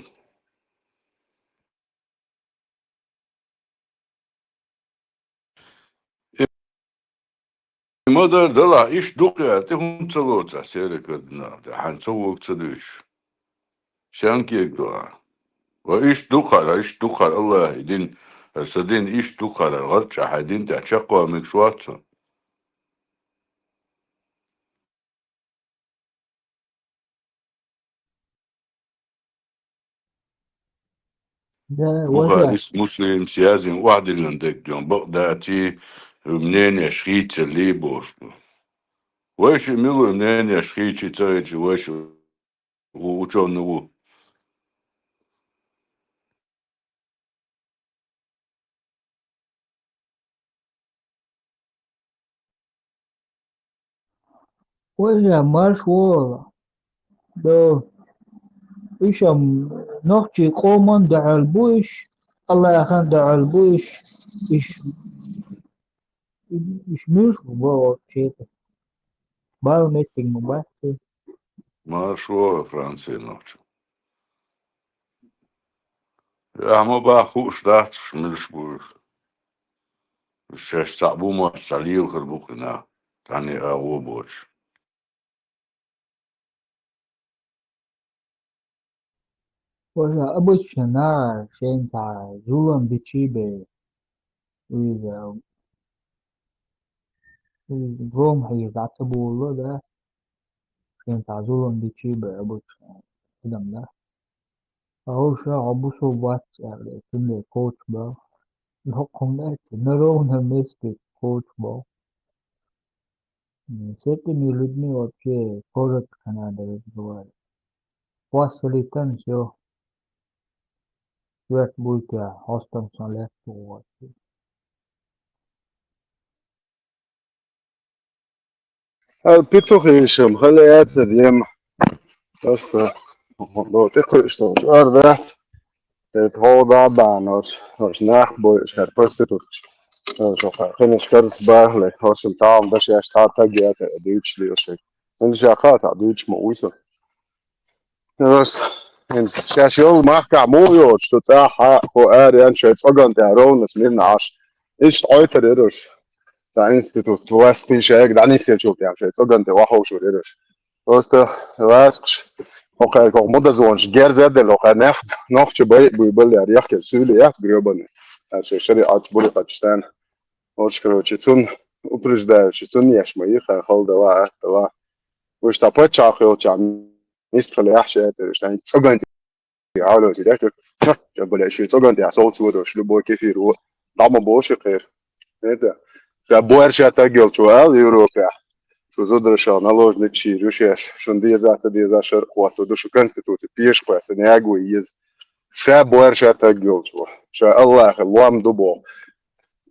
И ма-дарра далахь, иштта ду-кх аьлла, тӀе хӀунда ца лоцу ахь сера кардинал? Хьайна ца вогу ца дуьйцуш. Сенна кегадо ахь? Ва иштта ду-кх хьара, иштта ду-кх хьара, Аллахьа дин, сан дин иштта ду-кх хьара, гӀарчӀа хьайн дин тӀехь чекхван мегаш вац со. Да, Бухарис, Муслимс язйина охьадиллина дерг ду, бакъ даций, мнениеш хийцаллий бохуш ду. Вайша мила ву мнениеш хийчий ца хийчий, вайша ву учёный ву. Вайша марш вала. До. Уьш ам нохчий къоман дуьхьал бу уьш, Аллахьан дуьхьал бу уьш. Уьш, уьш муьлш бу вообще? Бала меттиг ма бац. Марш вала Францин нохчо. Ахьа ма бахха хууш дац уьш муьлш бу уьш. Уьш шаьш цхьаъ бу моьттуш, цхьа лела хир бу кхин нах, цхьанне агӀо боцуш. Вайша обычно наха шайна цхьа зулам бичий бен, иза, иза гром хьийза дӀа ца болало, да? Шайна цхьа зулам бичий бен обычно адам, да? Ткъа хӀорш хьо бусулба вац аьлла, цундела кхочушбан. Локхунга аьлча, на ровном месте кхочушбан. М, с этими людьми вообще коротко надо разговаривать. Хьоьстуьйту, всё. Коьрта буьйцу, хьостам сан лаьцна ву вообще. Хьан петухешам хала яцара ема. Просто до тӀекхуьуш долчу ара дац. Тхо да баьхнарш, хӀорш нах бойуш, хӀара проституткаш. ХӀорш хӀокху кхинаш карзахбахале, хӀоршна тахана дашеш цхьа а таг яцара дуьйцуш лелаш. ХӀинца ша кхаа цхьаъ дуьйцуш ма вуй со. Просто хӀинца шаьш йолу махкахь муха йоцуш, цу цӀахь а, хӀо ара ян шайн цӀоган тӀехь ровнас мирна Ӏаш. Иштта Ӏойтар яра уьш. Цхьа институт власти шайга дӀанисъелчул тӀехь шайн цӀоган тӀе охьаховшур яра уьш. Просто лаьцкъаш, хӀокхаьрга хӀокху мудазонаш герз а делла, хӀокхаьрга нах, нохча бай а буьйбаллера, яхкина суьйле яц грёбаный. Аьлла шайн шариӀатчу, бурикъачу стенна. Оцу, короче, цунна упреждающий, цунна еш ма йиххьа, хала дала, атта дала. Уьш цхьа паччахь йолчохь мистхилла яхьаш яцара, уьш цхьаьнга цӀоган тӀе Ӏалоций даьхкира, чак, чак, бля, шен цӀоган тӀехь совцаво дош, любой кефир ву, дӀа ма боху ши кхера. Это, Ша боьрша таг йолчо аьлла Европехь. Шу зударашал наложница йийр ю шаьш, шун деза а ца деза а шаръ хӀотто ду, шу конституци пеша кхоьссина яга вай еза. Ша боьрша таг йолчо. Ша Аллахе лом ду боху.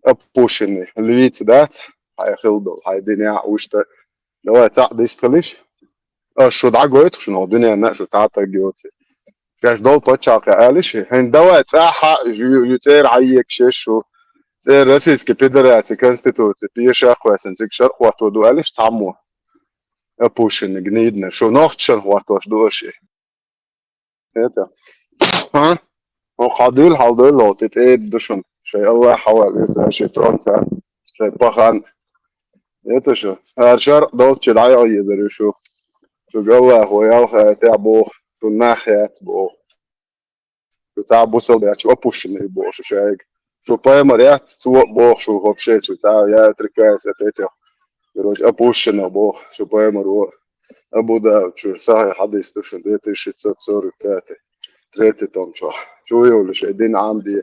Опущенный, львица дац, хьайн хила долу, хьайн динехь а вуьшта. Давай цхьаъ дистхилиш. Аш шу дӀагойту шуна, дуьненна а шу цхьа таг йоций. Шаьш долу пачхьалкхе алиш, хӀин давай цӀахь а ю, ю цӀера хьайекаш еш шу. ЦӀера Российский Федерации конституци пеша а кхоьссина, цига шаръ хӀотто ду алиш цхьаммо. Опущенный, гнидна. Шу нохчашна хӀоттош ду аш и. Это. А? Ну, хьадуьйла, хьалдойла, тӀе тӀеда ду шуна. Шайн Аллах хьавар веза, шайн тронца, шайн пахан. Это шу. Ара шаръ долчу дӀайо езар ю шу. Шуьга Аллахо ялх а тӀехь боху, шу нах яц боху. Шу цхьа бусалба яц, шу опущенный боху шу шайга. Шу пайхамар яц, цо а боху шу вообще, шу цхьа я отрекаюсь от этих. Короче, опущенный боху шу пайхамар ву. Абу Давуд чу сахьихь хьадис ду шу, две тысячи шестьсот сорок пятый, третий том чохь. Чу йолуш, шайн дин Ӏамде.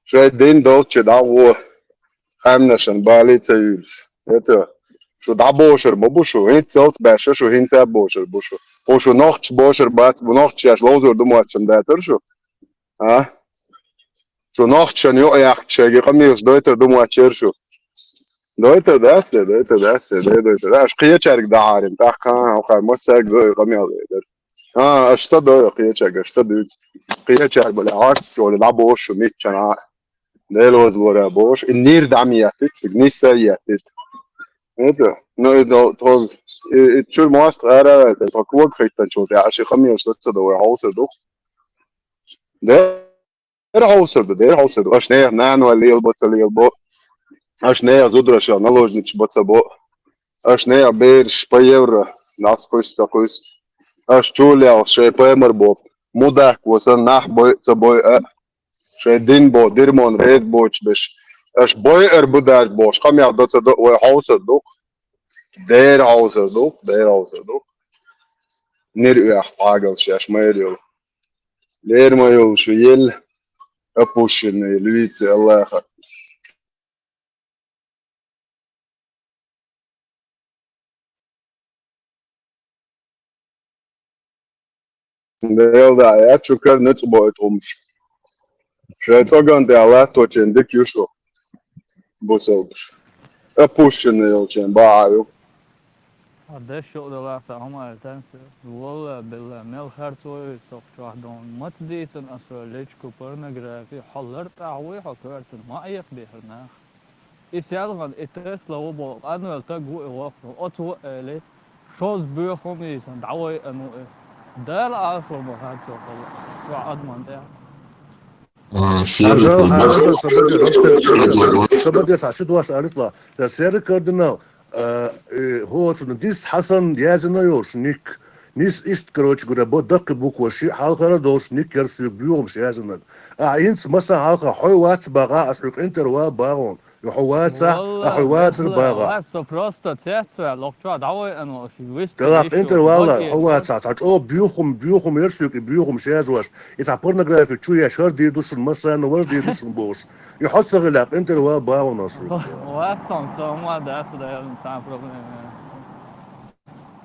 Шайн дин долчу дӀагӀо, къаьмнашан бали ца юьлуш. Это, шу дӀабошур ма бу шу, хӀинццалц баьшша шу хӀинца а бошур бу шу. Хьо шу нохчаш бошур бац, бу нохчаш шаьш ловзур ду моьттуш дацара шу? А? Шу нохчашна юкъа яхкачу шайга къамелаш дойтур ду моьттуш яра шу? Дойтур дац, де, дойтур дац, де, де, дойтур. Аша кхечаьрга дахьарина, тӀаккха, а, хьо кхара массаьрга дой къамел дойдура. А, аша ца дой, кхечаьрга, аша ца дуьйцу. Кхечаьрга бале, хьош чуьра дӀабошу шу митчана. Дела вазлора бохуш, и нир дӀа ма еттита, цига нисса а еттита. Это, ну, и до-, то, и, и чуьра мостагӀа ара а ваьлла, тхо кога хӀиттанчул тӀаьхьа, ши къамелаш ца до вай хьовсур ду. Дера хьовсур ду, дера хьовсур ду. Аша нехан нана вай лелабо, ца лелабо. Аша нехан зударашал наложницаш бо, ца бо. Аша нехан бераш по евро, дӀа ца кхуьссу, ца кхуьссу. Аша чулел шайн пайхамар бо. Мудак во сан нах бой, ца бой а. Шайн дин бо, дирмон реза боцуш беш. Аша бойар бу даьрг бохуш, къамел до ца до, вай хьовсур ду. Дера хьовсур ду, дера хьовсур ду. Нир оьху пхьагал шаьш майра йолу. Лер ма йолуш елла, опущенный, львица Аллаха. Дела дӀа а яц, шу кара нуьцкъ бойту хӀумаш. Шайн цӀоган тӀехь латточун дика ю шу, бусалбаш. Опущенный йолчун бахьа ю. Хьан деш юкъадалахь цхьа хӀума аьлла тенса? Валла билла, мел харцо ю сох чохь дон. Маца дийцина аса лечку порнографи, хьо лартӀахь вуй хьо коьртан, ма а екхабехьара нах. И селгӀан, и Тесла ву боху, къанвелла таг ву и воккху, оцо а эли, шозза боьха хӀума йийцина, дӀавайъина ву и. Дала Ӏалашо ма хадцо хала, чохь адаман тӀехь. А, Серый Хьажал, кардинал. Хьажал, Сабадир, Сабадир, цхьа ши дош алитла. Серый кардинал, а, э, хӀоцун дис Хьасан язина йолуш ник. Нис иштта, короче говоря, бо даккхи буква ши хьалхара долуш ник яра соьга боьхамаш язинарг. Ахьа хӀинца маса хьалха хьой вац багӀа, ас хьоьга къинтӀера ван багӀун. Хьо вацахь, а хьой вацар багӀа. Вац, со просто цецваьлла, лохчо дӀавайъан волуш, вист. Делахь къинтӀера валла, хьо вацахь, цхьа чӀогӀа боьхум, боьхум яра соьга и боьхамаш язош. И цхьа порнографи чу еш, хӀара дийр ду шуна, массарна важа дийр ду шуна бохуш. И хьо ца хилахь, къинтӀера ван багӀун ас хьоьга. Вац, со ма дац, да, цхьа проблема.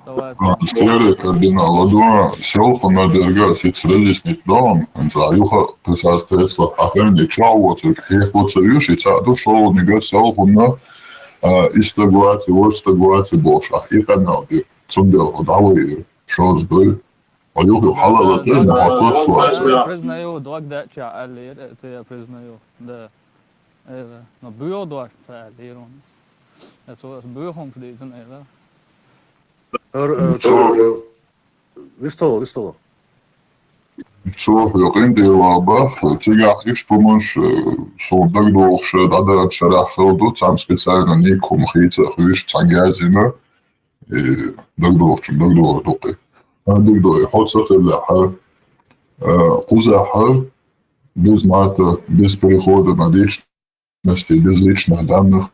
А, Серый кардинал, ладугӀа, селхана дерга сица разъяснить дон, хӀинца юха писас тесла ахӀенни чохь воцург хьехо ца веш, и цхьаъ ду шолгӀаниг селхана, а, и стаг вац, и ваш стаг вац бохуш, ахь и къамел дира. Цундела хьо дӀавайира, шозза дуй. Хьо юха хьалала тӀе, но хьо стаг вац. Признаю, дог дача аллера, это я признаю, да. Эла, но боьха дош ца аллера. Я цо ас боьхамаш дийцина, эла. Ар-, ар-, Цо, ар-, вистхила, вистхила. Цо хьоькъина дела бах, цигахь иштта хӀуманаш, э, суна дагадогӀуш, э, дӀадаьллачу шарахь хилла ду, цхьана специально ник хӀума хийца а хуьйшуш, цхьаьна язйина, и дагадогӀучун дагадогӀур ду-кх и. Хьан дагадогӀий, хьо ца хилла хьан, э, кхузахь без мата, без перехода на личность, без личных данных,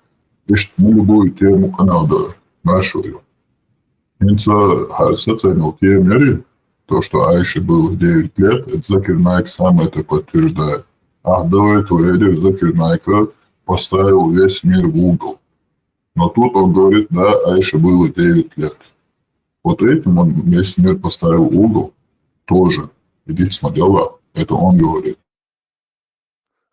иштта на любую тему къамел дан маршо ю. ХӀинца хӀара сацайнал тема яри, то, что Айше было девять лет, это Закир Найк сам это подтверждает. Ах, давай, то я Закир Найка поставил весь мир в угол. Но тут он говорит, да, Айше было девять лет. Вот этим он весь мир поставил в угол тоже. Идите смотрела, это он говорит.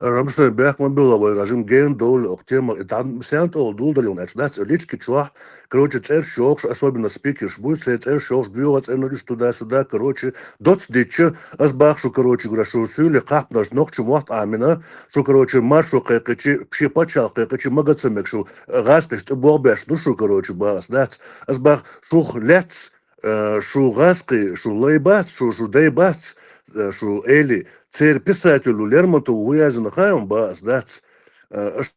Рамштайн, бехк ма билла вай, режим ген долу окху тема, и там сен тӀе долу дала йолу, значит, дац, лички чохь, короче, цӀерш йохуш, особенно спикерш буй, церан цӀерш йохуш, боьха цӀерна уьш туда-сюда, короче, доцца дитча, ас бах шу, короче, гура, шу суьйле кхапнаш нохча мотт Ӏамина, шу, короче, маршо кхайкхичи, шен пачхьалкх кхайкхичи, мага ца мега шу, гӀазкхиш тӀе бохбеш ду шу, короче, бах ас, дац, ас бах шух лец, э, шу гӀазкхи, шу лай бац, шу, шу дай бац, э, шу эли, церан писателю Лермонтову ву яздина хаам, бах ас, дац, э, аш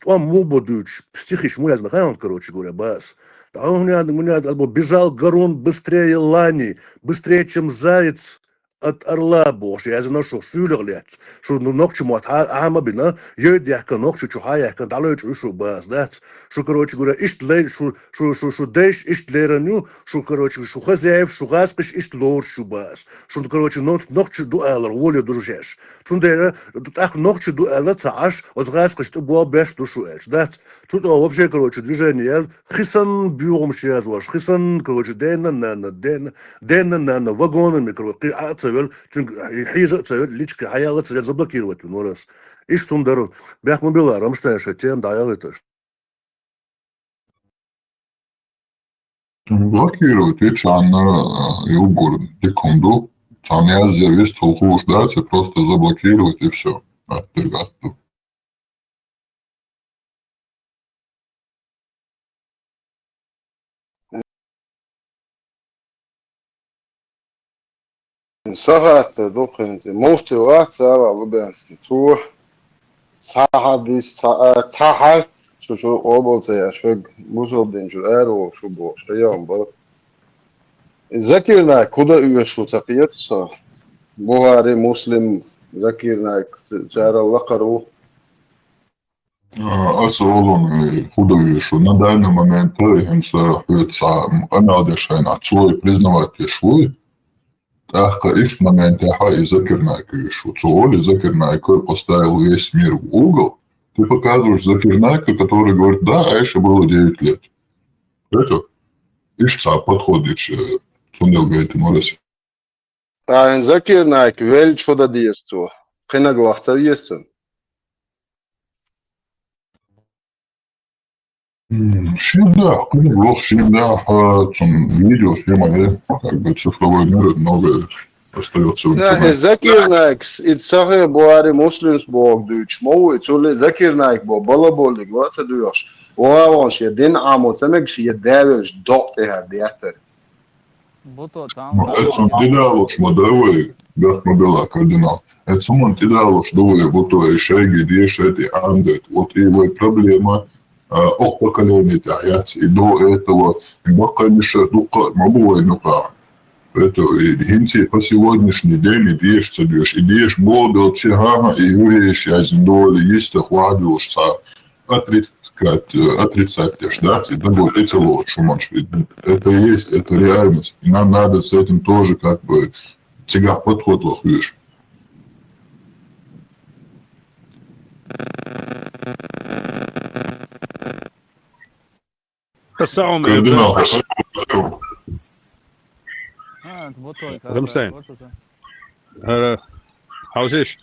тӀом муха бо дуьйцуш, стихиш муха яздина хаам, короче говоря, бах ас. ТӀаккха хӀун яздина, хӀун яздина, албо бежал Гарун быстрее лани, быстрее, чем заяц от орла бохуш, яздина шух суьйлах лец. Шу, ну, нохча мотт хьа-, хьа ма бина, йой дехка нохча чу хьа яхкана, дӀалоьчу уьш шу бах ас, дац. Шу, короче говоря, иштта лай, шу, шу, шу, шу дайш иштта леран ю, шу, короче, шу хозяев, шу гӀазкхиш иштта лоруш шу бах ас. Шуна, короче, нох-, нохча ду алар, воле ду шаьш. Цундела, тӀаккха нохча ду аьлла ца Ӏаш, оцу гӀазкхиш тӀе бохбеш ду шу аьлча, дац. Цу тӀе вообще, короче, движение ял, хи санна боьхамаш язъеш, хи санна, короче, дена, нана, дена, дена, нана, вагонами, короче, кхин а ца вел, цуьнга хьежа а ца вел, личка хьаяла а ца вел, заблокировать вина вара ас. Иштта хӀума дара. Бехк ма билла, Рамштайн, шайн тема дӀаяхийташ. Блокировать, и царна, а, и угор дика хӀума ду. Царна язъе вистхула хууш дац, и просто заблокировать, и всё. Аттарг атта ду. Сан хаттар ду хӀинца. Муфти вац цӀа а лубенский. Цо цхьа хьадис, цхьа, а, цхьа хьа, шу, шу къобал ца еш, шуьга бусалба дин чуьра ара вогӀуш ву бохуш, айхьа бара. И Закир Найк хӀун дан оьшу ца кхета со? Бухари, Муслим, Закир Найк, ц-, цара лакхара ву. А, аса олу, э, хӀун дан оьшу. На данный момент, э, хӀинца хьоьца, м, къамел деш хьайна, цо и признавать деш вуй. ТӀаккха иштта моментехь и Закир Найк оьшу. Цо олу, и Закир Найк поставил весь мир в угол. Ты показываешь Закир Найка, который говорит: «Да, Айше было девять лет». Это иштта цхьа подход дича, э, цундела гайтина вара ас. Ткъа хӀинца Закир Найк веллачу хӀун дан деза цо? Кхинаг лаха ца веза цунна? М, шен да, кхинаг лаха шен да, а, цунна видео съемать, как бы цифровой мир, много остаётся в интернете. Закир Найкс, и Сахих Бухари, Муслимс боху дуьйцуш ма ву, и цуьнан Закир Найк боху, балаболлиг ва ца доьхуш. Вон шен дин Ӏамо ца мегаш, я давелаш докъа тӀехьа деттара. Бу то там. Ну, это он тидалуш ма ду вай, бехк ма билла, кардинал. Это он тидалуш ду вай, бу то и шайги дешет, и андет. Вот и вай проблема, а, ох поколение тӀехь яц, и до этого, и баккхий миша дукха ма бу вай нукъа. Это и хӀинца по сегодняшний день и деша ца доьшу, и деша боху долчу, ха-ха, и еврейш яздина дола йистах вахьа доьшу ца. Отрицать, э, отрицать деш, да, и дагор тӀе ца лоцуш хӀуманаш. Это есть, это реальность. И нам надо с этим тоже как бы цигахь подход лохуьйш. Ассаламу алейкум. Кардинал. А, это вот только, Рамштайн. Вот это. Э, хьовсийша,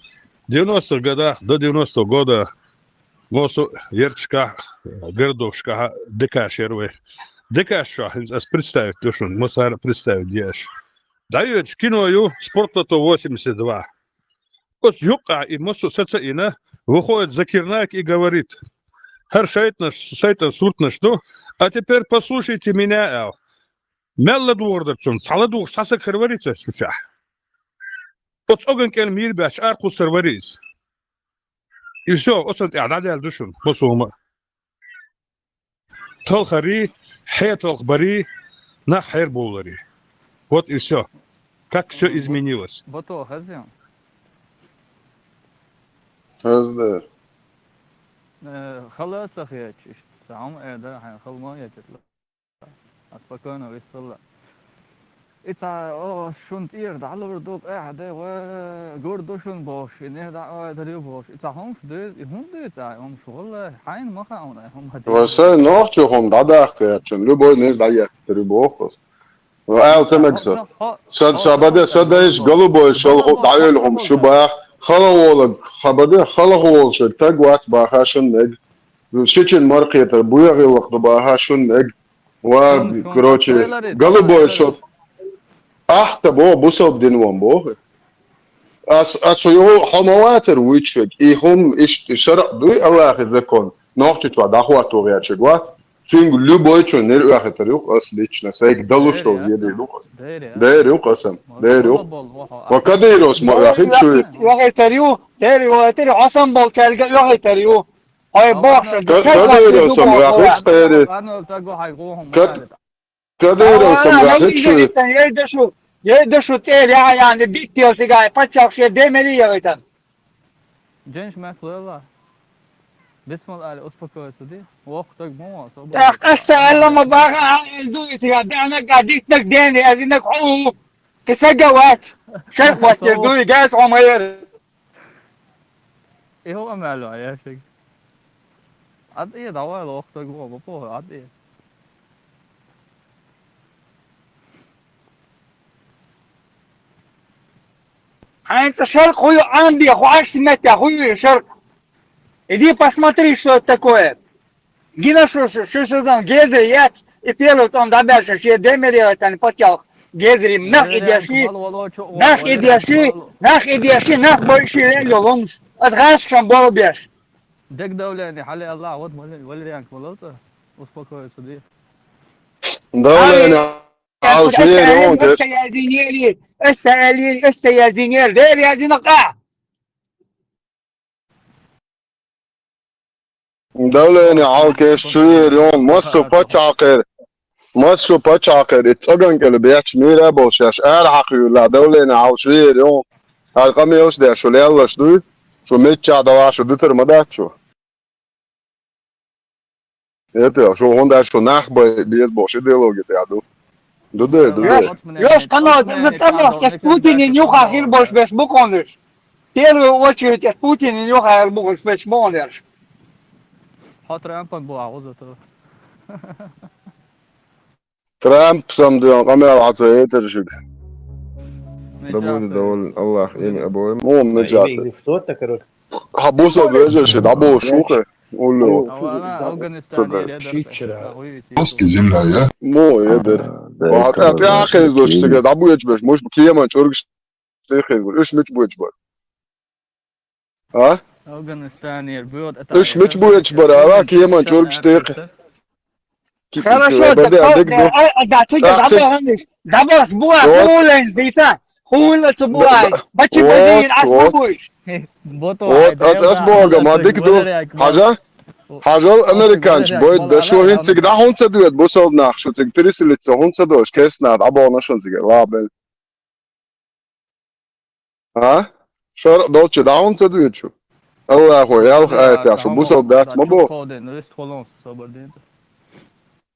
девяностых годах, до девяностого года, массо а ярташкахь, городашкахь декаш яра вай. Декаш чохь хӀинца ас представить ду шуна, массара а представить де аш. ДӀайоьдуш кино ю, «Спортлото восемьдесят два». Оцу юккъехь и массо а саца а йина, выходит Закир Найк и говорит: «ХӀара шайтӀанаш, шайтӀан суртанаш ду, а теперь послушайте меня», — аьлла. Мел ладугӀур дара цунна? Цхьа ладугӀуш цхьа саг хир варий цу чохь? Оцу оьган кӀел мийра баьчча арахуссур варий иза? И всё, оцунна тӀехь дӀадаьлла ду шуна, массо а хӀума а. Талхарий, хье талхбарий, нах хьерабовларий. Вот и всё. Как всё изменилось. Бато хаза ю. Хаза дара. Э, хала ца хеташ иштта, сан хьуна э дара, хьайн хала ма хетира. А спокойно висталла. И цхьа, о, шуна тӀера дӀалур ду, къаьхьа де, ва, гур ду шуна бохуш, и нехь дӀа а дар ю бохуш. И цхьа хӀумаш дуьйцу, и хӀунда дуьйцу цхьа хӀумаш? Валлахи, хьайна ма хаьа хьуна, хӀума хӀа дуьйцу. Ва сайн нохчо хӀума дӀадаккха яьчун, любой нехь дӀаеттар ю боху. Ва аьлла тамаг со. Сан сабаде, сан дайш голубой шалху дӀайолу хӀума шу бах, халахволаг, хабаде, халахволу шуьга таг вац баха шун мег. Шичун маркхетар, буя гӀиллакх ду баха шун мег. Ва, короче, голубой шо. Ахьа бо, бусалба дин ван боху. Ас, ас хьо юху хьо ма вацар вуьйцуьг. И хӀума иштта, и шаръ дуй, Аллахьи закон. Нохчичо дӀахӀотто гӀертарг вац. Цуьнга любой чун нир оьхуьйтар юкъ ас лично. Сайга далуш долу зеде юкъ ас. Дер юкъ аса. Дер юкъ. Ва Кадыровс ма оьхуьйту шу. Оьхуьйтарю, дер оьхуьйтарю, хьо санна болчаьрга оьхуьйтарю. Хьой бохуш, Кадыровс ма оьхуьйту кхери. Кадыровс ма оьхуьйту шу. Яй дашу, яй дашу цӀе яхьа яхьа, биттел цигахь паччахь шен демели яхийтан. Дженш мах лела. Бисмал али, успокоиться ди. Вокх таг ма ван, собар. ТӀаккха аса аьлла ма баха, а эл ду иза, даьннаг а, диттнаг дена, язиннаг хьу. Кхин сага вац. Шарх вац, ду, газ хьо ма яр. И хӀу а мел ван, яшиг. Ад и, давай, вокх таг ма ван, бапо, ад и. Хьайна цӀа шарх хӀу ю, Анди, хӀу Ӏаш меттехь хӀу ю и шарх? Иди посмотри, что это такое. Гина шу, шу, шу, шу дан геза яц, и первый тӀом дӀабаьлча шен демире тан паччалх гезари нах и деши, нах и деши, нах и деши, нах бойши лелло ломш. Ас гӀаш шан болу беш. Дег давление, хьале Аллах, вот валерьянка болота, успокоиться ди. Давление. Ай, ас ца язинери, ас ца язинери, дер язина къа. Давление хьалкеш чуьйр йон, массо пачхьалкхера, массо пачхьалкхера, и цӀоган кӀела бечу мийра а болуш еш, ара хьакхуьйла, давление хьал чуьйр йон. Хьара къамелаш деш, шу леллаш дуй, шу миччахь далахь, шу дитар ма дац шу. Это, шу хӀунда аьлча шу нах бай беза бохуш идеология тӀехь ду. Ду де, ду де. Йош, канал, за канал, сейчас Путинин юха хир бош беш буконеш. Первую очередь, сейчас Путинин юха хир бош беш буконеш. Хьо Трампан бу агӀуза ту. Трамп сам дуьйна къамел хьан ца хетар шуьга. Да будет доволен Аллах ими обоим. Муха мечаса. Хьан бусал вежарши дӀаболуш ву хе? Улло. Русский земля, я? Муха эдар. Хьан тӀе а хезлуш цига дӀабоьдуш беш, муш кеман чӀургаш тӀе хезлуш. Уьш мича боьдуш бара? А? Афганистанера боьду. Уьш мича боьдуш бара, ала кеман чӀургаш тӀе. Хорошо, да, да, да, да, да, да, да, да, бу, а, хулен, дица, хулен цу бу, а, бачи бадин, аш бу буш. Вот, ас, ас бога, ма дик ду, хьажа, хьажал американч, бойд, да, шу хӀинцига да хӀунца дуьд, бусал нах, шу цига переселиться хӀунца дош, керс нах, абона шун цига, ла, бел. А? ШарӀ долчу дӀа хӀунца дуьйцу? Аллахо ялх аятехь шу бусалба дац ма боху.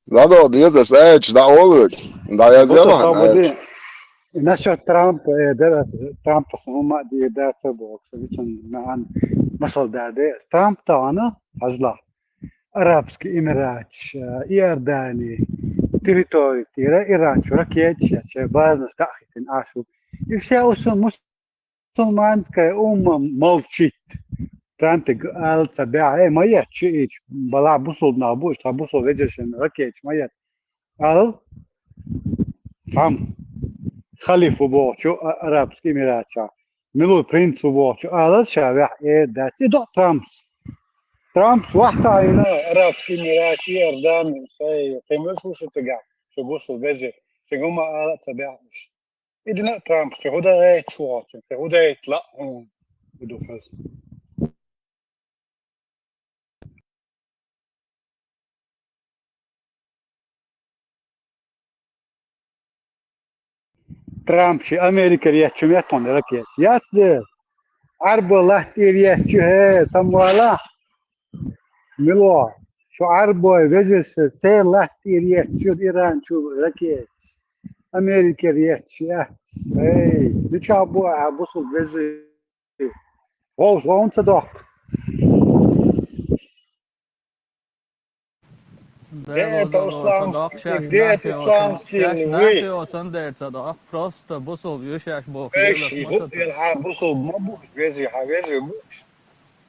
ДӀадала дезаш аяташ дӀа олу вега. ДӀаязъяла хьан аяташ. Насчет Трампа, э, дара, Трампа хӀума а дийр дац а боху, со вицун маьӀан масал даде. Трамп тахана, хьажлахь. Арабский Эмираташ, э, Иордани территори тӀера Иран чу ракеташ, шайн базанаш дӀа а хӀиттина Ӏаш ву. И вся уж мусульманская умма молчит. Трампе ала ца баьхьа, э, ма етташ шу и, балахь бусулба нах бу, иштта бусулба вежаршна ракеташ ма етта. Ала, цхьамма халиф ву бохучу а-, Арабский Эмираташ. Мила ву принц ву бохучу алаз ша ваьхьа эр дац. И до Трампс. Трампс вахьтахьина Арабский Эмират, Иордан, сай, кхин муьлш ву шу цигахь, шу бусул вежа, шуьга хӀума ала ца баьхьаш. И дина Трампс, кхин хӀу дан гӀайта шу гӀоцу, кхин хӀу дайта лаъ хьуна, хӀу ду хаза. Трамп ши Америка еттачу меттахуна ракета. Яц де, Ӏарбо латтийр еттачу, хӀе, самвала. Мило, шу Ӏарбой вежарша церан латтийр еттачу Иран чу ракета. Америкера етташ яц. Эй, мичахь бу ахьа бусулба везий? Вовш, вовна ца доккху. Де это исламский, де это исламский, нахи оцан дер ца доккху. Просто бусулба ю шаьш боху. Эш, хӀу, ма ца хьан бусулба ма бууш, везий, хьан везий бууш.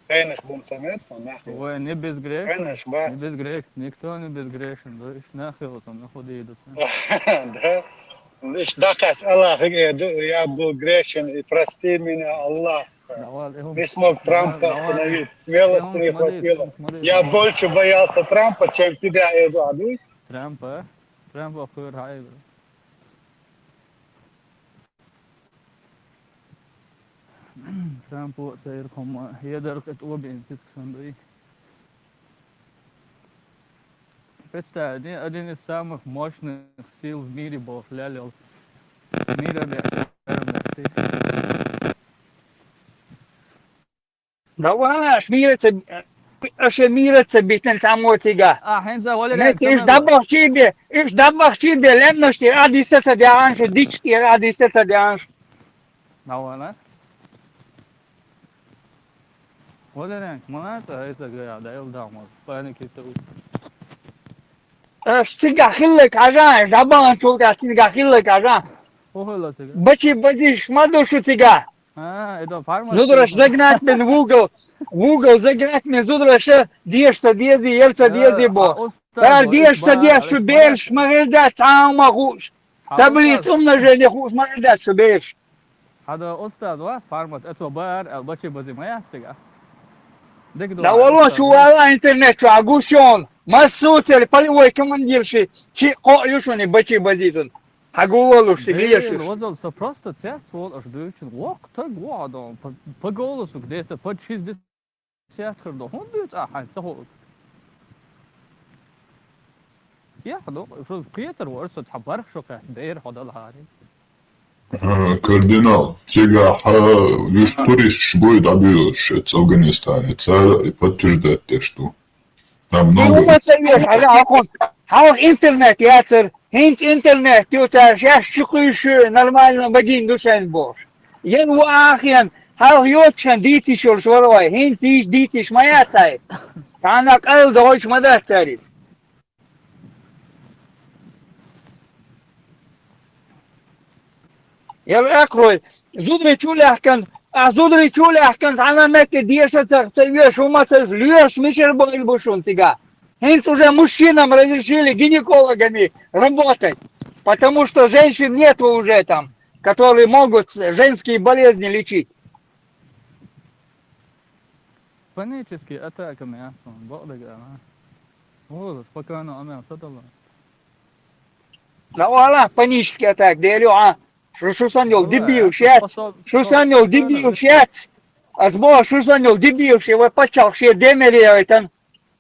Къенаш бу ца меттан нах. Ой, не безгрешен. Къенаш ба. Не безгрешен. Никто не безгрешен. Да, иш нах йолу ца, нах удийда ца. Да. Иш дакъач Аллах, я был грешен, и прости меня, Аллах. Не смог Трампа остановить. Смелости не хватило. Я больше боялся Трампа, чем тебя, Эдуард. Трампа? Трампа хӀур хьайбра. Трампо а церан хӀума хьедар кхин тӀо бен цицка санна дуй. Представь, один из самых мощных сил в мире боху лелел. Мира бехӀ. Да валла, аш мира ца, аша мира ца битан цхьаммо цига. А, хӀинца валера. Мет иш даббах чийде, иш даббах чийде, лемнаш тӀера а диса ца деанш, дич тӀера а диса ца деанш. Да валла. Валера, ма ца хӀайца гая, да ил дамаз. Паники ца у. Аш цига хиллак хьажа, аш даббаханчул тӀехь цига хиллак хьажа. ХӀу хилла цига? Бачи базиш ма ду шу цига. А, это фармер. Зудараш загнать мен в угол, в угол загнать мен зудараша, деша ца дези, ел ца дези бо. Цара деша ца деш шу бераш ма хир дац, цхьа а ма хууш. Таблица умножения хууш ма хир дац шу бераш. Хьада устаз ва, фармат, ацо баар, ал бачи бази ма яц цига. Да валло, шу вала интернет чу а гушон. Массо церан полевой командир ши, чи кхоъ ю шуна бачи базизун. Хьагулалуш цига лешуш. Вазал, со просто цец волу аша дуьйцучун. Воккха таг ву хьо дон. По, по голосу где-то под шестьдесят хир до. ХӀунда дуьйцу ахьа хьайн ца хуург? Яхь ду, шу кхетар вара со цхьа барх шу кхетта бер хьо дала хьарий. А, кардинал, цигахь, а, уьш туристаш буй дӀабуьйлуш шуьца Афганистане. Цара и подтверждать деш ду. Там много. Ну, ма ца веш, хьала, хьалха, хьалха интернет яцара. ХӀинца интернет ю, цара шаьш чу кхуьйсуш нормально магийна ду шайна бохуш. Ян ву ахен, хьалха йоцучан дийциш йолуш вара вай, хӀинца йиш дийциш ма яц хьай. Цхьана къайла догӀуш ма дац цара иза. Ял экхарой, зударий чу лаьхкан, а зударий чу лаьхкан, цхьана метте деша ца, ца веш, хӀума ца лоьш, мичара бу ил бу шуна цига? ХӀинца уже мужчинам разрешили гинекологами работать, потому что женщин нету уже там, которые могут женские болезни лечить. Панический атака ма яц хьуна, бакъдерг ала. ВаллахӀи, спокойно амел ца дала. Да валлахӀи, панический атака, дели, а? Шу, шу санна йолу дебил шец. Шу санна йолу дебил шец. Ас боху, шу санна йолу дебил шец, вай паччахь шен демелийтан.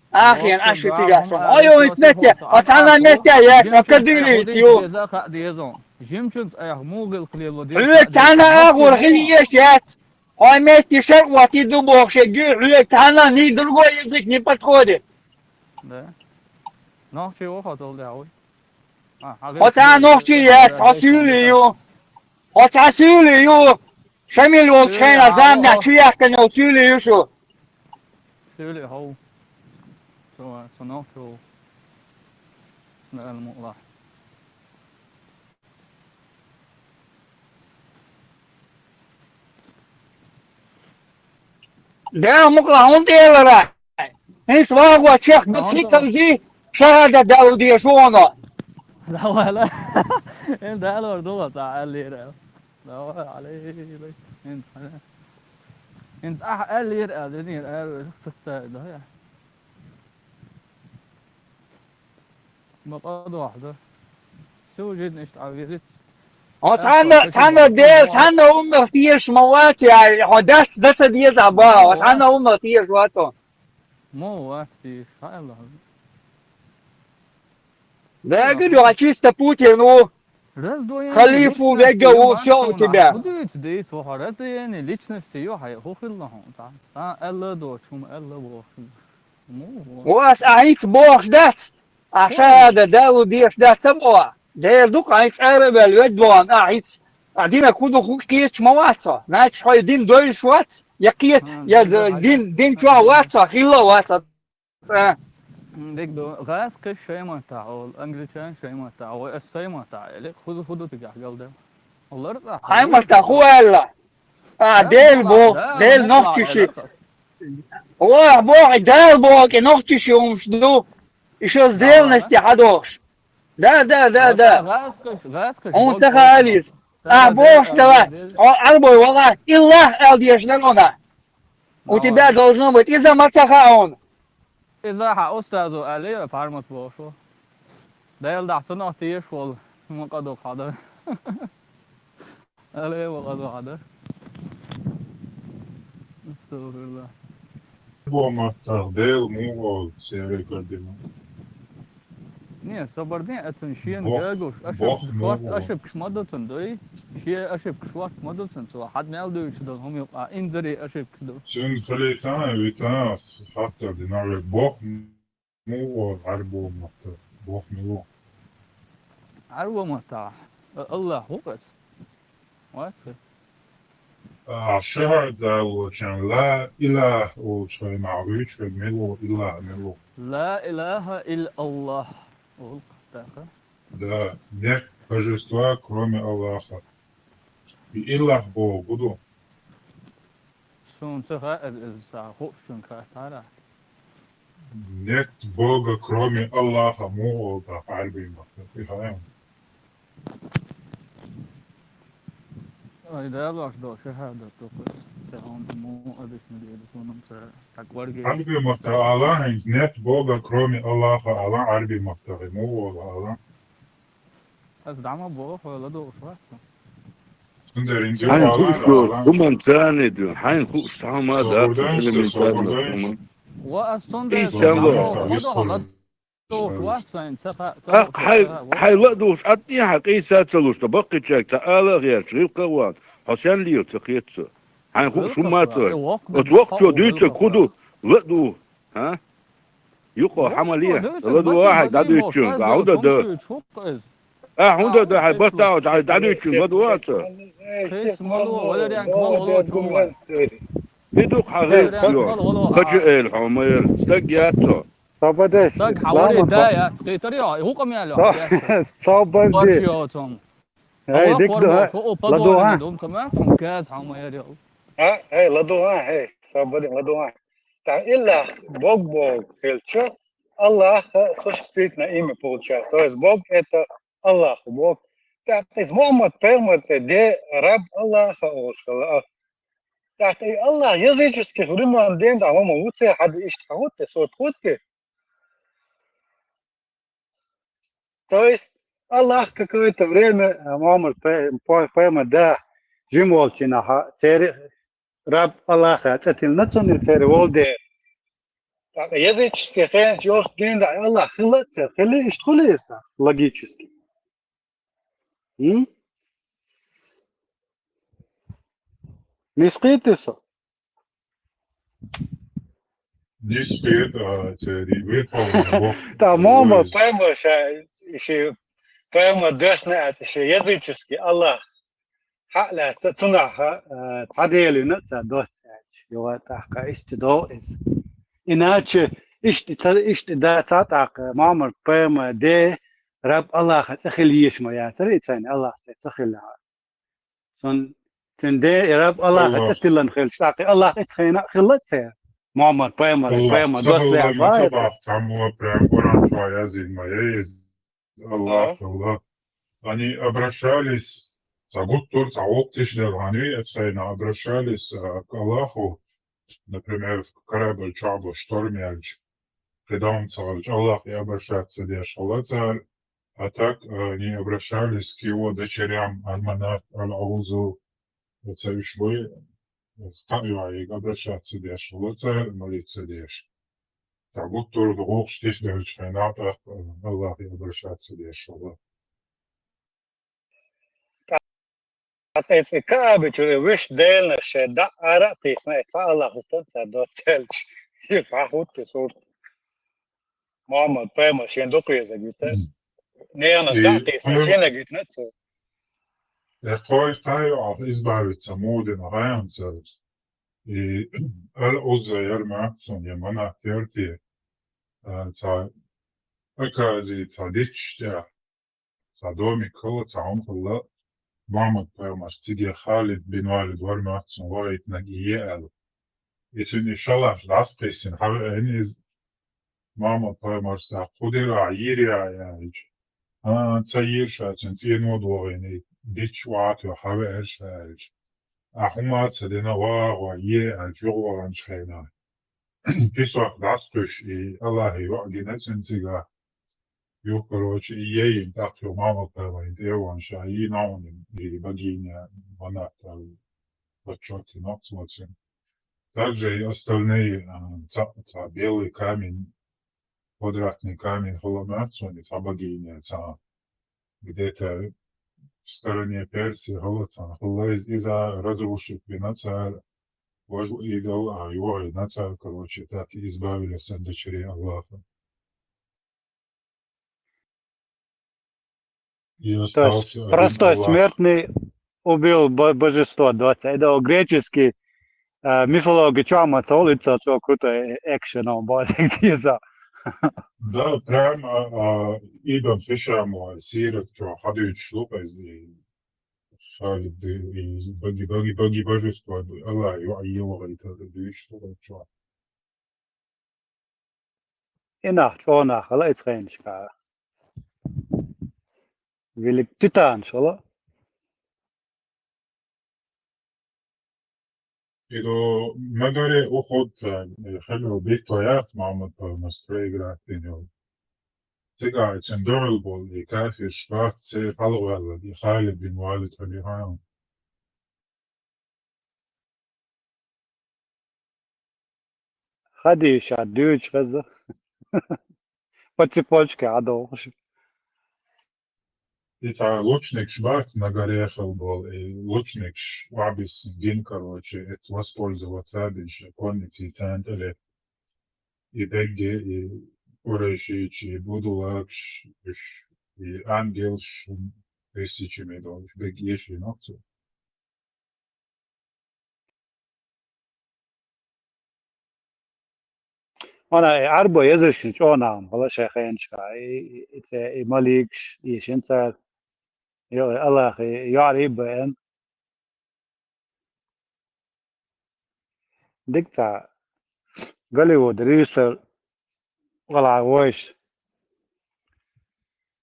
Ахен, аша цига сан. Ой, ой, метте, а цхьана метте яц, а кадыровец ю. Жимчунца айхьа мугӀа гӀилкх лело деза. Хьоьга цхьана агӀор хила еш яц. Хьой метте шаръоти ду бохуш, гуьй, хьоьга цхьана ни другой язык не подходит. Да. Нохчий ву хьо цул тӀаьхьа вуй? А, хьан хьо цхьа нохчий яц, хьо суьйли ю. Хьо цхьа суьйли ю. Шамил волчу хенахь заманахь чу яьккхина йолу суьйли ю шу. Суьйли хьо ву. Со, со нохчо ву. Дала мукъалахь. Дала мукъалахь, хӀунда элира? ХӀинца вагӀо чех ду хи калзи, шахӀада далу деш вуно. Давай, ла. Эн далор дула ца аллера. Давай, алей. ХӀинца, хӀинца ахьа аллера, а, динера, а, хӀуста, да, я. Ма къа дохьа ду. Су жидна иштта Ӏа вирит. Хьо цхьанна, цхьанна дел, цхьанна умнах тешаш ма вац, я, хьо дац, дац а деза ба, хьо цхьанна умнах тешаш вац хьо. Мо вац тешаш, хьан аьлла хьуна? Да, я говорю, а чисто Путин, ну, Раздвоение халифу личности вега ю, у всё у Максим, тебя. Ху дуьйцу, дуьйцу, ваха, раздвоение личности ю хьай, ху хилла хьуна, цхьа, цхьа аьлла доцу, хӀума аьлла воху. Вас ахьа хӀинца бохуш дац, ахьа шахьада далу деш дац ца боху. Дера ду-кх хьайн цӀера а ваьлла, ведда вахана, ахь хӀинца, ахь динах хӀун ду хӀу кхеташ ма вац хьо? Значит, хьо дин довзуш вац, я кхета, я дин, дин чохь вац хьо, хилла а вац хьо цӀа. Дика ду, гӀаз кхиш шайн маттахь олу, англичан шайн маттахь, вай ас сайн маттахь, элира, хӀу ду, хӀу ду цигахь галда? Лар цӀахь хьайн маттахь хӀу аьлла? А, Дела боху, Дела нохчи ши. Охьа боху, Дала боху, кӀе нохчи ши хӀумаш ду. И шо сделанности хьадохуш. Да, да, да, да. Хьуна ца хаалийса. Ахь бохуш дала, хьо Ӏарбой валахь, иллахь аьлла дешнарг хьуна. У тебя должно быть, иза ма ца хаьа хьуна. Иза хьан устазо аьлла, пармат бохуш ву. Дела дахь цунах теша волу, ма къа ду хьада. Алло, ма къа ду хьада. Астагфирулла. Бо маттах Дела муха олу, церан кадина? Не, собар дин, а цун шена гагуш, ошибкаш ма ду цун, дуй? Шен ошибкаш ма ду цун, цо хьад мел дуьйцуш долу хӀума юкъа, инзаре ошибкаш ду. Цуьнан хилийтана, витана, хаттар дина, век боху. Муха олу Ӏарбо маттахь? Боху муха? Ӏарбо маттахь. Аллах ву-кх иза. Вац хир. А, шахӀад далочун ла илахӀа олучу хенахь вуьйцуш верг мила ву, илахӀа мила ву? Ла илахӀа илла Аллах олу-кх тӀаккха. Да, нет божества, кроме Аллаха. И илахӀ боху хӀун ду? Суна ца хаьа, иза, иза сан хуучунга хаьттара. Нет Бога, кроме Аллаха, муха олу тӀаккха Ӏарбийн маттахь, и хаьа? Ай, далош долу шахӀадат ду-кх иза. Ца хьуна муха объяснить дийр ду суна-м ца, так варгий. Ӏарбийн маттахь ала хӀинца, нет Бога, кроме Аллаха ала, Ӏарбийн маттахь, и муха олу ала? Ас дӀа ма боху, хьо ладугӀуш вац. Хьайн хууш долчу хӀуманца ца ду, хьайн хууш цхьа хӀума дац элементарно хӀума. Ва ас цундела Ийсан ло. ТӀаккха хьайн, хьайн ладугӀуш Ӏад тӀехьа къийса ца луш, ткъа баккхийчаьрга ца ала а гӀерташ, гӀиллакх а ван, хьо сен лела ца кхета цо? Хьайн хууш хӀума ца. Оцу воккхачо дуьйцург хӀун ду? ЛадугӀу. ХӀа? Юкъа хьан ма ле, ладугӀу ахьа дӀадуьйцучуьнга, хьан хӀун дан дан? Ахьа хӀун дан дан, хьайн баттахь а, хьайн дӀадуьйцучуьнга ладугӀу ахьа ца? И ду-кх хьан гӀиллакх йо. Хачу эла хьо ма яра, стаг яц цо. Стаг хьан варе да яц, кхетар йо, хӀу къамел йо? Эй, дика ду, ладугӀу ахьа. Эй, ладугӀу ахьа, эй, ладугӀу ахьа. ТӀаккха иллахӀ Бог, Бог хилча, Аллах существительное имя получается. То есть Бог — это Аллах, Бог. ТӀаккха иза Мухьаммад пайхамар цӀе де, раб Аллаха олуш хилла. ТӀаккха и Аллах языческих времён ден да хӀума ву церан хьада иштта хьахӀутту, сурт хӀутту. То есть Аллах какое-то время, а, Мухьаммад пай-, пай-, пайхамар да жима волчу нахьа, церан раб Аллаха цӀе тиллина цунна церан волу дела. ТӀаккха языческий хенаш йолчу дийнахь Аллах хилла а церан, хилла иштта хуьлу иза тӀаккха, логически. М? Нисхийти со? Нисхийта, а, церан вирховный Бог. Та Мухьаммад пайхамар ша, ши пайхамар доьссина аьлла, ши языческий Аллах хьа а лаьцна, цунах, а, цхьа дела вина ца доцца аьлча, юха тӀаккха иштта догӀу иза. Иначе иштта ца, иштта дац тӀаккха Мухьаммад пайхамар де раб Аллаха цӀе хила езаш ма яцара и цайна, Аллах цӀе ца хилла. Сон, цуьнан де раб Аллаха цӀе тиллина хилча, тӀаккха Аллах иштта хенахь а хилла а церан. Мухьаммад пайхамар, пайхамар доссалехь бац. Цхьаммо прям Коран чохь яздина ма яй иза. Аллах, Аллах. Они обращались, цхьа гуттар а, цхьа воккха тиша дара, хьан вий, эцхайна обращались, а, к Аллаху, например, корабль чохь бу шторм яьлча, кхидӀа хӀума ца хилча, Аллахе обращаться деш хилла цара, а так, а, они обращались к его дочерям, Альманат, Аль-Аузу, оцу уьш буй, стхьа а йоӀ, обращаться деш хилла цара, молиться деш. Цхьа гуттар а гӀуллакхаш тиша делча хенахь тӀаккха Аллахе обращаться деш хилла. ТӀаккха эцу Каабачуьра вуьш деланаш шайн дӀа ара а кхийсина, эцхьа Аллах хӀуттан цара доцца аьлча, и хьан хӀутту сурт. Мухьаммад пайхамар шен дукха везарг вита. Ненас И дӀакхийса, хьо- шенаг витнацу. Э, кхой кхайо ахь избавиться мудина гӀаьмцарас. И ала узза яр махсон, я манат ярти, а, ца оказывается, дичча, ца домик хала, ца хьун хала, Мухаммад пайхамарс циге Халид бин Валид вар махсон вагӀийтнаг и е аьлла. И цуьнан и шалаш дӀасакхиссина хьавеана иза, Мухаммад пайхамарс тӀаккха кху дира ахь йийр яй аьлча, а, ца йийр ша, цуьнан цӀено догӀийна, и дичча охьатоьхна хьавеара ша аьлча, ахь хӀума а ца дина, вагӀа е аьлча, юхаваханчу хенахь. Песок дӀасакхуьйсуш, и Аллахьан йоӀ гина цуьнан цигахь. Юха, короче, и яйна тӀаккха юха Мухаммад пайхамарна тӀе а вахана, ша йийна хьуна и багийна манат, отчёт йина цо цуьнан. Также и остальные, а, цхьаъ, цхьа белый камень, квадратный камень хала махсон, и цхьа багийна цхьа где-то в стороне Персии хала цхьа хала, иза, иза разрушить бина цара, важа идол а йогӀийна цара, короче, так и избавились от дочерей Аллаха. И То есть остался один простой Аллах. Смертный убил бо- божество двадцать. Это греческий, э, мифология, чё, ма, цо, лицо, чё, крутой экшен, он, бо- деза. Да, прям, а, а, Ибн Хишам, а, сират, чё, хьадуьйцуш лу, и Халид, и баги, баги, баги божество, Аллах, ю-, ю-, это дуьйцуш лу, чё. И нах чӀогӀа нах хила иза хенашка. Вилик титанаш хила. Иду магаре Ухуд, э, хилла битва яц Мухаммад пайхамарс проиграть дина йолу. Цигахь цуьнан дуьхьал болу и кафирш бац церан хьалхаваьлларг, и Халид бин Валид хилла хьан. Хадийша дуьйцуш хеза. По цепочке хьадохуш. И цхьа лучникаш бац, магаре хилла болу, и лучникаш охьабиссина гина, короче, эцу воспользоваться а бина шайн конниций царна тӀе летта. И бегге, и курайшийчий, и будулакаш, уьш, и ангелаш, тысячами долуш, бегге ешийна оцу. Вана и Ӏарбо яздаршна чӀогӀа нахана хила шайн хенашка, и, и, и, и маликаш, и шин цара, йо, Аллахе, йоӀарий а баьӀна. Дика цхьа Голливуд режиссер вала вайша.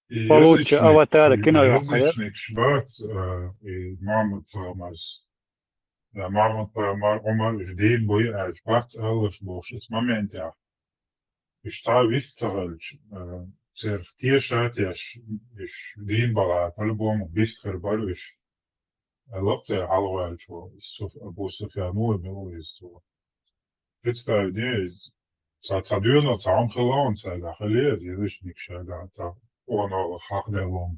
И Получше язычник, аватара и кино йоккхура. Язычникаш бац, а, и Мухаммад пайхамарс. Да, Мухаммад пайхамар, Ӏумар, уьш дийна буй аьлча, бац аллаш бохуш, эцу моментехь. Уьш цхьа а вист ца хилча, а, церах теша а тешаш, уьш дийна бахахь, по-любому, бист хир бара уьш. Лакхацара хьалхаваьллачо, Суф-, Абу Суфьян ву, мила ву иза цо. Представь, де, иза цхьа, цхьа доьналла, цхьа хӀума хилла ван цаьрга, хилла иза, язычник шайга, цхьа къонах хьахделла хӀума.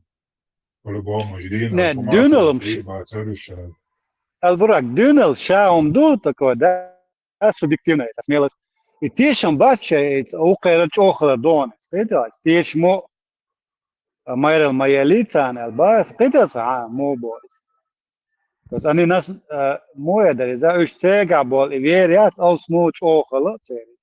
По-любому, уьш дийна Не, хӀума доьналла хилла, ш-, бацара уьш шайга. Албурак, доьналла ша хӀума ду, такой, да, субъективная эта смелость. И тешам бац шайн, и вукхеран чӀогӀа хилар догӀу. Кхетий, тешамо, а, майралла ма еллий царна аьлла, бац, кхетий сан, а, мо бо иза. То есть они нас, а, мо я дара иза, уьш церга болу, и вер яц, алсмо чӀогӀа хила церан.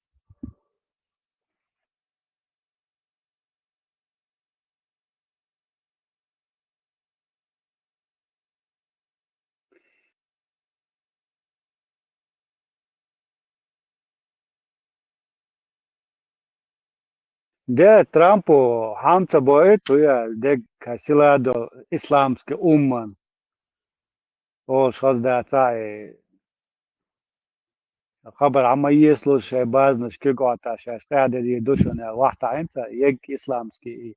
Де, Трампо хьан ца боуьйту, я дегга сила долу исламский умман олуш хаза дац, и хабар хьан ма есалуш, шайн базанаш куьг Ӏотташ, шаьш къаьхьа дерг ду шуна аьлла, вахтахь хӀинца, егг исламский, и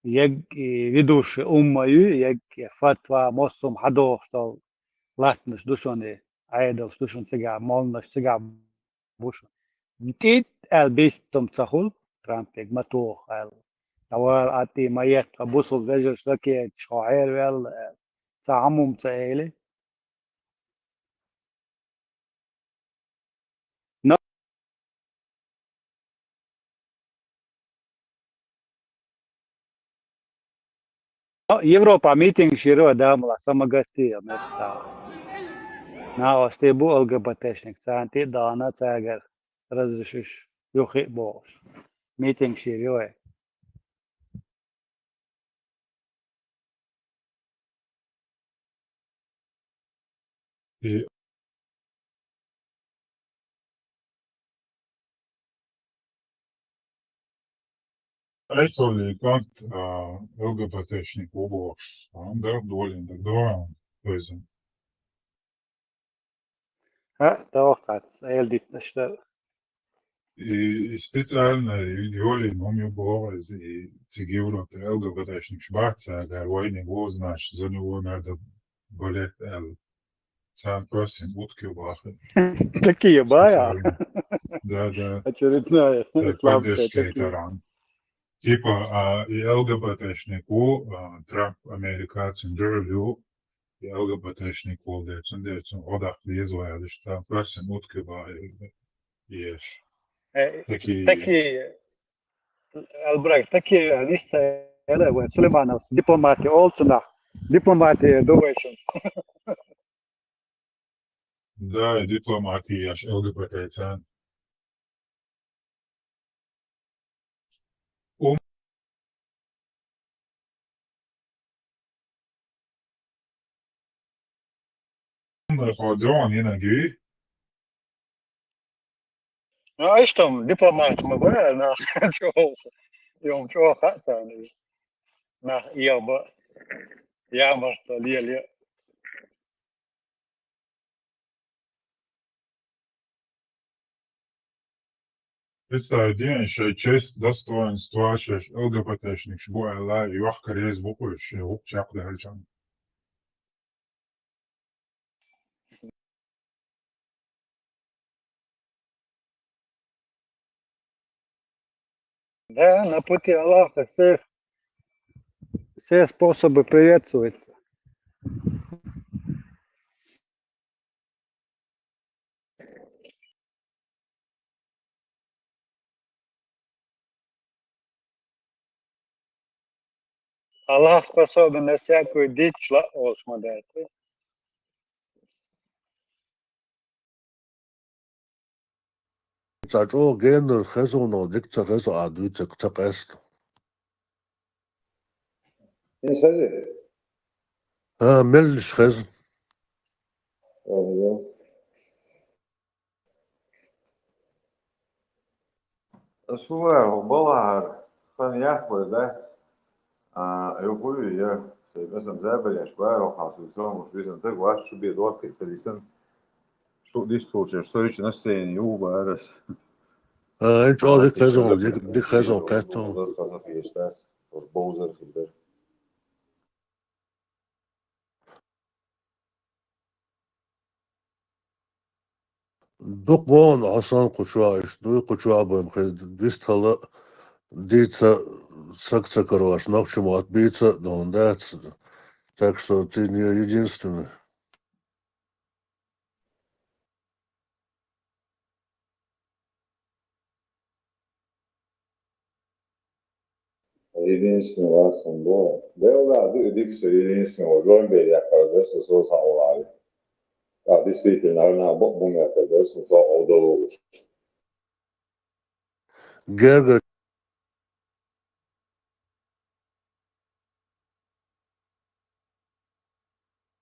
егг и ведущий умма ю, егг и фатва, массо а хӀума хьадохуш долу латтанаш ду шуна, и Ӏедалш ду шуна цигахь, молланаш цигахь бу шуна. ТӀитӀ аьлла бистам ца хуьлу, Трампе ма туху аьлла. Ткъа вала атта ма етта, бусулба вежарш ракеташ хьо хьераваьлла аьлла. Цхьа хӀума ца эли. Но Европа митингаш йира вай, да, мала самогасти я места. Наха стебу ЛГБТшник, царна тӀе а дахана, цаьргара разрешишь юххе а бохуш. Митингаш йира вай. И Айсоле кӀант, а, ЛГБТшник ву бохуш, а, дар долин, дар доан, везан. ХӀаъ, товхьац, эл дитнаш дар. И, и специально йолийна хӀума ю боху иза, и цига Европе ЛГБТшникаш бац, цаьргара вайниг ву, значит, за него надо болеть аьлла. Царна костюм утка ю боху. Такие бая. Специально. Да, да. Очередная исламская поддержка такие. Типа, а, и ЛГБТшник ву, а, Трамп Америкацин дуьхьал ю, и ЛГБТшник волу дела, цундела цунна гӀо даккха деза вай аьлла, иштта, просим утка бахьа еш. Э, таки, таки, Албрайт, таки, а, вист ца яра вай, Сулейманов, дипломати олу цунах. Дипломати ду вай шун. Да, и дипломати еш ЛГБТ-цан. Умар хьо догӀун йинарг юй? Ну, а иштта, дипломат ма бара, нах чӀогӀа, йом чӀогӀа хаьа царна. Нах эгӀба, ямарта леле. Представь, ден шайн честь, достоинство, шаьш ЛГБТшникаш бу аьлла, йохка реза бу кхуьйсу шайн гӀуллакх чекхдаьлча. Да, на пути Аллаха все, все способы приветствуются. Аллах способен на всякую дичь, ла-, олуш ма дац. Цхьа чӀогӀа генара хезо, но дика ца хезо а дуьйцург ца къаьста. ХӀинца хезий? ХӀа, меллаша хеза. Ага. Ас ву вара, хӀокху балхахьара хан яххой дац, а, юха вуй я, сайн кӀасам забареш бара, хьокхахь суна сомуш висина стаг вац, шу бен дохкий ца висина. Шу дистхулчаш, со ичу настроение ю бара ас. А, ин чӀогӀа дика хезон, дика, дика хезон кхетта. Бовзар хир дара. Дукха вон Хьасан кху чохь, иштта дуй кху чохь бен хи дистхала дийца саг ца карош, нохча мотт бийца а дон дац. Так что ты не единственный. Единственный вац хӀун боху. Делла ду и дикачу единственный вац. Гомбе яккхар дара со, со схьа а валахь. ТӀаккха действительно, хӀара нах бакъ бу меттар дара, со схьа а валахь. Герга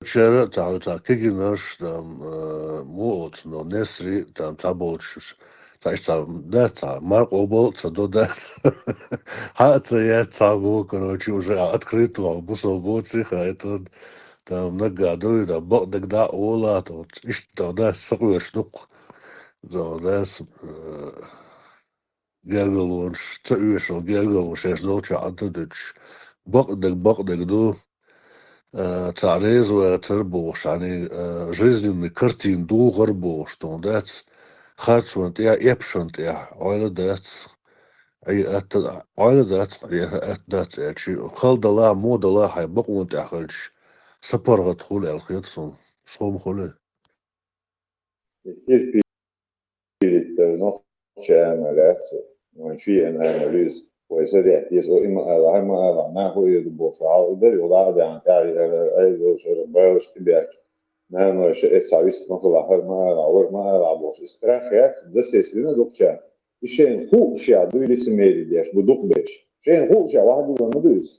Чара а таьӀна цхьа кегийнаш, там, э, муха оцу, но Несри, там, цхьаболчуш, цхьа иштта цхьа, да, цхьа маркъо бал ца до, да. Хьа а ца яц цхьа вон, короче, уже открыто вахьа бусал боций, хаийтан, там, наггахь дуй, там, бакъдерг дӀа а олахь, там, иштта, там, да, сакъоьруш дукха. Там, да, с-, э, гергарлонаш, ца оьшург гергарлонаш шаьш долчохь Ӏадда дуьтуш. Бакъдерг, бакъдерг ду, а, цхьа реза вацар бохуш, хьуна, а, жизненный картина дулгӀар бохуш, тхуна дац, харцонан тӀехь, эпшанан тӀехь, Ӏойла дац, Ӏе атта, Ӏойла дац, Ӏе атта дац аьлча, хала далахь, мо далахь хьайн бакъонан тӀехь хилча, са паргӀат хуьлу аьлла хета суна, со ма хуьлу. Кирпи Филипп, нохчийн аьмал яц, вайн шен аьмал ю иза. Вай садаьтта деза, о, и ма ала, хӀара ма ала, нахо и ду бохуш, хьал и дара, йола а даьхьа, тӀаьхьа яра, ай, дозуш, хӀара, байлаш тӀе баьхкина. Нана, ша эца вист ма хила, хӀара ма ала, вара ма ала бохуш, и страх яц, засеслина дукхачарна. И шайна хууш ша дуй лицемерие деш, бу дукха берш. Шайна хууш ша, вахьадилла ма дуй иза.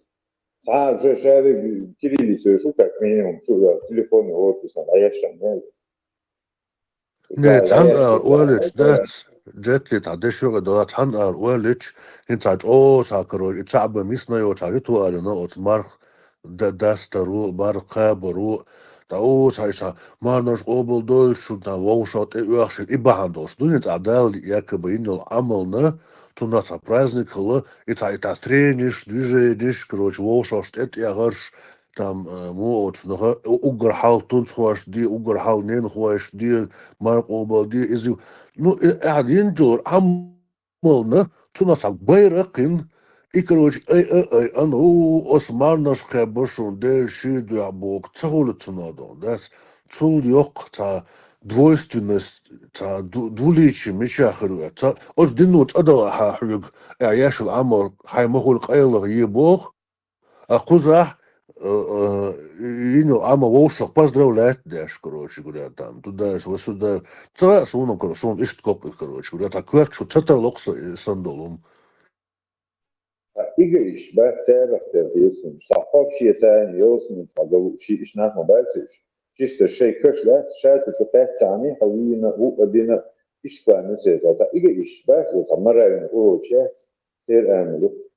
Цхьа а ша, ша вега кириллица веш ву, как минимум, шу, телефонный офисна дӀаешшан, не? Не, цхьана ара ойлича дац, Джетли, тхьа дешуга дала, цхьана ара ойлича, хӀинца чӀогӀа ца, короче, и цхьаъ бан мисна йоцу ритуалина оцу марх д-, дастаро, марх кхабаро, тӀаккха оцу хьайса марнаш къобалдойла шу, тӀаккха вовшах тӀеоьхуш, и бахьана долуш ду, хӀинца Дала якобы йина йолу Ӏамална, цунах цхьа праздник хила, и цхьа, и цхьа трениш, движениш, короче, вовшашна тӀетӀегӀарш, там, э, муха оцу наха, у-, уггар хьал тунцхойш де, уггар хьал ненахойш де, марха къобал де, иза. Ну, э, ахьа динчура Ӏамална, цунах цхьа байракх йина, и, короче, ай, ай, ай, ан, у, ас марнаш кхаьбба шун, Дела ший дуьхьа боху, ца хуьлу цунах дон, дац? Цул йоккха цхьа двойственность, цхьа ду-, двуличие мича хир ву? Ца, оцу дино цӀа дала ахьа хьоьга, э, яшал Ӏамал, хьайн ма хуьлу къайлаха е боху, а кхузахь, э, э, йина Ӏама вовшах поздравлять деш, короче говоря, там, туда, ва сюда. Ца ваьа суна, кор-, суна иштта коккхуьйту, короче говоря, цхьа коьртачу ца тарло-кх со, э, сан долу хӀума. Ткъа ига иштта бац, царах тера хеташ, цхьа хов шен царна йовсанца хьо гал ши иштта нах ма бац уьш. Чисто шайн каш лаьцна, ша цу чу кхаьччахьана, хьо вийна, ву а дина, иштта кхоьллина церан. Ткъа ига иштта бац, цхьа моральный урок яц, церан амал ю.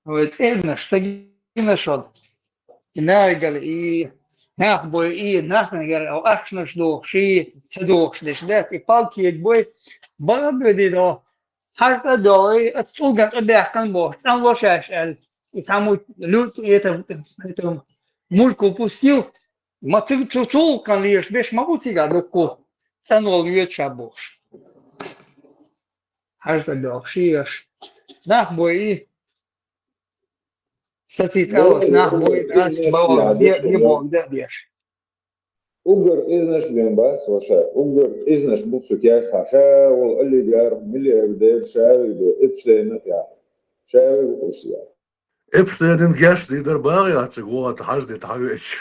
Вай цӀернаш ца гина шуна. И нагал, и нах бой, и нахнагар, о, ахчанаш дохуш, и ца дохуш деш дац, и палкег бой, бага бедино. Хьажа цӀа доьлий, аса цӀулган цӀа баьккхина боху, цӀанло шаьш аьлла. И цхьаммо луьртӀа это, это, мульку пустил, ма цига цу чулкхан леш беш ма бу цига дукку, цӀанвала воьду ша бохуш. Хьажа цӀа доьлхуш, и аш. Нах бой и. Сацийта аллас, нах бой и, ас бавал, де, де боху, де деш. Уггар къизнаш бен бац, ваша, уггар къизнаш бу цу кертахь, ша волу олигарх, миллиардер, ша вега ду, Эпштейна а яхь, ша вега къуьрса яхь. Эпштейнан геш дийр дара багӀа яц цига, вон хьан хьажа де тхьавеача.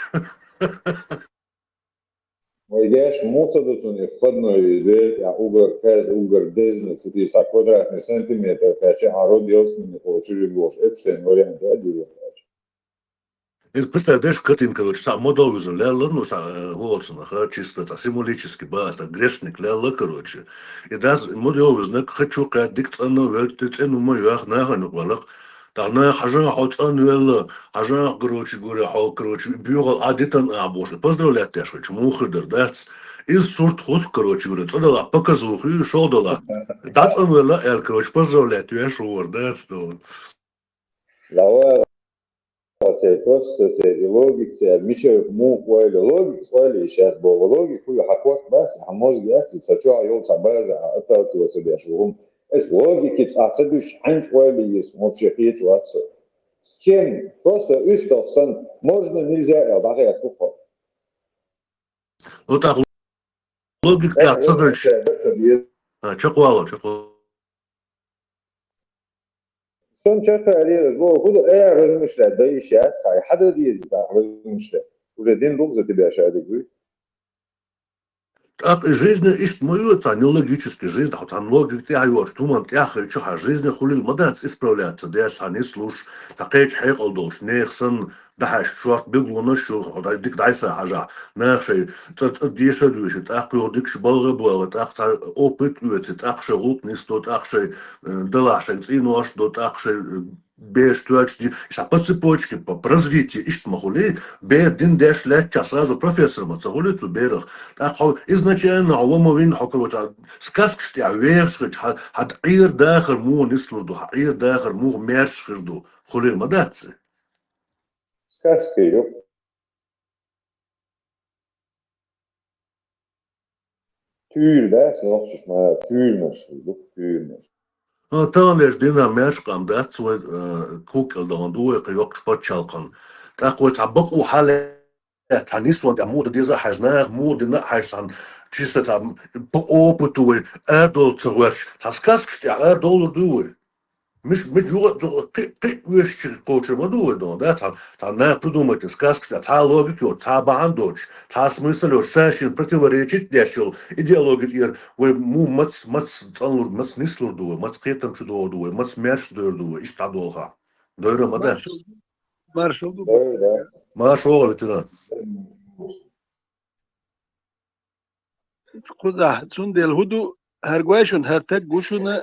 Вай геш муха ца ду цунна, и входной дверь тӀехь уггар кхаьзна, уггар дезна, цу тӀе цхьа квадратный сантиметр кхаьчча, хьан род йовсанна кхочур ю бохуш, Эпштейн вариант а дийр вац. Иза представь деш катин, короче, цхьа модовиза лелла, ну, цхьа, э, воцунах, а, чисто цхьа символически бац, цхьа грешник лелла, короче. И дас модовизнаг хочу кхаьддиг цӀанна велти цӀен ума йоьхна нахана юкъа велла. Тахана хьажа хьо цӀанвелла, хьажа, короче говоря, хьо, короче, боьхал а дитан а бохуш, поздравлять деш хилча, муха хир дара дац? Иза сурт хӀутту, короче говоря, цӀа дала показуха ю, шо дала. ДӀа цӀанвелла аьлла, короче, поздравлять веш вора дац, ну. Давай. Се просто, се и логика, се мича муха ойла, логика ойла, и сейчас бо логика хуй хьан кот бас, хьан мозг яц, и са чохь йолу сан база, хьан отталкиваться деш ву хӀума. Эс логики цӀа ца дуьсуш, хьаьнца ойла йийца, вообще кхечу вац со. С чем? Просто уьстагӀ санна, можно, нельзя, я дӀахаьа сухо. Ну, так логика тӀехь ца хилча. А, чекхвала, чекхвала. Сон чекхвалийра, бо, хӀун ду, э, размышлять дан йиш яц, хьай, хьан дан деза, тӀаккха размышлять? Уже дин ду-кх за тебя шадиг вуй. ТӀаккха и жизнь иштта ма ю, цхьа нелогический жизнь, хьо цхьана логика тӀехь йоцу, туман тӀехь хилча, хьан жизнь хуьлийла ма дац, исправляться деш, цхьа нислуш, цхьа кхечу хьекъал долуш, нехан санна, дахьаш шорта билгалонаш ю, хьо дай дика дӀасахьажахь, наха шайн цӀа, цӀа деша а доьший, тӀаккха юха дикаш балгӀа а боьлла, тӀаккха цхьа опыт а оьций, тӀаккха шайн гӀуллакх нисдо, тӀаккха шайн, э, далахь шайн цӀийношна до, тӀаккха шайн, э, бераш тоьлча де, и сан по цепочке, по, по развитию иштта ма хуьлий, бер дин деш лаьттачахь сразу профессор ма ца хуьлий цу берах. ТӀаккха хьо изначально хьо вон ма вина хьо, короче, сказкаш тӀехь вехаш хилча, хьан, хьан Ӏер-дахар муха нислур ду, хьан Ӏер-дахар муха маьрша хир ду, хуьлийла ма дац иза? Сказка ю. Туьйра дац, нохчаш ма, туьйранаш хир ду, туьйранаш. А, таханлерчу дийнахь маьрша къам дац вай, а, куккӀал дахана ду вай кхин йоккхачу пачхьалкхана. ТӀаккха вай цхьа бакъо хьале, цхьа нислон тӀехь муха деза а хьаьжна, муха дина а хьаьжна, цхьа чисто цхьа по опыту вай арадовла ца гӀоьрташ, цхьа сказкаш тӀехь арадовлар ду вай. Миш, миш югӀа, югӀа, кхи, кхи вешчи кхочур ма ду вай дон, да, цхьа, цхьа на придумать, сказкаш тӀехь, цхьа логика йоцуш, цхьа бахьана доцуш, цхьа смысл йоцуш, ша шина противоречить деш йолу идеологи тӀера вай муха мац, мац цӀанлур, мац нислур ду вай, мац кхетам чу догӀур ду вай, мац маьрша дойр ду вай, иштта дӀадолхахь. Дойра ма дац. Маршалла ду. Марша вогӀу, ветеран. Кхузахь, цундела хӀун ду, хӀара гой шуна, хӀара таг гу шуна,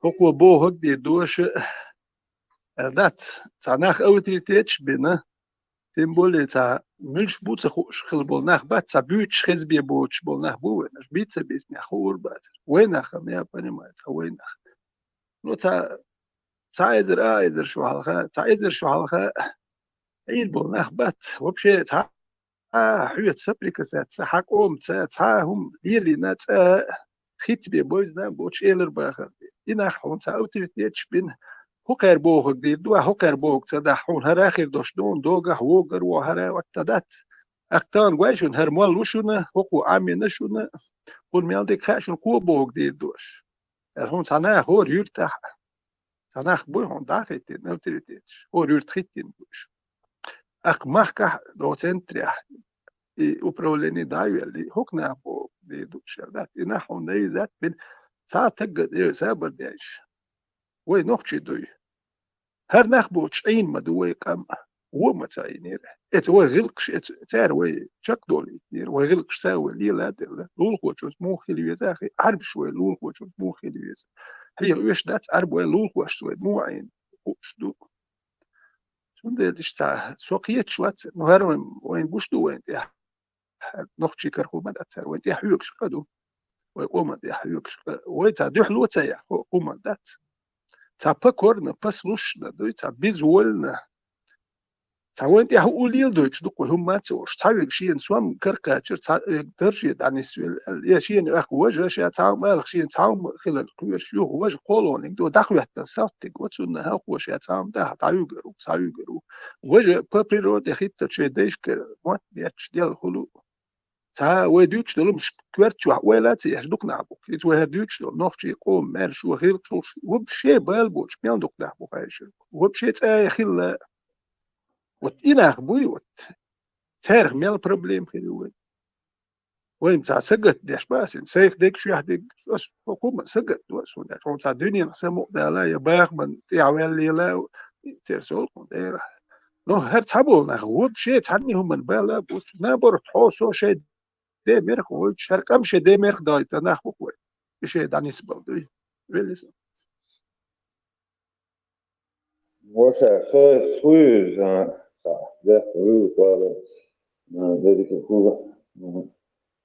хӀокхо бохург дийр ду аша, аьлла дац, цхьа нах авторитеташ бина, тем более цхьа муьлш бу ца хууш хила болу нах бац, цхьа буьйцуш хеза бен боцуш болу нах бу вайнаш, бийца бийцнехь хуур бацара. Вайнах-м, я понимаю, цхьа вайнах. Ну, цхьа, цхьа эзар, а эзар шо хьалха, цхьа эзар шо хьалха Ӏийр болу нах бац. Вообще, цхьа а хьоьца соприкасаться, хьан къомаца, цхьа а хӀума лелийна, цӀа а хица бен бевзина а боцуш, элар бахар бен. И нах хьуна цхьа авторитеташ бина, хӀокхара бохург дийр ду, ахь хӀокхара бохург ца дахь, хьуна хӀара а хир долуш ду, хьуна догахь вогар ву хӀара, ватта дац. Аккха тахана гой шуна, хӀара молла ву шуна, хӀокхо Ӏамийна шуна, хӀуна мел дика хаьа шуна, кхо бохург дийр ду аша. Аьлла, хьуна цхьа нах хӀора юьртахь, цхьа нах буй хьуна дӀа а хӀиттийна авторитеташ, хӀора юьрта хӀиттийна бу уьш. Аккха махкахь а, до центрехь, и управление дӀа а йоьллий, хӀокху нах бохург дийр ду шел дац. И нах хьуна найзат бина, цхьа а таггад а сабар деш. Вай нохчий дуй. ХӀара нах боцуш Ӏийна ма ду вай къам, вон ма ца Ӏийнера. Эца вай гӀиллакхаш, эца цара вай чекхдолуьйтинера, вай гӀиллакхаш ца вай лела а делла. Лулахочунца муха хила веза, хи, Ӏарбаш вай лулахочунца муха хила веза. Хьеха оьшуш дац, Ӏарба вай лулахошца вай муха Ӏийна хууш ду. Цундела иштта цхьа со кхеташ вац, ну, хӀара вайн, вайн гуш ду вайн тӀехь. Нохчий кара хӀума дац хӀара, вайн тӀехь хьоьгуш къа ду. Вай къоман тӀехь хьоьгуш къа. Вай цхьа дуьхьало ца яхь, хӀо-, хӀума дац. Цхьа покорно, послушно дуй, цхьа безвольно. Цхьа вайн тӀехь у леладойтуш ду-кх вай хӀума ца олуш. Цхьа вега шена сом каракхачар, цхьа вега дарже дӀанисвелла аьлла. Я шена ваьккха важа, ша цхьа хӀума алахь, шена цхьа хӀума хилар кхоьруш юха важа кхолониг ду, дӀахӀоьттина салтиг ву цунна, хӀокхо ша цхьа хӀума дахь, дӀавуьгар ву, схьавуьгар ву. Важа по природе хӀиттар шайн дайшкара мотт бетташ делла хуьлу. Цхьа вай дуьйцуш долу хӀумаш коьрта чохь ойла а ца еш дукха нах бу-кх. Иза вай хӀара дуьйцуш долу нохчий къоман маьрша вай гӀиллакхаш, вообще бала боцуш мел дукха нах бу хьайшуьра. Вообще цӀа а хилла. Вот и нах буй, вот цаьрах мел проблема хир ю вайн. Вайна цхьа сагатдеш бацара, сайх дерг, шуьх дерг, ас хӀокхо ма сагатдо ас хӀунда аьлча, хьуна цхьа дуьненах самукъадала я бахаман тӀехь ваьлла лела, терсол хьуна дера. Но хӀара цхьаболу нах вообще цхьанна а хӀуманна бала а буц, наоборот, хьо со шайн де мерх войтуш, хӀара къам шайн де мерх дойту нах бу-кх вай. И шайн дӀанисбала дуй. Велли со. Воша, со суй, а, а, да, хуй, пара, а, да, дика хуй, а,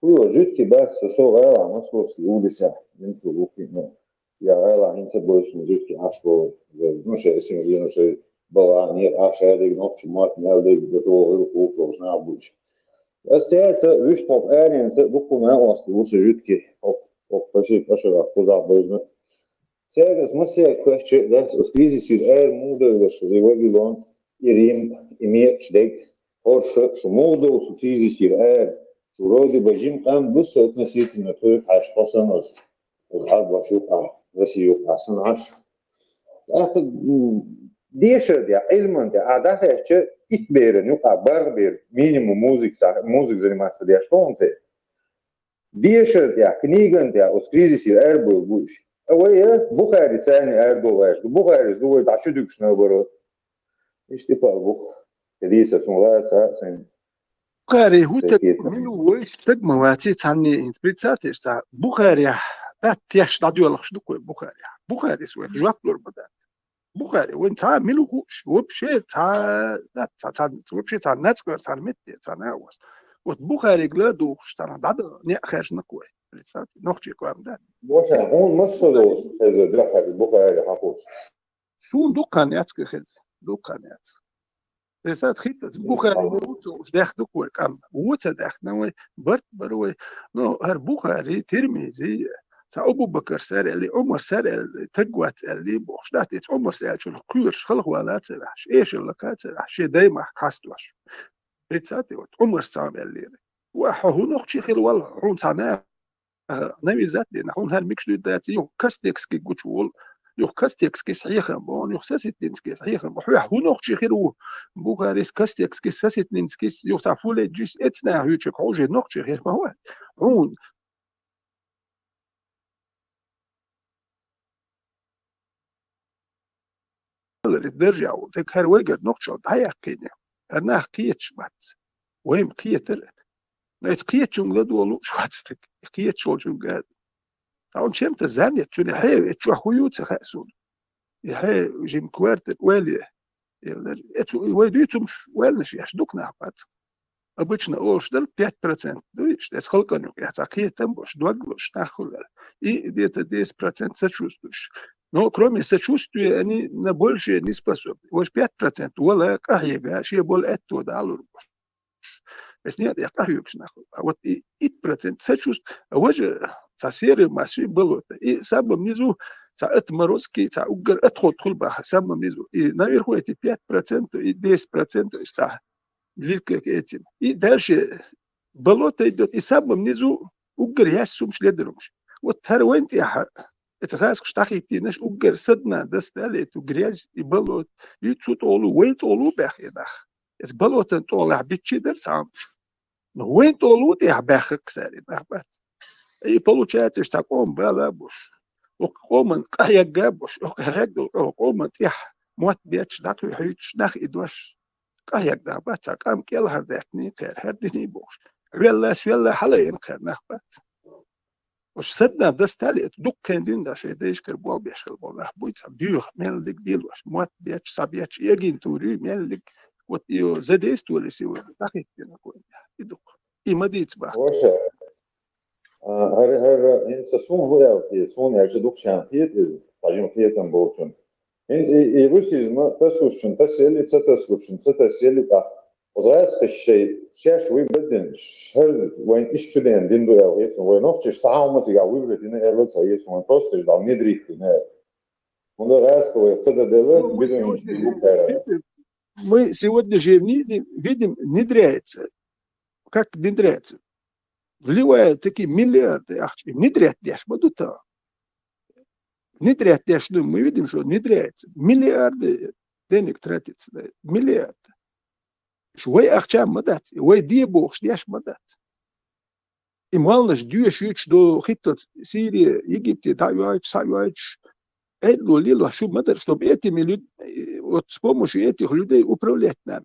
хуй, жуткий бас, со, со, а, Московский улица, Менту Лукина. Я гӀала хӀинца бойсун жуьгти Ӏаш боху. Ну, шайн син веана шайн бала, не, а шадерг нохчу мотт мел дерг, да догӀу хӀух лохуш нах буьйш. Ас цаьрца вуьш тхо аренца дуккха а ослу ву сан жуьгти, оп, оп, паши, пашарах кхузахь байзна. Цаьрца массаьрга кхоьссича а дац, оцу кризисера ара муха девлла шу, и Вавилон, и Рим, и мекъаш дерг, хӀорш шу муха довла цу кризисера ара, шу вроде бы жима къам бу со относительно тхоьга хьаьжча, хьо санна оцу. Оцу Ӏарбош юкъахь, Россия юкъахь санна Ӏаш. ТӀаккха, м, дешар де, Ӏилман де, а дӀахаьчча, итт беран юкъахь бархӀ бер минимум музыка, музыка заниматься деш хӀунда те? Дешар де, книган де, оцу кризисера арабевлла бу уьш. А вай, э, Бухари царна арадовлуш ду. Бухарис ду вай дӀа чу дуьгуш наоборот. Иштта тӀе пал бу. Хьадисаш хӀун лаца а сайн. Бухари хӀун таг, мила ву вай, стаг ма ваций цхьанне а хӀинца. Представьте, цхьа Бухарехь дац теш дӀадоьлхуш ду-кх вай Бухарехь. Бухарис вайх жоп лур ма дац. Бухари вайн цхьа а мила ву хууш, вообще цхьа а дац, цхьа, цхьа, вообще цхьа нацкъар, цхьа метте, цхьа наос. Вот Бухарига ла а духуш, цхьа дӀадала некъ хаьржина-кх вай. Представьте, нохчий къам дац. Бухари, хьуна массо а долуш, хеза дуьххьара Бухари хьахуш. Суна дукха хан яц-кх хеза, дукха хан яц. Представьте, хӀинца Бухари ву ца хууш даьхна ду-кх вай къам. Ву ца даьхна вай, барт бара вай. Ну, хӀара Бухари, Тирмизи, Цхьа Абу-Бакар сара аьлли, Ӏумар сара аьлли, таг вац аьлли бохуш. Дац, эца Ӏумар сара аьллачунах кхоьруш, халхавала ца ваьхьаш, эшар лакха ца ваьхьаш, шен даймахка хьаставеш. Прицати, вот Ӏумар цхьа аьллера. Ва хьо хӀун нохчий хир вал, хьуна цхьа наха навязать дина, хьуна хӀара микаш дуьйцу дац, юха Костекский гучуволу, юха Костекскийс хьехам бу, юха Соситинскийс хьехам бу. Хьоьх хӀун нохчий хир ву? Бухарис, Костекскийс, Соситинскийс, юха цхьа Фулейджис, эца наха хьоьчуьга хьожий нохчий хир ма вац. Хьуна Аллара даржехь волу, тӀаккха хӀара вайгара нохчалла дӀаяьккхина. ХӀара нах кхеташ бац. Вай-м кхетара. Но эца кхетачунга ладогӀа лууш вац стаг. Кхеташ волчунга. Ткъа хьуна чем-то занят, цуьнан хье, эца чохь хӀун ю ца хаьа суна. И хье, жима квартира, ойла е. Элира, эцу вай дуьйцумаш, ойланаш еш дукха нах бац. Обычно олуш дара пять процент ду, иштта эца халкъана юкъахь цхьа кхетам бош, дог луш, нах хуьлу. И где-то десять процент сочувствующих. Но кроме сочувствия они на большее не способны. Вайша пять процент вала къахьега, шен болу аьтто далур бош. Эс не я къахьоьгуш нах. А вот и итт процент сочувств-, а важа цхьа серый масса болото. И самом низу цхьа отморозки, цхьа уггар отход хуьлу баха, самом низу. И наверху эти пять процентов, и десять процентов, и цхьа лилка к этим. И дальше болото идёт, и самом низу уггар яьссумаш, ледарумаш. Вот хӀара вайн тӀехьа, эца хаскаш тӀахиттийнаш, уггар садна дастали эту грязь и болото. И цу тӀолу, вай тӀолу баьхкина нах. Эца болотан тӀолахь биччи дара цхьамма. Но вайн тӀолу тӀехь баьххак сари нах бац. И получается, уьш цхьа къоман бала а буш. Окху къоман къахьегга а буш. Окху хьегдал, окху къоман тӀехь мотт бетташ, дӀакхуьхьуьйтуш нах и дош. Къахьегна нах бац, цхьа къам кӀелхьардаьхкиний кхера, хӀара диний бохуш. Хьоьлла, соьлла хьалаайина кхера нах бац. Уьш садна дастали, это дуккхен дин да шайн дайшкара болх беш хила болу нах буй, цхьа буьйха меллиг дилош, мотт бетташ, схьа бетташ, эгин тур ю меллиг, вот её задействовали сегодня, дӀахиттина кхуьнга. И дукха. И ма дийца бахьа. Ваша, а, хӀара, хӀара, хӀинца суна хӀу аьлла хета, суна аьлча дукха шена хета иза, цхьа жима хетам болчун. ХӀинца и, и русизма тасалучун тасъелли, ца тасалучун ца тасъелли тӀаккха. Оцу гӀазкхаша шайн шаьш выбрать дина, шаьш вайн иштта чу дена дин ду аьлла хета, вай нохчаша цхьа а хӀума цигахь выбрать дина аьлла ца хета, вайн просто иш дӀа внедрить дина аьлла. ХӀунда гӀазкхаша вайх ца дан делла, ну, мы бидуинчу сегодня, дин бу кхара. Мы сегодня же видим, видим, внедряется. Как внедряется? Вливают такие миллиарды ахча. И внедрять деш ма ду та. Внедрять деш ду, мы видим, что внедряется. Миллиарды денег тратится на это. Миллиарды. Ш-, вай ахча ма дац, вай де бохуш деш ма дац. И молланаш доьшуьйтуш ду, хӀитталц Сирия, Египте дӀайойтуш, схьайойтуш, Ӏедало лело шу ма дара, чтобы этими люд-, э, вот с помощью этих людей управлять нами.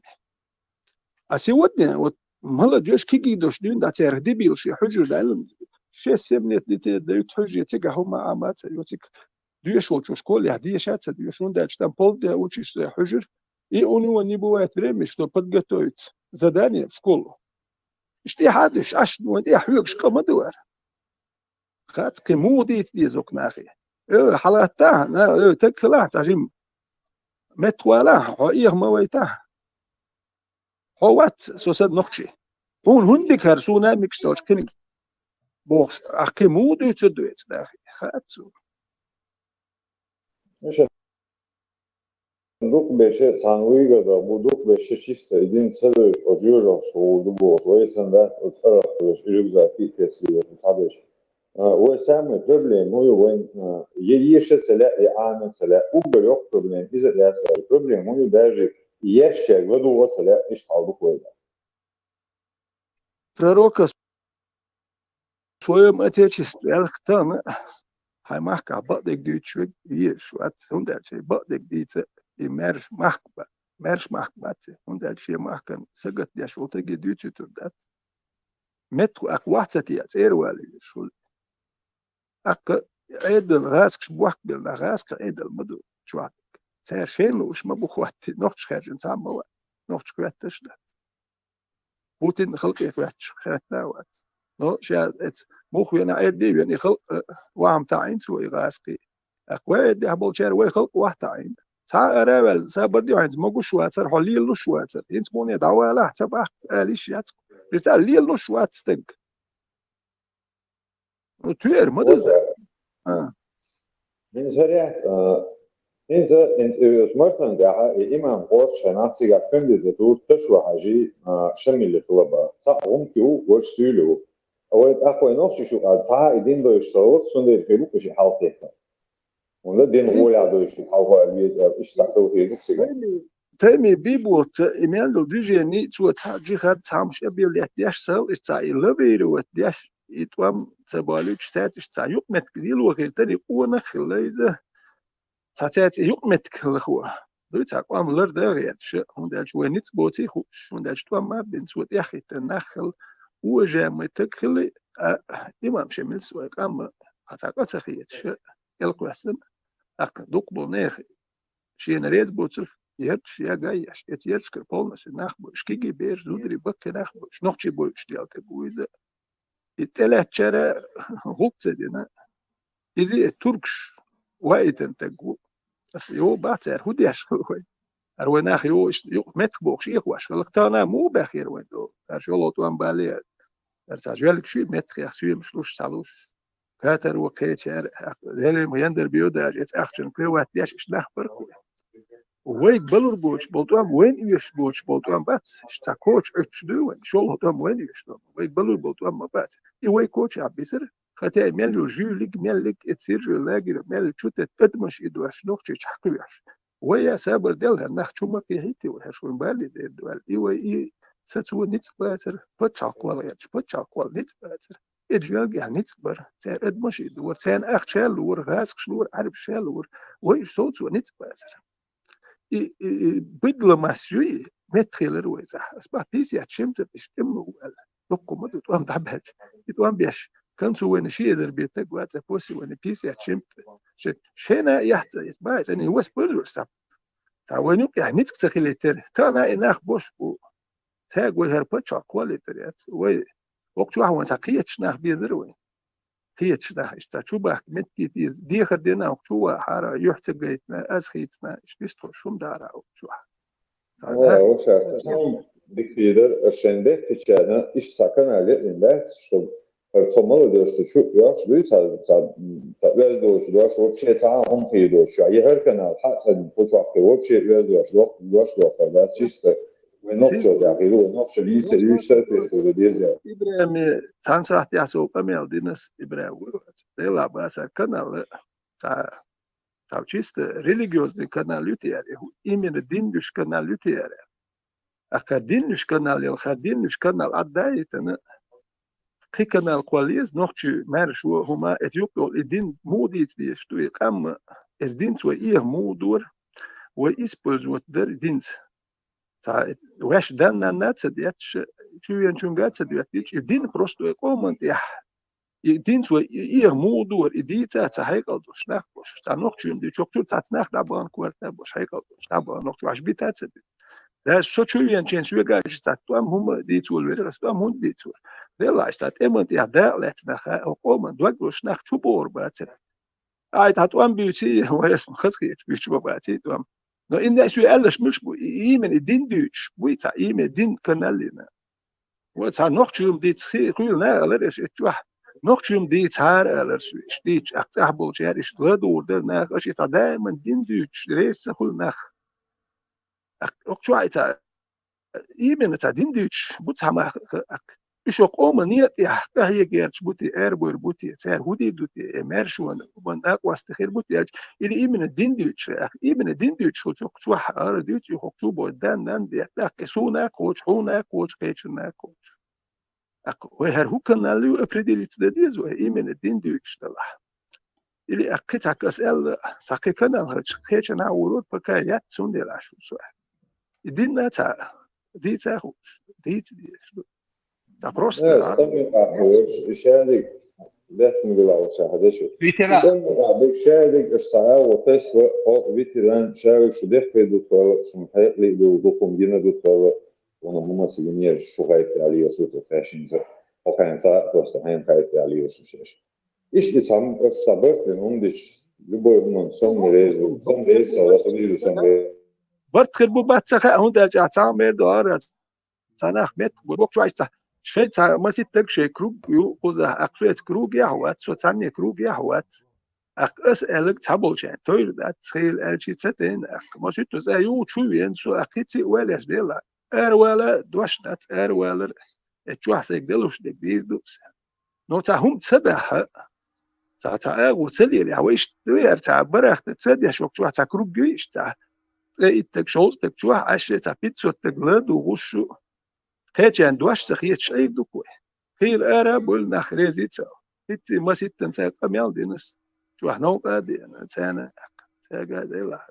А сегодня вот молодёжь кегий дош дуьйна дац, церан дебил шен хьуьжар даьлла, шесть-семь лет детей дают хьуьжаре, цигахь хӀума а ма ца йо, цига доьшуш волчо школехь деша а ца доьшу, хӀунда аьлча там полдня учишься хьуьжар, и у него не бывает времени, чтобы подготовить задание в школу. Иштта тӀехьа а дуьш, аш вайн тӀехьа хьоьгуш къа ма ду вара. Хац, кхин муха дийца деза окху нахе? Э, хьалаттахьа, на, э, таг хилахь, цхьа жима меттахвалахь, хьо эха ма вайтахьа. Хьо вац, со сан нохчи. Хьуна хӀунда дика хӀара суна а микаш долчу кхиниг? Бохуш, ахь кхин муха дуьйцур ду эца нахе? Хац цо. Миша, дукха беша цхьана вуйгар бу, дукха беша чисто и дин ца вевзаш, оцу жоьжахаташ гӀур ду бохуш, вай санна дац, оцу цӀарах хьоьжуш, и рюкзак кхин а тесна вевзаш, цхьаберш. А, вай самая проблема хӀун ю, вайн, а, я еша ца лаьа, я Ӏама ца лаьа, уггар йоккха проблема иза а яц вайн. Проблема хӀун ю, даже ешшерг ладугӀа ца лаьа, иштта хьал ду-кх вайна. Пророка в своём отечестве аьлла тахана, хьайн махкахь бакъдерг дуьйцуш верг везаш вац, хӀунда аьлча бакъдерг дийца и маьрша махка ба-, маьрша махка бац, хӀунда аьлча шен махкана сагатдеш волу стаге дуьйцуьйтур дац. Меттахо аккха вахь ца теӀа, цӀера вала везаш хуьлу. Аккха Ӏедал гӀазкхаша бохкабелла нах, гӀазкхийн Ӏедал ма ду чохь дерг. Цара шайна лууш ма бу хӀоттий, нохча хаьржина цхьа а ма вац, нохча хӀоьтташ а дац. Путин халкъе хӀоьтташ хетта а вац. Но ша эца муха вена, Ӏедде а вена, и халкъ, э, вахьма таӀийна цо и гӀазкхий. ТӀаккха вай Ӏеддехь болчара вай халкъ вахь таӀийна. Цхьа а ара а ваьлла, сабар де хьайнца, могуш вацара, хьо лелалуш вацара. ХӀинца муне дӀавалахь, ца бахка, ала йиш яц. Иза лелалуш вац стаг. Ну, туьйра ма ду иза. А. ХӀинца хӀара яц, а, хӀинца, хӀинца и вес мартан тӀехьа, и имам гӀорта шайна цигахь кандидатура Ташо-Хьажи, а, Шамиле хилла ба. Цхьаъ гӀумкий ву, ваш суьйлий ву. А вай тӀаккха вай нохчий шу къа цхьа а и дин дойш ца гӀорта, цундела хир ву кху ши хьалхетта. ХӀунда дин гӀолехь дойш шу хьалхо а веза, иштта цхьа хила хеза цигахь. Тайми Биболтца и мел долу движени, цо цхьа джихад, цхьа муш а бевлет деш, сал, иштта цхьа и лавировать деш, и тӀом ца болуьйтуш, цаьрца иштта цхьа юкъаметтиг лело хир тара, и къонах а хилла иза. Цхьа цаьрца юкъаметтиг хилла хӀо. Дуй цхьа къам ларда а гӀерташ, хӀунда аьлча вай ницкъ боций хууш, хӀунда аьлча тӀом ма бина цо тӀеххӀиттина нах хилла, уважаемый таг хилла, а, имам Шамилс вай къам а цхьа къа ца хеташ, кӀелкхоьссина, тӀаккха дукха болу нехан шена реза боцург, ярташ яга а еш, эца ярташкара полностью нах бу, шкиги бераш, зударий баккхий нах бу, нохчий бойуш дел таг ву иза. И тӀелаьцначара гӀуллакх ца дина. Иза и туркаш ваийтина таг ву. Аса йо бац, цара хӀун деш хилла вай? ХӀара вай нах йо, иштта юкъаметтиг бохуш, эхош хилла. Тахана муха баьхкира вайн долу? ХӀара шолгӀа тӀом бале, хӀара цхьа жоьллиг шуьйра меттахех соьмаш луш, ца луш. Катар ву кхечара, Делим гендар био даже, эца ахчана кхеват деш, иштта нах бара кху. Вайга балур боцуш болу тӀом, вайна оьшуш боцуш болу тӀом бац, иштта цхьа коча Ӏуьттуш дуй вайн, шолгӀа тӀом вайна оьшуш тӀом, вайга балур болу тӀом ма бац. И вай коча а бисира, хӀаьта и мел йолу жуьйлиг, меллиг, и циржой лагерь, меллиг чу тетта адамаш и дош, нохчий чхьакхоьхьуш. Вай а сабар делла, хӀара нах чу ма кхехьийтий вай, хӀара шуна бале дер ду аьлла. И вай и сацо ницкъ бацара, пачхьалкх кхолла гӀерташ, пачхьалкх кхолла ницкъ бацара. И жоьлгехь ницкъ бара, цара адамаш и дора, царна ахча а лора, гӀазкхаш лора, Ӏарбаш а лора. Вай уьш совцо ницкъ бацара. И, и, и быдло масса юй, меттахъелира вай цӀахь. Ас бах, пятьдесят чем-то тӀе тӀеман ву аьлла. Дуккха ма ду, тӀом дӀабаьлча. И тӀом беш, концу вайна ши эзар бетаг вац, а после вайна пятьдесят чем-то. Ше-, шена а яхца, и бах, цӀена и воспользуешься. Цхьа вайна юкъехь ницкъ ца хилийтира. Тахана и нах бош бу. Цаьрга вай хӀара пачхьалкх кхоллийтар яц. Вай, окху чохь вайн цхьа кхеташ нах безара вайн. Кхеташ нах, иштта цхьа чу бахка меттиг деза. Дехар дина окху чу вахьара, юьхь ца гайтина, аз хийцина, иштта вистхуьлуш хӀума дара окху чохь. Цхьа О, нах о, ша, ша, дика хийдар, аш шайн беттачарна, иштта цхьа канал яъйина дац, чтобы хӀара тхо молодёжь цу чу йош дуй, цхьа, цхьа, цхьа оьзда доцуш дош, вообще цхьа а хӀума хийдоцуш. Я хӀара канал хьа а ца дина, кху чохь кхин вообще оьзда дош, дош дохар дац, чисто вайн нохчо дахийла, вайн нохчо дийца, уьш соответствовать деза. ИбрахӀиме, цхьана сахьтехь со къамел динас, ИбрахӀим ву. Делахь бацара канал, цхьа, цхьа чисто религиозный канал ю те аьлла, именно дин дуьш канал ю те аьлла. Ахкар дин дуьш канал яла, хар дин дуьш канал Ӏадда а йитана, кхин канал кхолла еза, нохчий маьрша ву хӀума, эца юкъа йолу и дин муха дийца дезаш ду, и къам, эца динца вай эха муха дора, вай использовать дара динца. Цхьа ваьш дан-нанна а ца детташ, чувенчунга а ца доьттича, и дин просто вай къоман тӀехь. И динца вай и, и муха дора, и дийца а ца хьекъал долуш нах бош. Цхьа нохчий ма дийцча, чохчуьра цхьацца нах дӀабахана корта а бош, хьекъал долуш дӀабахана нохчий ваьш бита а ца бита. Даже со чувенчен соьга а иштта цхьа тӀом хӀума дийца волавелира, ас тӀом хӀунда дийца вара? Делахь иштта тӀеман тӀехь дакъа лаьцна нах, а, къоман дог луш нах чу бохур бацара. Ай, тхьа тӀом буьйций, вай ас хазахеташ буьйцуш ма баций тӀом. Но инна а соь аьллаш муьлш бу, и, именно и дин дуьйцуш, буй цхьа, именно дин канал йина. Вай цхьа нохчий ма дийца хи-, хуьйла нах алар, аша эцчохь. Нохчий ма дийцахьара алар, шу иштта дийцча, ахь цӀахь болчара иштта ладугӀур дара нах, аша и цхьа даиман дин дуьйцуш, реза ца хуьлу нах. Ах, окху чохь и цхьа, именно цхьа дин дуьйцуш, бу цхьа мах, ах, уьш окху къоман некъа тӀехь къахьега герча бу те, аьрбойр бу те, цара хӀун дийр ду те, э, маьршона, ма накъост хир бу те аьлча, или именно дин дуьйцуш, ах, именно дин дуьйцуш, хӀу чу окху чохь ара дуьйцу, и хӀокху чу бо дан, нан де, тӀаккха суна а кхочу, хьуна а кхочу, кхечунна а кхочу. Аккха вай хӀара хӀу канал ю определиться дан деза вай, именно дин дуьйцуш далахь. Или аккха кхин цхьа кас аьлла, цхьа кхин канал хилча, кхечанхьа а вуьйр вара, пока яц, цундела аш ву со. И динна цхьа дийца а хууш, дийца дезаш ду. Цхьа просто Э, а. Томми къахьош, и шадиг, бехкин гулал ша хадеш. Ветеран. Томми къахьош, шадиг, аш цхьа а, вот Тесла, о, ветеран, шадиг, шу дехкай ду тхула, шун хьекъли ду, духум гина ду тхула, вона хӀума сигинер, шу хайтта али, я суту фэшн за. Хо хайн цхьа, просто хайн хайтта али, я шу шеш. Иштта цхьа, аш цхьа барт бен, хӀума диш, любой хӀуман, сом реза, сом реза, аса вижу, сом реза. Барт хир бу бац ца хаьа, хӀунда аьлча ахь цхьа мер ду ара, цхьа нах меттиг бу, боккхачу вайца, шайн цхьа маситтаг шайн круг ю, кхузахь, аккха со эца кругехь вац, со цхьанне кругехь вац. Аккха ас аьлларг цхьаболчарна тойр дац, хийла аьлча ца тайна аккха. Масийтта цӀа юху чу вена со, аккха хӀинца а валеш дела. Аравала дош дац, аравалар. Э, чохь сайга далуш дерг дийр ду аса. Но цхьа хӀума ца дахьа, цхьа, цхьа агӀо ца лелахь, вай иштта ду яра, цхьа барахта ца деш, вокху чохь цхьа круг ю иштта, цхьа ткъе итт стаг, шовзткъа стаг чохь Ӏаш, цхьа пятьсот стаг ладугӀуш шу. Кхечарна дош ца хеташ Ӏийр ду-кх вай. Хийла ара а буьйлу, нах реза а ца. ХӀинца маситтанца къамел дина ас. Чохь новкъа а деана, царна, цаьрга а делахь.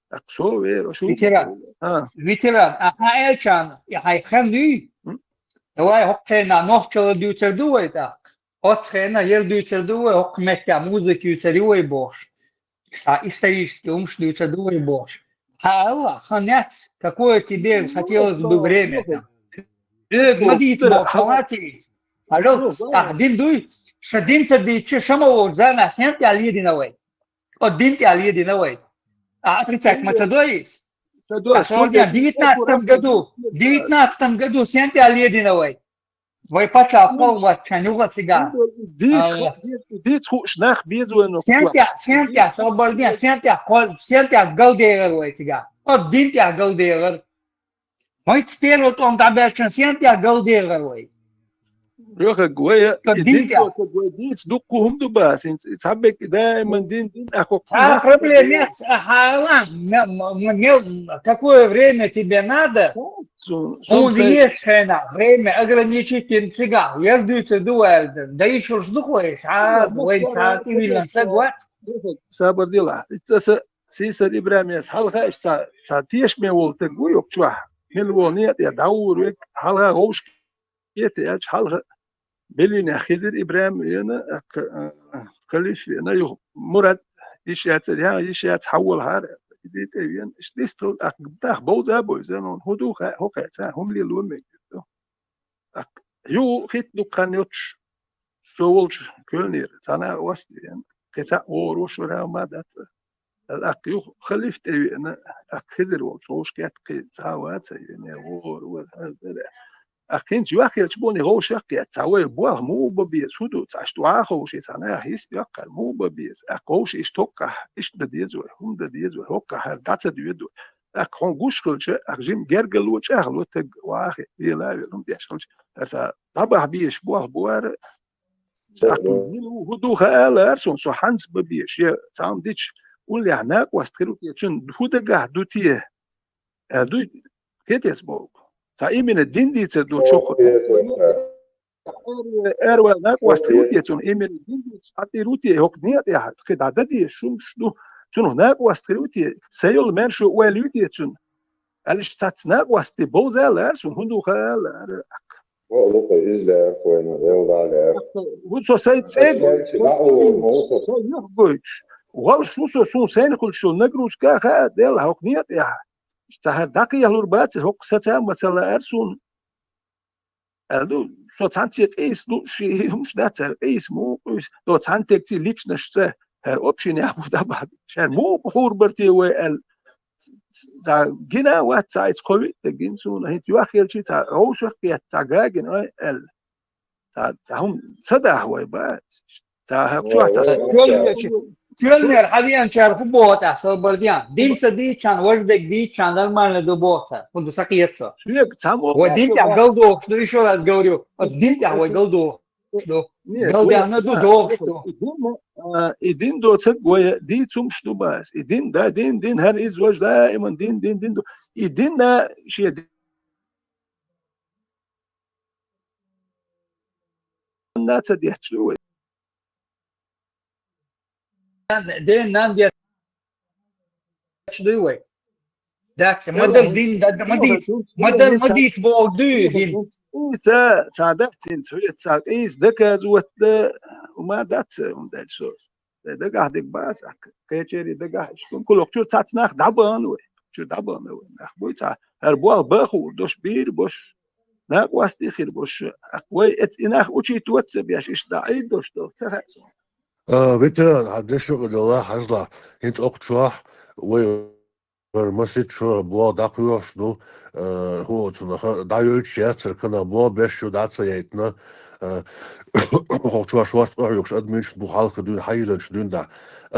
ТӀаккха со вер, шу. Ветеран. А. Ветеран, а хьан аьлчарна, и хьайн хан дуй? М? Давай хӀокху хенахь нохчалла дуьйцур ду вай тӀаккха. Оццу хенахь яра дуьйцур ду вай, хӀокху меттехь музыка юьйцур ю вай бохуш. Ша исторический хӀумаш дуьйцур ду вай бохуш. Хьан аьлла, хан яц, какое тебе хотелось бы время там. Хьоьга ма дийца боху, хан вац иза. Хьажал, ахь дин дуй, ша дин ца дийча, ша ма волчу замехь сен тӀехь ледина вай? Оцу дин тӀехь ледина вай. А отрицать ма ца дой иза? Ца дой, а сон ден девятнадцатом году, девятнадцатом году сен тӀехь ледина вай? Вай пачхьалкх кхоллаччан юха цигахь. Дийца, дийца хууш нах беза вайна. Сен тӀехь, сен тӀехь, собар ден, сен тӀехь кхо-, сен тӀехь галдегӀар вай цигахь. Оцу дин тӀехь галдегӀар. Вай цу первый тӀом дӀабаьлчан сен тӀехь галдегӀар вай. Йохаг, вай, и дин тӀехь. Вай дийца дуккха хӀума ду бац, хӀинца, и цхьаберг даиман дин, дин, а хӀокху. Цхьа проблема яц, а хьала, ме-, ме-, ме-, какое время тебе надо? Хьуна езаш хенахь, время ограничительно цигахь, яра дуьйцур ду аьлла, дан йиш йолуш ду-кх вай, цхьа, вайн цхьа тӀевиллина саг вац. Сабар дила. Иштта аса Сийсара ИбрахӀимас хьалха иштта цхьа, цхьа тешаме волу стаг ву йоккхачохь, мила вон некъа тӀе дӀагӀур верг, хьалха вовшахкхетта аьлча, хьалха Беллинехь Хизир ИбрахӀим веана, а, а, халиф веана, юха Мурад йиш яцара, ян йиш яц хьан волахьара, и дитӀе веана, иштта дистхила, тӀаккха нах бовза а бовза, ну, хӀун ду хаьа, хӀун кхаьа, цхьа хӀума лело мегар ду. ТӀаккха юха хӀитта дукха хан йоцуш, цо волчу коьлнера, цхьа накъост а веана, кхин цхьаъ вогӀур ву, шура ма дац. ТӀаккха юха халиф тӀе веана, тӀаккха Хизир волчу вовшахкхетта кхин цхьа а вац а веана, вогӀур вара, хӀара дара. ТӀаккха хӀинца юьхь хилча бони вовшах а кхетта, цхьа вай болх муха бан беза, хӀун ду, цхьа иштта ваховший, цхьа наха йист йоккхура, муха бан беза, тӀаккха вовший иштта хӀоккхахь, иштта дан деза вай, хӀума дан деза вай, хӀоккхахь хӀара дӀа ца доьду вай. ТӀаккха хьуна гуш хилча, ахь жима гергарло чӀагӀло таг вахи, вела а вела, хӀума деш хилча, аса дӀабахьа безаш болх бу вара. ТӀаккха мила ву, хӀун ду хаьа лаьара суна, со хьанца бан безаш, я цхьамма дича, уллехь накъост хир ву те, цунна хӀун дагахь ду те? Аьлла дуй, кхетаца боху. Цхьа именно дин дийцар ду чохь. Аравала накъост хир ву те цунна, именно дин дийцар хьан тӀера ву те, хӀокху некъа тӀехь, кхин дӀа дан дезаш хӀумаш ду, цунах накъост хир ву те, сайн йолу маьршо ойла ю те цунна? Аьлла иштта цхьацца накъостий бовза а лаьара суна, хӀун ду хаьа лаьара. Ва, лукха иза лаьара вайна, Дела дӀа а лаьара. ХӀун со сайн цӀе а гойтуш, со юха гойтуш. Валш ву со, суна сайна хуьлуш йолу нагрузка а хаьа, Дела, хӀокху некъа тӀехь. Цхьа хӀара дӀакхехьалур бац, хӀокху саца а ма ца лаьара суна. Аьлла ду, со цхьаьнцций къийса ду, ши хӀумаш дац хӀара къийса, муха къуьйсу, до цхьаьнатегций личностьца, хӀара общинехь бу дӀабахьа. Шаьра муха хьур бара те вай аьлла. Цхьа гина а вац, цхьа ица кхо виъ стаг гина суна, хӀинца юьхь хилчий цхьа вовшах а кхетта, цхьа гагина ой аьлла. Цхьа, цхьа хӀума ца дахьа вай бац. Цхьа хӀокху чохь цхьа. Коьлнера хьан веанчара хӀун боху тӀехь, собар ден? Дин ца дийцчарна, важа дерг дийцчарна нормально ду боху цара. ХӀунда сан кхета со. Соьга цхьаммо. Вай дин тӀехь галдохуш ду, ишо раз говорю. Аса дин тӀехь вай галдохуш ду. Галдаьлла ду, дохуш ду. И дин, а, и дин доцург вай дийца хӀумаш ду бац. И дин, да, дин, дин, хӀара иза важа даиман дин, дин, дин ду. И дин, а, шен дин а ца детташ ду вай. Ден нан детташ ду вай. Дац, ма дал дин, да, ма дийц, ма дал, ма дийц боху дуй дин. Ца, ца дац, цхьа, цхьа къийса доказывать дан, ма дац, ма дац со. Дай дагахь дерг бац, кхечерий дагахь, иштта кхулах чуьра цхьацца нах дӀабахана вай. Чуьра дӀабахана вай. Нах буй цхьа, хӀара болх бан хуур долуш, бийр болуш, накъостий хир болуш. Вай эц-, и нах учитывать ца беш, иштта дӀа Ӏийр долуш долу, ца хаьа суна. А, ветеран, хьан дешо а дала, хьажала, хӀинца окху чохь вай Вара масит шо бо дӀакхоьхьуш ду, э, хӀо оцунах дӀайойтуш яцара канал бо беш ю дӀа ца яйтна, э, хӀокху чохь шорта къахьоьгуш адамаш бу хьалха дуьйна хьайиллачу дуьйна дӀа.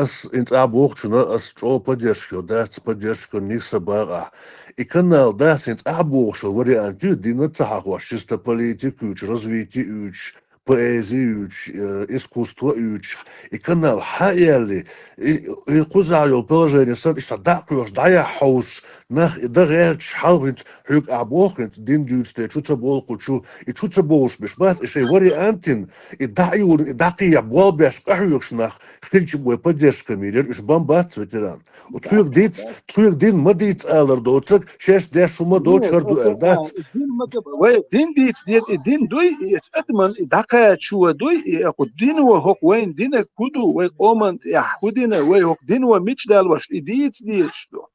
Ас хӀинца ахь бохучунна, ас чӀогӀа поддержка йо дац, поддержка нийса бакъахь. И канал дац, хӀинца ахь бохуш вариант ю, дин ца хьахош, чисто политика юьйцуш, развитие юьйцуш, поэзи юьйцуш, э, искусство юьйцуш, и канал хьа а яьлли, и, и кхузахь йолу положение санна, иштта дӀа а кхоьхьуш, дӀаяхьа хьовсуш, нах и дан гӀерташ, хьалха хӀинца хьоьга ахь боху хӀинца, дин дуьйцу те, чу ца боху кху чу, и чу ца бохуш беш бац, и шайн вариант йина, и дӀа а юьллу, и дӀакхехьа, болх беш къахьоьгуш нах хилча вай поддержка мийр яра, уьш бан бац, ветеран. Тхоьга дийца, тхоьга дин ма дийца алар доцург, шаьш деш хӀума доцуш хӀара ду аьлла дац. Дин ма дац. Вай дин дийца деза, и дин дуй, и эцу адаман и дӀакхачо дуй, и кху дино хӀокху вайн динан хӀун ду, вай къоман тӀехь хӀун дина, вай хӀокху дино мича далош, и дийца дезаш ду.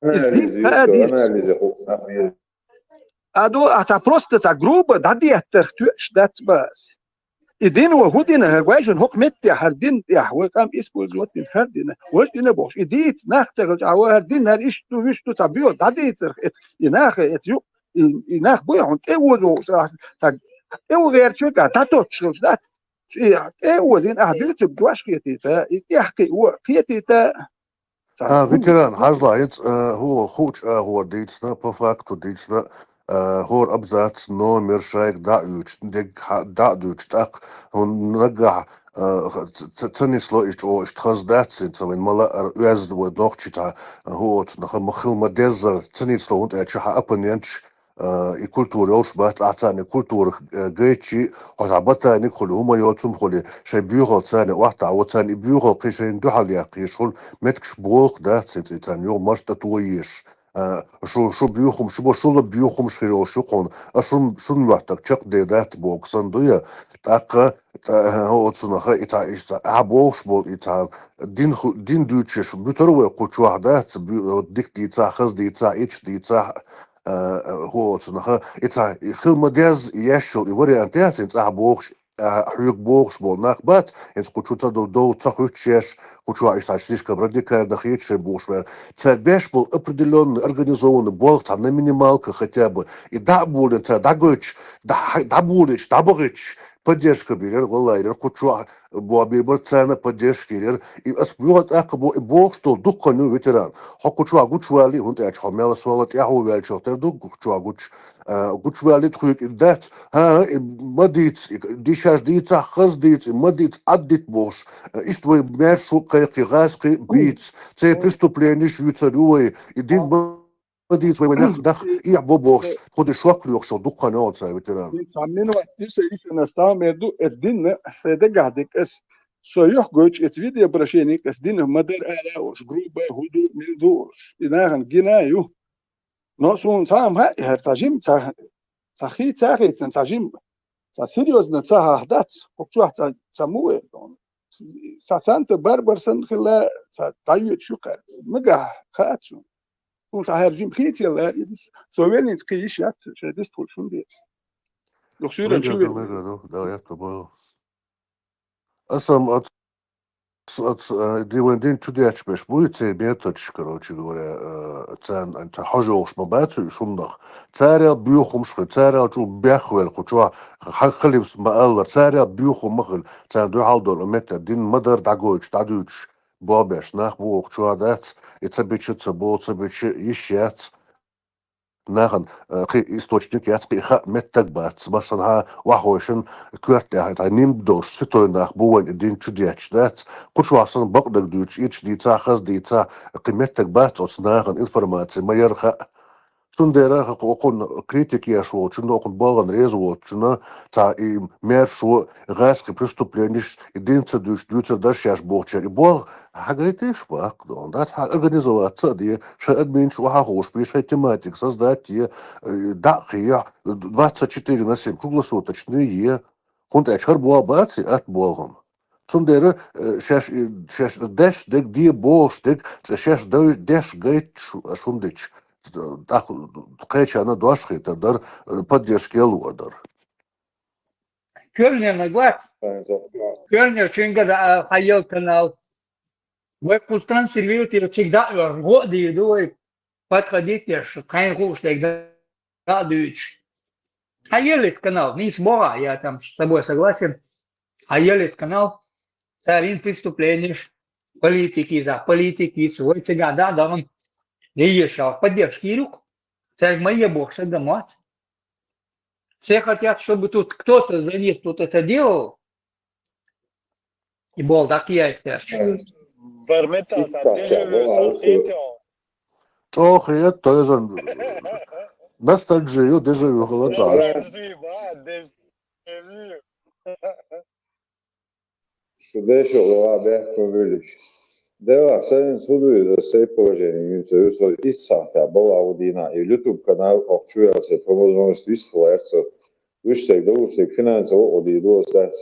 Иза дин хаа дийца. Адо, а цхьа просто цхьа груба дӀадеттарх тоьаш дац база. И дино хӀун дина, хӀара гойшина хӀокху меттехь, хӀара дин тӀехь, вай къам использовать дина, хӀара дина, важа дина бохуш, и дийца нах ца хилча, а вай хӀара дин, хӀара иштта ду, вуьш ду, цхьа боьха дӀадийцарх эца, и нахе эца ю, и, и нах буй хьуна тӀе озо, цхьа, цхьа тӀе у гӀертачуьнга дӀатоттуш хилча дац. И тӀе озийна ахь дуьйцург дош хетийта, и тӀехь кхио хетийта. А, ветеран, хьажал, хӀинца, а, хӀу-, хуучу агӀор дийцина, по факту дийцина, а, хӀора абзац номер шайга дӀа а оьцуш, дегга хьа-, дӀа а дуьйцуш, тӀаккха хӀун наггахь, а, ца, ца, ца нисло и чӀогӀа иштта хаза дац, хӀинца вайн ма-лаара оьзда вай нохчий цхьа, а, хӀу оцу наха ма хила ма деззара, ца нисло, хӀунда аьлча хьан оппоненташ, а, и культура йолуш бац, ахь царна и культура, э, гайчи, хьо цхьа ботаник хуьли, хӀума йоцург хуьли, шайн боьхалла царна охьатаӀо, царна и боьхалла кхин шайна дуьхьал яккхийша хуьлу меттигаш болх дац, хӀинца и царна юха марш тӀе тоеш. А, шу, шу боьхам, шу бо шула боьхамаш хир йолуш ю хьуна, а шун, шун моьттург чекхдер дац боху санна ду я, тӀаккха, тӀа, оцунаха и цхьа, и цхьа, ахь бохуш болу и цхьа, дин ху-, дин дуьйцуш, буьтур вай кху чохь дац, бу-, дика дийцахь, хаза дийцахь, ича дийцахь, а, хӀу оцунаха, и цхьа, и хила ма дезза, и еш йолу и вариант яц, хӀинца ахь бохуш, а, хьоьга бохуш болу нах бац, хӀинца кху чу ца дов-, дов ца хуьттуш еш, кху чохь иштта слишком радикально хеташ шайн бохуш вара. Цара беш болу определённый, организованный болх цхьа на минималка хотя бы, и дӀа а болийна цара дӀагойтуш, дӀа-, дӀаболийча, дӀабахийтуш, поддержка бийр яра, валлай, яра, кху чохь бо бийр бара царна поддержка йийр яра. И ас юха тӀаккха бо-, и бохуш долу дуккха ю ветеран. Хьо кху чохь гучувалли, хӀунда аьлча хьо мел сола тӀаьхьо ваьллачух тера ду кху чохь гучу. А, гучувалли тхоьга и дац. ХӀан, и ма дийца, и дишаш дийцахь, хаза дийца, и ма дийца, Ӏаддита бохуш. А, иштта вай маьрша кхайкхий, гӀазкхий бийца. Церан преступленеш юьйцур ю вай. И дин ма дийца вай, вай нах, нах, эхь бо бохуш, тхо де шок лоьхуш дуккха йолу цара ветеран. Цхьа минот, иса, иса, на самом деле, эцу динна, сайн дагахь дика ас, со юхь гойтуш, эцу видеообращение, ас динах ма-дарра ала уьш, грубо, хӀу ду, мила ду уьш. И нахана гина ю. Но суна цхьа а ма хаьа, хӀара цхьа жима, цхьа, цхьа хи-, ца хийцина, цхьа жима, цхьа серьёзно ца хьахь дац, хӀокху чохь цхьа, цхьа муха вер ду. Цхьа санта барбар санна хилла, цхьа дӀайоьдуш ю кхаьр. Нагахь хаьа цунна. Хьуна цхьа хӀара жима хийцаелла, и дис-, со веллинца кхин йиш яц, шайн дистхуьлуш хӀума дезаш. Юха суьйранна чу вер. Мегар ду, мегар ду, да, яц тобо. Аса м-, ац-, ац-, а, ди вайн дин чу детташ беш буй, церан методаш, короче говоря, а, царна, а, цхьа хьожа йолуш ма бац уьш хӀуманах. Царел боьхамаш хир, царел чу бехвелла кху чохь, ха-, халифс ма-аллара, царел боьхам ма хир, царна дуьхьал долу меттар дин ма-дарра дӀагойтуш, дӀадуьйцуш, болх беш нах бу вокху чохь дац, и ца бича, ца болу, ца бича йиш яц. Нахана, э, кхин источник яц, кхин хаа меттаг бац. Массанхьа охьахойшина коьрта тӀехь цхьа ним долуш, ситой нах бу вайн и дин чу детташ дац. Кху чохь санна бакъдерг дуьйцуш, ирча дийцахь, хаза дийцахь, кхин меттаг бац оцу нахана информаци ма яра хаа. Цундела хӀокхунна критика еш волчунна, хӀокхунна болгӀанна реза воцучунна, цхьа и маьршо, гӀазкхи преступленеш, и дин ца дуьйцуш, дуьйцур дара шаьш бохучеран, и болх хьагайтийша баккха дона. Дац хьан организоваться а де, шайн админаш охьахууш бе, шайн тематика создать е, э, дӀа а хьехь, двадцать четыре на семь круглосуточный е. ХӀунда аьлча хӀара болх бац и атта болгӀам. Цундела, э, шаьш, э, шаьш деш дерг, де бохуш дерг, цкъа шаьш дой-, деш гайташ аша хӀума дича, тӀаккха кхечарна дош хетар дара, э, поддержка ялор дара. Коьрнерниг вац? Коьрнер, цуьнгара, а, хьан ел канал? Вай кхуза транслируйте, цига дӀа а йоьлла, гӀо а дийр ду вай, подходить еш, тхайна хууш дерг дӀа а дуьйцуш. Хьан елит канал, нийса боху, я там с тобой согласен. Хьан елит канал, цара йина преступленеш, политик иза, политик иза, вай цигахь дӀа а дахана, я ешал, поддержка йийр ю-кх. Цаьрга ма е бохуш, сан дан моц. Все хотят, чтобы тут кто-то за них тут это делал, и болх дӀакхехьийтарш. Бармета, Иццахь дежавю, ца хетий? ЧӀогӀа хета, тойзан. Ностальжи ю, дежавю хила ца Ностальжи, ба, дежавю. Шу дешо вала бехк ма буьйлуш. Делахь, сайна хӀун ду иза, сай положение, муьлха ю со итт сахьтехь бала а ву дийнахь, и YouTube канал охьа чу вела сай, по возможности вистхиларца. Уьш сайга долуш, сайга финансово а дийр ду аса дац.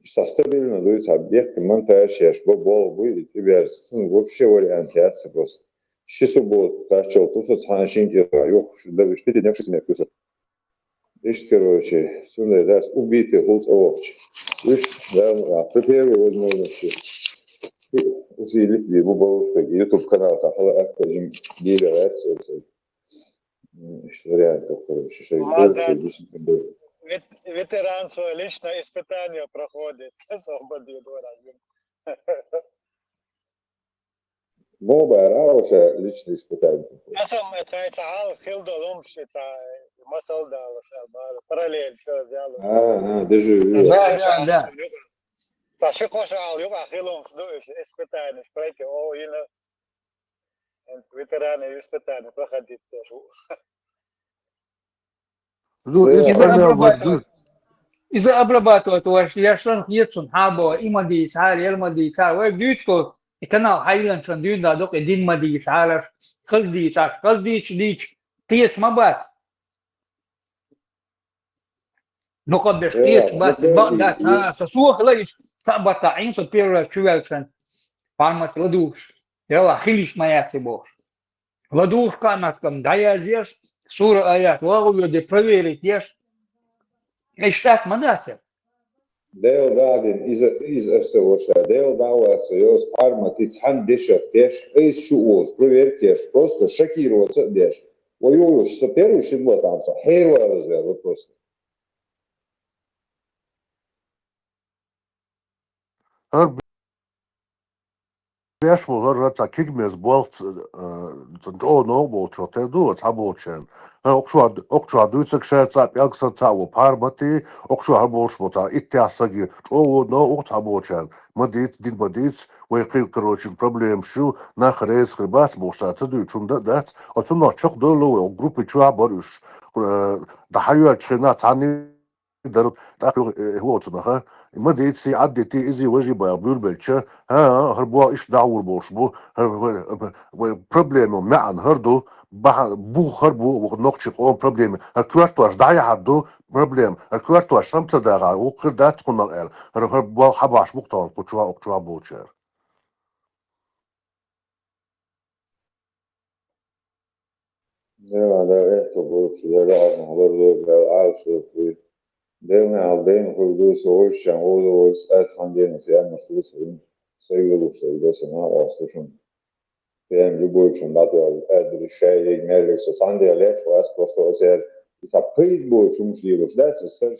Иштта стабильно дуй, цхьа бехке монтаж еш, бо болх буй, и тӀеберза. Цунна вообще вариант яц сан просто. Ши суббота кхаччалц ву со цхьана шина кӀира, юха шу дара, уьш тетина ши синек ю со. Иштта, короче, цундела дац, убитый хул цӀа вахча. Уьш, да, а, при первой возможности. И усилить бу бовлуш, как YouTube канал, ца хала аккажим, дийла вац, М, ишта вариант, короче, шайн Молодец. Вет-, ветеран свой личное испытание проходит. Освободил дворазин. Мо бара, а, ваша личное испытание проходит. Асам, это, это, ал, хил долум, ши, та, масал да, ваша, бара, параллель, шо, взял. А, а, дежавю. Да, да, да. Та ши кхоша ал, юга, хилум, ду, испытание, пройти, о, и на, ветераны испытания проходить тоже. Ну, Э, из Иза канал обрабатывать, вот, иза обрабатывать ваш, я шлан хьецун, хьабо, и ма дийца, хьал, ел ма дийца, вай дуьйцу, и канал хьайлан шан дуьйна докъе дин ма дийца, хьалаш, хаз дийца, хаз дийца, дийца, кхечу ма бац. Ну, кхо беш, э, кхечу бац, э, бакъ дац, э, а, со сохала иш, цхьа баттахь, Ӏин со первый раз чу ваьлла шан, формат ладугӀуш, яла, хилиш ма яц и бохуш. ЛадугӀуш кхаъ маттам дӀаязъеш, сура аят вагӀу веде проверить еш. Иштта ма дац. Дела дагӀдина, иза, иза аса ваша. Дела дагӀваца, йоз пармати цхьана дешах деш, айса шу оз, проверка еш, просто шокироваться а деш. Ой, ой, ой, со первый шин латам со, хьервалазвер, вот просто. ХӀара беш ву хӀара, хӀара цхьа кигамеза болх, э, цхьа чӀогӀа новкъа болчух тера ду, цхьа болчарна. ХӀара окху чохь, окху чохь дуьйцург ша цхьаъ, пӀелг сан цхьаъ ву пармати, окху чохь хӀара болуш бу цхьа иттех саги. ЧӀогӀа новкъа цхьа болчарна. Ма дийца, дин ма дийца, вай кхин, короче, проблемаш ю, нах реза хир бац бохуш цара ца дуьйцу хӀума дан а дац. Оцунах чекхдолу вай, группа чохь а бара уьш. Э, дӀахьайоьллачу хенахь цхьанна дара, тӀаккха юха, э, хӀу оцу наха. Ма дийций, Ӏаддитий, изий, важий баха буьрбелча, хӀан, хӀара боху иштта дӀахьур болуш бу, хӀара, хӀара, хӀара, вай проблема маьӀна хӀара ду, бахьана, бух хӀара бу, ваха нохчий къоман проблема. ХӀара коьртош дӀаяхьар ду проблема. ХӀара коьртош сам ца дахьа, вукху хир дац кхунах аьлла. ХӀара, хӀара боху хьабахьаш бу-кх тхуна кху чохь, укху чохь болчара. Дела, да, эхь, то болчу, да, да, Аллах, лар, лар, да, Аллах, шо, хуй. Делне ал ден хуй дуй, со вовшчан, вовза, вовза, ас хан ден, ас ян, ас хуй, со, ин. Сайгулу, со, да, со, на, ас хушун. Прям любой чун, да, то, адрес, шай, мерлик, со, сан ден, леч, ас просто, ас яр. И са пыйт бой, чумуш лилуш, да, со, сэрш,